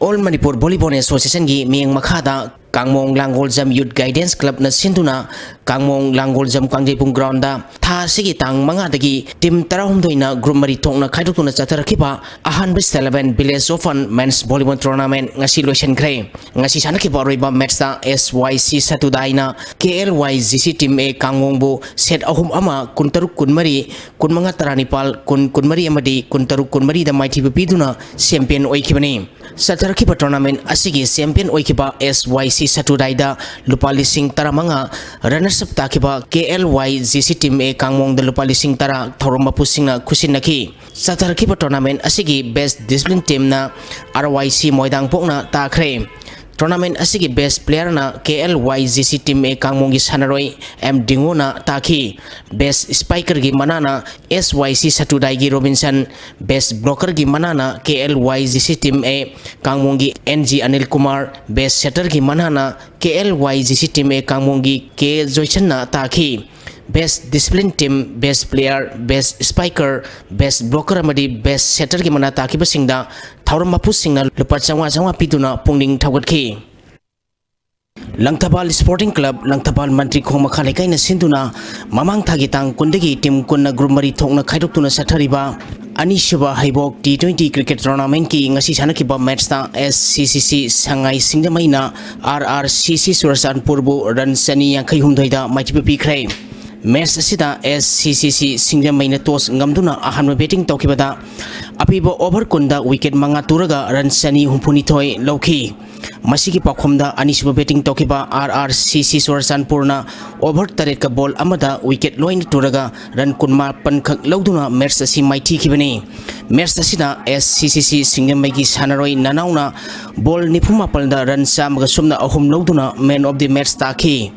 ꯑꯣꯜ ꯃꯅꯤꯄꯨꯔ ꯚꯣꯂꯤꯕꯣꯜ ꯑꯦꯁꯣꯁꯤꯌꯦꯁꯟꯒꯤ ꯃꯤꯠꯌꯦꯡ ꯃꯈꯥꯗ ꯀꯥꯡꯃꯣꯡ ꯂꯥꯡꯒꯣꯜꯖꯝ Youth Guidance Clubꯅ ꯁꯤꯟꯗꯨꯅ ꯀꯥꯡꯃꯣꯡ ꯂꯥꯡꯒꯣꯜꯖꯝ ꯀꯥꯡꯖꯩꯕꯨꯡ groundꯗ ꯊꯥ ꯑꯁꯤꯒꯤ ꯇꯥꯡ ꯃꯉꯥꯗꯒꯤ team ꯇꯔꯥꯍꯨꯝꯗꯣꯏꯅ group ꯃꯔꯤ ꯊꯣꯛꯅ ꯈꯥꯏꯗꯣꯛꯇꯨꯅ ꯆꯠꯊꯔꯛꯈꯤꯕ ꯑꯍꯥꯟꯕ Eleven Village Open Men's Volleyball Tournament ꯉꯁꯤ ꯂꯣꯏꯁꯤꯟꯈ꯭ꯔꯦ꯫ ꯉꯁꯤ ꯁꯥꯟꯅꯈꯤꯕ ꯑꯔꯣꯏꯕ matchꯇ S Y C ꯁꯇꯨꯗꯥꯏꯅ K L Y G C Team A ꯀꯥꯡꯃꯣꯡꯕꯨ set ꯑꯍꯨꯝ ꯑꯃ, ꯀꯨꯟꯇꯔꯨꯛ ꯀꯨꯟꯃꯔꯤ, ꯀꯨꯟꯃꯉꯥ ꯇꯔꯥꯅꯤꯄꯥꯜ, ꯀꯨꯟ ꯀꯨꯟꯃꯔꯤ ꯑꯃꯗꯤ ꯀꯨꯟꯇꯔꯨꯛ ꯀꯨꯟꯃꯔꯤꯗ ꯃꯥꯏꯊꯤꯕ ꯄꯤꯗꯨꯅ champion ꯑꯣꯏꯈꯤꯕꯅꯤ꯫ ꯆꯠꯊꯔꯛꯈꯤꯕ tournament ꯑꯁꯤꯒꯤ champion ꯑꯣꯏꯈꯤꯕ S Y C ꯁꯇꯨꯗꯥꯏꯗ ꯂꯨꯄꯥ ꯂꯤꯁꯤꯡ ꯇꯔꯥꯃꯉꯥ, runners up ꯇꯥꯈꯤꯕ K L Y G C Team A ꯀꯥꯡꯃꯣꯡꯗ ꯂꯨꯄꯥ ꯂꯤꯁꯤꯡ ꯇꯔꯥ ꯊꯧꯔꯝ ꯃꯄꯨꯁꯤꯡꯅ ꯈꯨꯠꯁꯤꯟꯅꯈꯤ꯫ ꯆꯠꯊꯔꯛꯈꯤꯕ tournament ꯑꯁꯤꯒꯤ best discipline teamꯅ R Y C ꯃꯣꯏꯗꯥꯡꯄꯣꯛꯅ ꯇꯥꯈ꯭ꯔꯦ꯫ Tournament ꯑꯁꯤꯒꯤ best playerꯅ K L Y G C Team A ꯀꯥꯡꯃꯣꯡꯒꯤ ꯁꯥꯟꯅꯔꯣꯏ M ꯗꯤꯡꯉꯣꯅ ꯇꯥꯈꯤ꯫ Best strikerꯒꯤ ꯃꯅꯥꯅ S Y C ꯁꯇꯨꯗꯥꯏꯒꯤ ꯔꯣꯕꯤꯟꯁꯟ, best blockerꯒꯤ ꯃꯅꯥꯅ K L Y G C Team A ꯀꯥꯡꯃꯣꯡꯒꯤ N G Anil Kumar, best setterꯒꯤ ꯃꯅꯥꯅ K L Y G C Team A ꯀꯥꯡꯃꯣꯡꯒꯤ K ꯖꯣꯏꯁꯟꯅ ꯇꯥꯈꯤ꯫ Best discipline team, best player, best striker, best blocker ꯑꯃꯗꯤ best setterꯒꯤ ꯃꯅꯥ ꯇꯥꯈꯤꯕꯁꯤꯡꯗ ꯊꯧꯔꯝ ꯃꯄꯨꯁꯤꯡꯅ ꯂꯨꯄꯥ ꯆꯥꯝꯃꯉꯥ ꯆꯥꯝꯃꯉꯥ ꯄꯤꯗꯨꯅ ꯄꯨꯛꯅꯤꯡ ꯊꯧꯒꯠꯈꯤ꯫ ꯂꯪꯊꯕꯥꯜ Sporting Club, ꯂꯪꯊꯕꯥꯜ ꯃꯟꯇ꯭ꯔꯤ ꯈꯣꯡ ꯃꯈꯥ ꯂꯩꯀꯥꯏꯅ ꯁꯤꯟꯗꯨꯅ ꯃꯃꯥꯡ ꯊꯥꯒꯤ ꯇꯥꯡ ꯀꯨꯟꯗꯒꯤ team ꯀꯨꯟꯅ group ꯃꯔꯤ ꯊꯣꯛꯅ ꯈꯥꯏꯗꯣꯛꯇꯨꯅ ꯆꯠꯊꯔꯤꯕ ꯑꯅꯤꯁꯨꯕ ꯍꯩꯕꯣꯛ T twenty cricket tournamentꯀꯤ ꯉꯁꯤ ꯁꯥꯟꯅꯈꯤꯕ matchꯇ S C C C ꯁꯉꯥꯏ ꯁꯤꯡꯖꯃꯩꯅ R R C C ꯆꯨꯔꯆꯥꯟꯄꯨꯔꯕꯨ run ꯆꯅꯤ ꯌꯥꯡꯈꯩ ꯍꯨꯝꯗꯣꯏꯗ ꯃꯥꯏꯊꯤꯕ ꯄꯤꯈ꯭ꯔꯦ꯫ Match ꯑꯁꯤꯗ S C C C ꯁꯤꯡꯖꯃꯩꯅ toss ꯉꯝꯗꯨꯅ ꯑꯍꯥꯟꯕ batting ꯇꯧꯈꯤꯕꯗ ꯑꯄꯤꯕ over ꯀꯨꯟꯗ wicket ꯃꯉꯥ ꯇꯨꯔꯒ run ꯆꯅꯤ ꯍꯨꯝꯐꯨꯅꯤꯊꯣꯏ ꯂꯧꯈꯤ꯫ ꯃꯁꯤꯒꯤ ꯄꯥꯎꯈꯨꯝꯗ ꯑꯅꯤꯁꯨꯕ batting ꯇꯧꯈꯤꯕ R R C C ꯆꯨꯔꯆꯥꯟꯄꯨꯔꯅ over ꯇꯔꯦꯠꯀ ball ꯑꯃꯗ wicket ꯂꯣꯏꯅ ꯇꯨꯔꯒ run ꯀꯨꯟꯃꯥꯄꯟ ꯈꯛ ꯂꯧꯗꯨꯅ match ꯑꯁꯤ ꯃꯥꯏꯊꯤꯈꯤꯕꯅꯤ꯫ Match ꯑꯁꯤꯗ S C C C ꯁꯤꯡꯖꯃꯩꯒꯤ ꯁꯥꯟꯅꯔꯣꯏ ꯅꯅꯥꯎꯅ ball ꯅꯤꯐꯨ ꯃꯥꯄꯜꯗ run ꯆꯥꯝꯃꯒ ꯁꯨꯞꯅ ꯑꯍꯨꯝ ꯂꯧꯗꯨꯅ man of the match ꯇꯥꯈꯤ꯫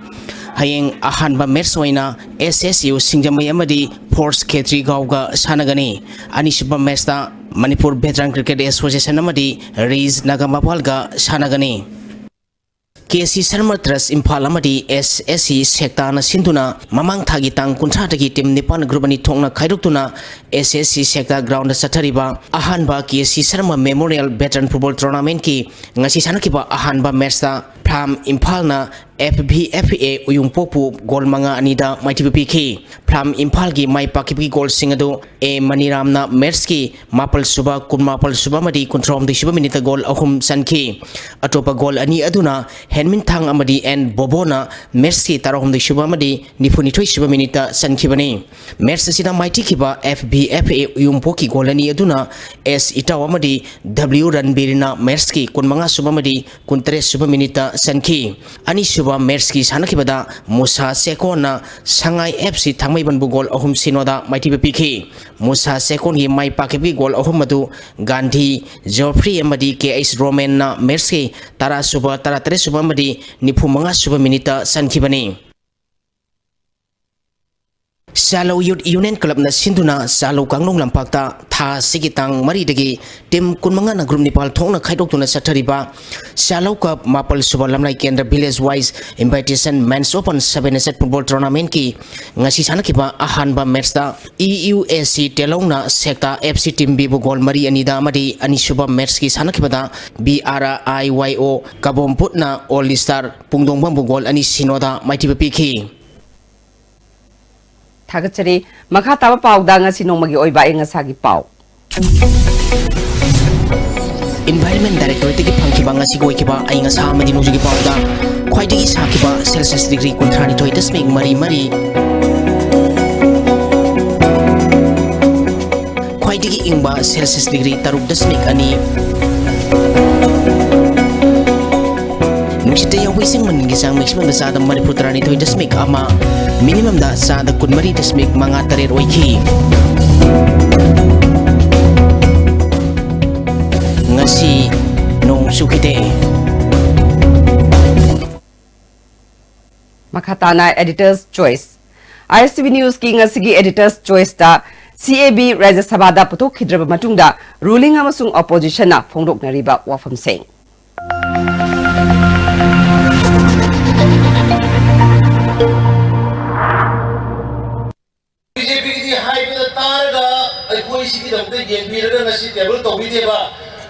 ꯍꯌꯦꯡ ꯑꯍꯥꯟꯕ match ꯑꯣꯏꯅ S S U ꯁꯤꯡꯖꯃꯩ ꯑꯃꯗꯤ Force ꯈꯦꯇ꯭ꯔꯤꯒꯥꯎꯒ ꯁꯥꯟꯅꯒꯅꯤ꯫ ꯑꯅꯤꯁꯨꯕ matchꯇ ꯃꯅꯤꯄꯨꯔ Veteran Cricket Association ꯑꯃꯗꯤ ꯔꯤꯖ ꯅꯥꯒꯥꯃꯄꯥꯜꯒ ꯁꯥꯟꯅꯒꯅꯤ꯫ K C Sharma Trust Imphal ꯑꯃꯗꯤ S S C ꯁꯦꯛꯇꯥꯅ ꯁꯤꯟꯗꯨꯅ ꯃꯃꯥꯡ ꯊꯥꯒꯤ ꯇꯥꯡ ꯀꯨꯟꯊ꯭ꯔꯥꯗꯒꯤ team ꯅꯤꯄꯥꯟ group ꯑꯅꯤ ꯊꯣꯛꯅ ꯈꯥꯏꯗꯣꯛꯇꯨꯅ S S C ꯁꯦꯛꯇꯥ groundꯗ ꯆꯠꯊꯔꯤꯕ ꯑꯍꯥꯟꯕ K C Sharma Memorial Veteran Football Tournamentꯀꯤ ꯉꯁꯤ ꯁꯥꯟꯅꯈꯤꯕ ꯑꯍꯥꯟꯕ matchꯇ ꯐ꯭ꯂꯥꯝ ꯏꯝꯐꯥꯜꯅ F V F A ꯎꯌꯨꯡꯄꯣꯛꯄꯨ goal ꯃꯉꯥ ꯑꯅꯤꯗ ꯃꯥꯏꯊꯤꯕ ꯄꯤꯈꯤ꯫ ꯐ꯭ꯂꯥꯝ ꯏꯝꯐꯥꯜꯒꯤ ꯃꯥꯏ ꯄꯥꯛꯈꯤꯕꯒꯤ ꯒꯣꯜꯁꯤꯡ ꯑꯗꯨ ꯑꯦ ꯃꯅꯤꯔꯥꯝꯅ ꯃꯦꯠꯁꯀꯤ ꯃꯥꯄꯜ ꯁꯨꯕ, ꯀꯨꯟꯃꯥꯄꯜ ꯁꯨꯕ ꯑꯃꯗꯤ ꯀꯨꯟꯊ꯭ꯔꯥꯍꯨꯝꯗꯣꯏ ꯁꯨꯕ ꯃꯤꯅꯤꯠꯇ ꯒꯣꯜ ꯑꯍꯨꯝ ꯆꯟꯈꯤ꯫ ꯑꯇꯣꯞꯄ ꯒꯣꯜ ꯑꯅꯤ ꯑꯗꯨꯅ ꯍꯦꯟꯃꯤꯟꯊꯥꯡ ꯑꯃꯗꯤ ꯑꯦꯟ ꯕꯣꯕꯣꯅ ꯃꯦꯠꯁꯀꯤ ꯇꯔꯥꯍꯨꯝꯗꯣꯏ ꯁꯨꯕ ꯑꯃꯗꯤ ꯅꯤꯐꯨꯅꯤꯊꯣꯏ ꯁꯨꯕ ꯃꯤꯅꯤꯠꯇ ꯆꯟꯈꯤꯕꯅꯤ꯫ ꯃꯦꯠꯁ ꯑꯁꯤꯗ ꯃꯥꯏꯊꯤꯈꯤꯕ F V F A ꯎꯌꯨꯡꯄꯣꯛꯀꯤ goal ꯑꯅꯤ ꯑꯗꯨꯅ ꯑꯦꯁ ꯏꯇꯥꯎ ꯑꯃꯗꯤ ꯗꯕ꯭ꯂꯤꯌꯨ ꯔꯟꯕꯤꯔꯅ ꯃꯦꯠꯁꯀꯤ ꯀꯨꯟꯃꯉꯥ ꯁꯨꯕ ꯑꯃꯗꯤ ꯀꯨꯟꯇꯔꯦꯠ ꯁꯨꯕ ꯃꯤꯅꯤꯠꯇ ꯆꯟꯈꯤ꯫ ꯑꯅꯤꯁꯨꯕ ꯃꯦꯠꯁꯀꯤ ꯁꯥꯟꯅꯈꯤꯕꯗ ꯃꯨꯁꯥ ꯁꯦꯀꯣꯟꯅ ꯁꯉꯥꯏ ꯑꯦꯐ ꯁꯤ ꯊꯥꯡꯃꯩꯕꯟꯕꯨ ꯒꯣꯜ ꯑꯍꯨꯝ ꯁꯤꯅꯣꯗ ꯃꯥꯏꯊꯤꯕ ꯄꯤꯈꯤ꯫ ꯃꯨꯁꯥ ꯁꯦꯀꯣꯟꯒꯤ ꯃꯥꯏ ꯄꯥꯛꯈꯤꯕꯒꯤ ꯒꯣꯜ ꯑꯍꯨꯝ ꯑꯗꯨ ꯒꯥꯟꯙꯤ, ꯖꯣꯐ꯭ꯔꯤ ꯑꯃꯗꯤ ꯀꯦ ꯑꯩꯆ ꯔꯣꯃꯦꯟꯅ ꯃꯦꯠꯁꯀꯤ ꯇꯔꯥ ꯁꯨꯕ, ꯇꯔꯥꯇꯔꯦꯠ ꯁꯨꯕ ꯑꯃꯗꯤ ꯅꯤꯐꯨꯃꯉꯥ ꯁꯨꯕ ꯃꯤꯅꯤꯠꯇ ꯆꯟꯈꯤꯕꯅꯤ꯫ ꯁꯥꯂꯧ ꯌꯨꯠ ꯌꯨꯅꯤꯌꯟ ꯀ꯭ꯂꯕꯅ ꯁꯤꯟꯗꯨꯅ ꯁꯥꯂꯧ ꯀꯥꯡꯂꯣꯡ ꯂꯝꯄꯥꯛꯇ ꯊꯥ ꯑꯁꯤꯒꯤ ꯇꯥꯡ ꯃꯔꯤꯗꯒꯤ ꯇꯤꯝ ꯀꯨꯟꯃꯉꯥꯅ ꯒ꯭ꯔꯨꯞ ꯅꯤꯄꯥꯜ ꯊꯣꯛꯅ ꯈꯥꯏꯗꯣꯛꯇꯨꯅ ꯆꯠꯊꯔꯤꯕ ꯁꯥꯂꯧ ꯀꯞ ꯃꯥꯄꯜ ꯁꯨꯕ Lamlai Kendra village wise invitation men's open seven aside football ꯇꯣꯔꯅꯥꯃꯦꯟꯠꯀꯤ ꯉꯁꯤ ꯁꯥꯟꯅꯈꯤꯕ ꯑꯍꯥꯟꯕ ꯃꯦꯠꯁꯇ ꯏ ꯌꯨ ꯑꯦ ꯁꯤ ꯇꯦꯂꯧꯅ ꯁꯦꯛꯇꯥ ꯑꯦꯐ ꯁꯤ ꯇꯤꯝ ꯕꯤꯕꯨ ꯒꯣꯜ ꯃꯔꯤ ꯑꯅꯤꯗ ꯑꯃꯗꯤ ꯑꯅꯤꯁꯨꯕ ꯃꯦꯠꯁꯀꯤ ꯁꯥꯟꯅꯈꯤꯕꯗ ꯕꯤ ꯑꯥꯔ ꯑꯥꯏ ꯋꯥꯏ ꯑꯣ ꯀꯕꯣꯝꯄꯨꯠꯅ ꯑꯣꯜ ꯏꯁꯇꯥꯔ ꯄꯨꯡꯗꯣꯡꯕꯝꯕꯨ ꯒꯣꯜ ꯑꯅꯤ ꯁꯤꯅꯣꯗ ꯃꯥꯏꯊꯤꯕ ꯄꯤꯈꯤ꯫ ꯊꯥꯒꯠꯆꯔꯤ꯫ ꯃꯈꯥ ꯇꯥꯕ ꯄꯥꯎꯗ ꯉꯁꯤ ꯅꯣꯡꯃꯒꯤ ꯑꯣꯏꯕ ꯑꯏꯪ ꯑꯁꯥꯒꯤ ꯄꯥꯎ꯫ ꯏꯟꯚꯥꯏꯔꯟꯃꯦꯟ ꯗꯥꯏꯔꯦꯛꯇꯣꯔꯦꯠꯇꯒꯤ ꯐꯪꯈꯤꯕ ꯉꯁꯤꯒꯤ ꯑꯣꯏꯈꯤꯕ ꯑꯏꯪ ꯑꯁꯥ ꯑꯃꯗꯤ ꯅꯣꯡꯖꯨꯒꯤ ꯄꯥꯎꯗ ꯈ꯭ꯋꯥꯏꯗꯒꯤ ꯁꯥꯈꯤꯕ ꯁꯦꯜꯁꯤꯌꯁ ꯗꯤꯒ꯭ꯔꯤ ꯀꯨꯟꯊ꯭ꯔꯥꯅꯤꯊꯣꯏ ꯗꯁꯃꯤꯛ ꯃꯔꯤ ꯃꯔꯤ, ꯈ꯭ꯋꯥꯏꯗꯒꯤ ꯏꯪꯕ ꯁꯦꯜꯁꯤꯌꯁ ꯗꯤꯒ꯭ꯔꯤ ꯇꯔꯨꯛ ꯗꯁꯃꯤꯛ ꯑꯅꯤ, ꯅꯨꯡꯁꯤꯠꯇ ꯌꯥꯎꯕ ꯏꯁꯤꯡ ꯃꯅꯤꯜꯒꯤ ꯆꯥꯡ ꯃꯦꯛꯁꯤꯃꯝꯗ ꯆꯥꯗ ꯃꯔꯤꯐꯨ ꯇꯔꯥꯅꯤꯊꯣꯏ ꯗꯁꯃꯤꯛ ꯑꯃ, ꯃꯤꯅꯤꯃꯝꯗ ꯆꯥꯗ ꯀꯨꯟꯃꯔꯤ ꯗꯁꯃꯤꯛ ꯃꯉꯥ ꯇꯔꯦꯠ ꯑꯣꯏꯈꯤ꯫ ꯉꯁꯤ ꯅꯣꯡ ꯆꯨꯈꯤꯗꯦ꯫ ꯃꯈꯥ ꯇꯥꯅ Editor's Choice꯫ ꯑꯥꯏ ꯑꯦꯁ ꯇꯤ ꯚꯤ Newsꯀꯤ ꯉꯁꯤꯒꯤ Editor's Choiceꯇ ꯁꯤ ꯑꯦ ꯕꯤ ꯔꯥꯖ꯭ꯌ ꯁꯚꯥꯗ ꯄꯨꯊꯣꯛꯈꯤꯗ꯭ꯔꯕ ꯃꯇꯨꯡꯗ ruling ꯑꯃꯁꯨꯡ oppositionꯅ ꯐꯣꯡꯗꯣꯛꯅꯔꯤꯕ ꯋꯥꯐꯝꯁꯤꯡ꯫ ꯕꯤ ꯖꯦ ꯄꯤꯒꯤꯗꯤ ꯍꯥꯏꯕꯗ ꯇꯥꯔꯒ ꯑꯩꯈꯣꯏ ꯁꯤꯒꯤꯗꯃꯛꯇ ꯌꯦꯡꯕꯤꯔꯒ ꯉꯁꯤ table ꯇꯧꯕꯤꯗꯦꯕ꯫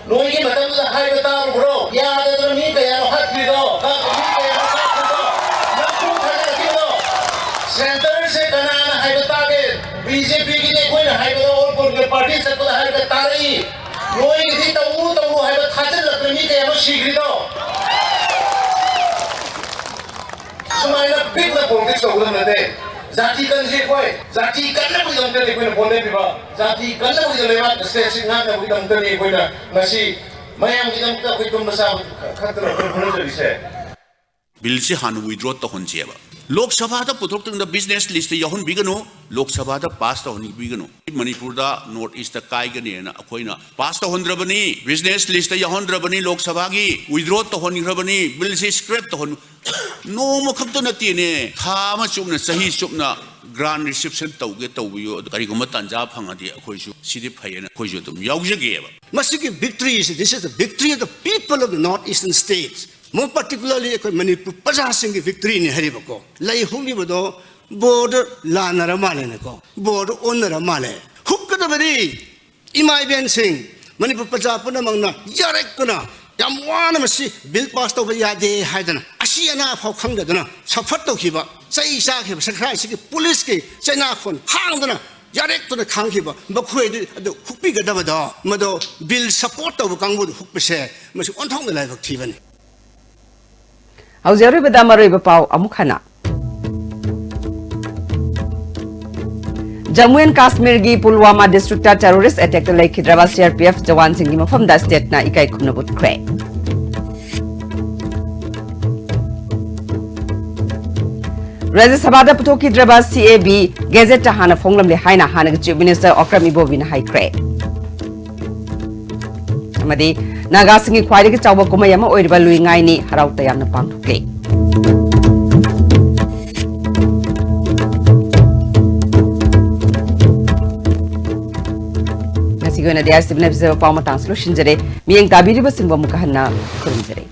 ꯅꯣꯏꯒꯤ ꯃꯇꯝꯗꯨꯗ ꯍꯥꯏꯕ ꯇꯥꯔꯨꯕ꯭ꯔꯣ? ꯌꯥꯗꯗꯅ ꯃꯤ ꯀꯌꯥꯅꯣ ꯍꯥꯠꯈ꯭ꯔꯤꯗꯣ? ꯇꯥꯔꯛꯏ꯫ ꯃꯣꯏꯒꯤꯗꯤ ꯇꯧꯅꯨ, ꯇꯧꯅꯨ ꯍꯥꯏꯕ ꯊꯥꯖꯤꯜꯂꯛꯇꯅ ꯃꯤ ꯀꯌꯥꯅꯣ ꯁꯤꯈ꯭ꯔꯤꯗꯣ? ꯁꯨꯃꯥꯏꯅ ꯄꯤꯛꯅ politics ꯇꯧꯒꯗꯕ ꯅꯠꯇꯦ꯫ ꯖꯥꯇꯤ ꯀꯟꯁꯤ ꯑꯩꯈꯣꯏ, ꯖꯥꯇꯤ ꯀꯟꯅꯕꯒꯤꯗꯃꯛꯇꯅꯤ ꯑꯩꯈꯣꯏꯅ vote ꯂꯦꯞꯄꯤꯕ꯫ ꯖꯥꯇꯤ ꯀꯟꯅꯕꯒꯤꯗꯃꯛ, state ꯁꯤ ꯉꯥꯛꯅꯕꯒꯤꯗꯃꯛꯇꯅꯤ ꯑꯩꯈꯣꯏꯅ ꯉꯁꯤ ꯃꯌꯥꯝꯒꯤꯗꯃꯛꯇ ꯑꯩꯈꯣꯏ ꯇꯨꯝꯕ ꯆꯥꯕ ꯈꯛꯇꯅ ꯑꯩꯈꯣꯏ ꯍꯣꯠꯅꯖꯔꯤꯁꯦ꯫ Bill ꯁꯤ ꯍꯥꯟꯅ withdraw ꯇꯧꯍꯟꯁꯦꯕ꯫ ꯂꯣꯛ ꯁꯚꯥꯗ ꯄꯨꯊꯣꯛꯇ꯭ꯔꯤꯉꯩꯗ business list ꯇ ꯌꯥꯎꯍꯟꯕꯤꯒꯅꯨ, ꯂꯣꯛ ꯁꯚꯥꯗ pass ꯇꯧꯍꯟꯕꯤꯒꯅꯨ꯫ ꯃꯅꯤꯄꯨꯔꯗ North East ꯇ ꯀꯥꯏꯒꯅꯦꯅ ꯑꯩꯈꯣꯏꯅ pass ꯇꯧꯍꯟꯗ꯭ꯔꯕꯅꯤ, business list ꯇ ꯌꯥꯎꯍꯟꯗ꯭ꯔꯕꯅꯤ, ꯂꯣꯛ ꯁꯚꯥꯒꯤ withdraw ꯇꯧꯍꯟꯈ꯭ꯔꯕꯅꯤ, bill ꯁꯤ scrap ꯇꯧꯍꯟ-, ꯅꯣꯡꯃ ꯈꯛꯇ ꯅꯠꯇꯦꯅꯦ, ꯊꯥ ꯑꯃ ꯆꯨꯞꯅ, ꯆꯍꯤ ꯆꯨꯞꯅ grand reception ꯇꯧꯒꯦ ꯇꯧꯕꯤꯌꯨ꯫ ꯑꯗꯨ ꯀꯔꯤꯒꯨꯝꯕ ꯇꯥꯟꯖꯥ ꯐꯪꯉꯗꯤ ꯑꯩꯈꯣꯏꯁꯨ ꯁꯤꯗꯤ ꯐꯩꯌꯦꯅ ꯑꯩꯈꯣꯏꯁꯨ ꯑꯗꯨꯝ ꯌꯥꯎꯖꯒꯦꯕ꯫ ꯃꯁꯤꯒꯤ victory ꯁꯤ, this is the victory of the people of the North Eastern states, more particularly ꯑꯩꯈꯣꯏ ꯃꯅꯤꯄꯨꯔ ꯄ꯭ꯔꯖꯥꯁꯤꯡꯒꯤ victory ꯅꯤ ꯍꯥꯏꯔꯤꯕꯀꯣ꯫ ꯂꯩ ꯍꯨꯛꯂꯤꯕꯗꯣ ꯕꯣꯔꯗ ꯂꯥꯟꯅꯔ ꯃꯥꯜꯂꯦꯅꯦꯀꯣ, ꯕꯣꯔꯗ ꯑꯣꯟꯅꯔ ꯃꯥꯜꯂꯦ꯫ ꯍꯨꯛꯀꯗꯕꯗꯤ ꯏꯃꯥ ꯏꯕꯦꯟꯁꯤꯡ, ꯃꯅꯤꯄꯨꯔ ꯄ꯭ꯔꯖꯥ ꯄꯨꯝꯅꯃꯛꯅ ꯌꯥꯔꯦꯛꯇꯨꯅ ꯌꯥꯝ ꯋꯥꯅ ꯃꯁꯤ bill pass ꯇꯧꯕ ꯌꯥꯗꯦ ꯍꯥꯏꯗꯅ ꯑꯁꯤ ꯑꯅꯥ ꯐꯥꯎ ꯈꯪꯗꯗꯨꯅ suffer ꯇꯧꯈꯤꯕ, ꯆꯩ ꯆꯥꯈꯤꯕ ꯁꯔꯀꯥꯔꯁꯤꯒꯤ ꯄꯨꯂꯤꯁꯀꯤ ꯆꯩꯅꯥꯈꯣꯟ ꯈꯥꯡꯗꯅ ꯌꯥꯔꯦꯛꯇꯨꯅ ꯈꯥꯡꯈꯤꯕ ꯃꯈꯣꯏ ꯑꯗꯨ, ꯑꯗꯨ ꯍꯨꯛꯄꯤꯒꯗꯕꯗꯣ, ꯃꯗꯣ bill support ꯇꯧꯕ ꯀꯥꯡꯕꯨꯗꯨ ꯍꯨꯛꯄꯁꯦ ꯃꯁꯤ ꯑꯣꯟꯊꯣꯛꯅ ꯂꯥꯏꯕꯛ ꯊꯤꯕꯅꯤ꯫ ꯍꯧꯖꯤꯛ ꯑꯔꯣꯏꯕꯗ ꯃꯔꯨꯑꯣꯏꯕ ꯄꯥꯎ ꯑꯃꯨꯛ ꯍꯟꯅ꯫ ꯖꯝꯃꯨ ꯑꯦꯟ ꯀꯥꯁꯃꯤꯔꯒꯤ ꯄꯨꯜꯋꯥꯃꯥ district ꯇ terrorist attack ꯇ ꯂꯩꯈꯤꯗ꯭ꯔꯕ C R P F ꯖꯋꯥꯟꯁꯤꯡꯒꯤ ꯃꯐꯝꯗ state ꯅ ꯏꯀꯥꯏ ꯈꯨꯝꯅꯕ ꯎꯠꯈ꯭ꯔꯦ꯫ ꯔꯥꯖ꯭ꯌ ꯁꯚꯥꯗ ꯄꯨꯊꯣꯛꯈꯤꯗ꯭ꯔꯕ C A B gazette ꯇ ꯍꯥꯟꯅ ꯐꯣꯡꯂꯝꯂꯦ ꯍꯥꯏꯅ ꯍꯥꯟꯅꯒꯤ Chief Minister ꯑꯣꯀ꯭ꯔꯝ ꯏꯕꯣꯕꯤꯅ ꯍꯥꯏꯈ꯭ꯔꯦ꯫ ꯑꯃꯗꯤ ꯅꯥꯒꯥꯁꯤꯡꯒꯤ ꯈ꯭ꯋꯥꯏꯗꯒꯤ ꯆꯥꯎꯕ ꯀꯨꯝꯍꯩ ꯑꯃ ꯑꯣꯏꯔꯤꯕ ꯂꯨꯏ ꯉꯥꯏꯅꯤ ꯍꯔꯥꯎ ꯇꯌꯥꯝꯅ ꯄꯥꯡꯊꯣꯛꯂꯤ꯫ ꯉꯁꯤꯒꯤ ꯑꯣꯏꯅꯗꯤ ꯑꯥꯏ ꯑꯦꯁ ꯇꯤ ꯚꯤꯅ ꯄꯤꯖꯕ ꯄꯥꯎ ꯃꯇꯥꯡꯁꯤ ꯂꯣꯏꯁꯤꯟꯖꯔꯦ꯫ ꯃꯤꯠꯌꯦꯡ ꯇꯥꯕꯤꯔꯤꯕꯁꯤꯡꯕꯨ ꯑꯃꯨꯛꯀ ꯍꯟꯅ ꯈꯨꯔꯨꯝꯖꯔꯤ꯫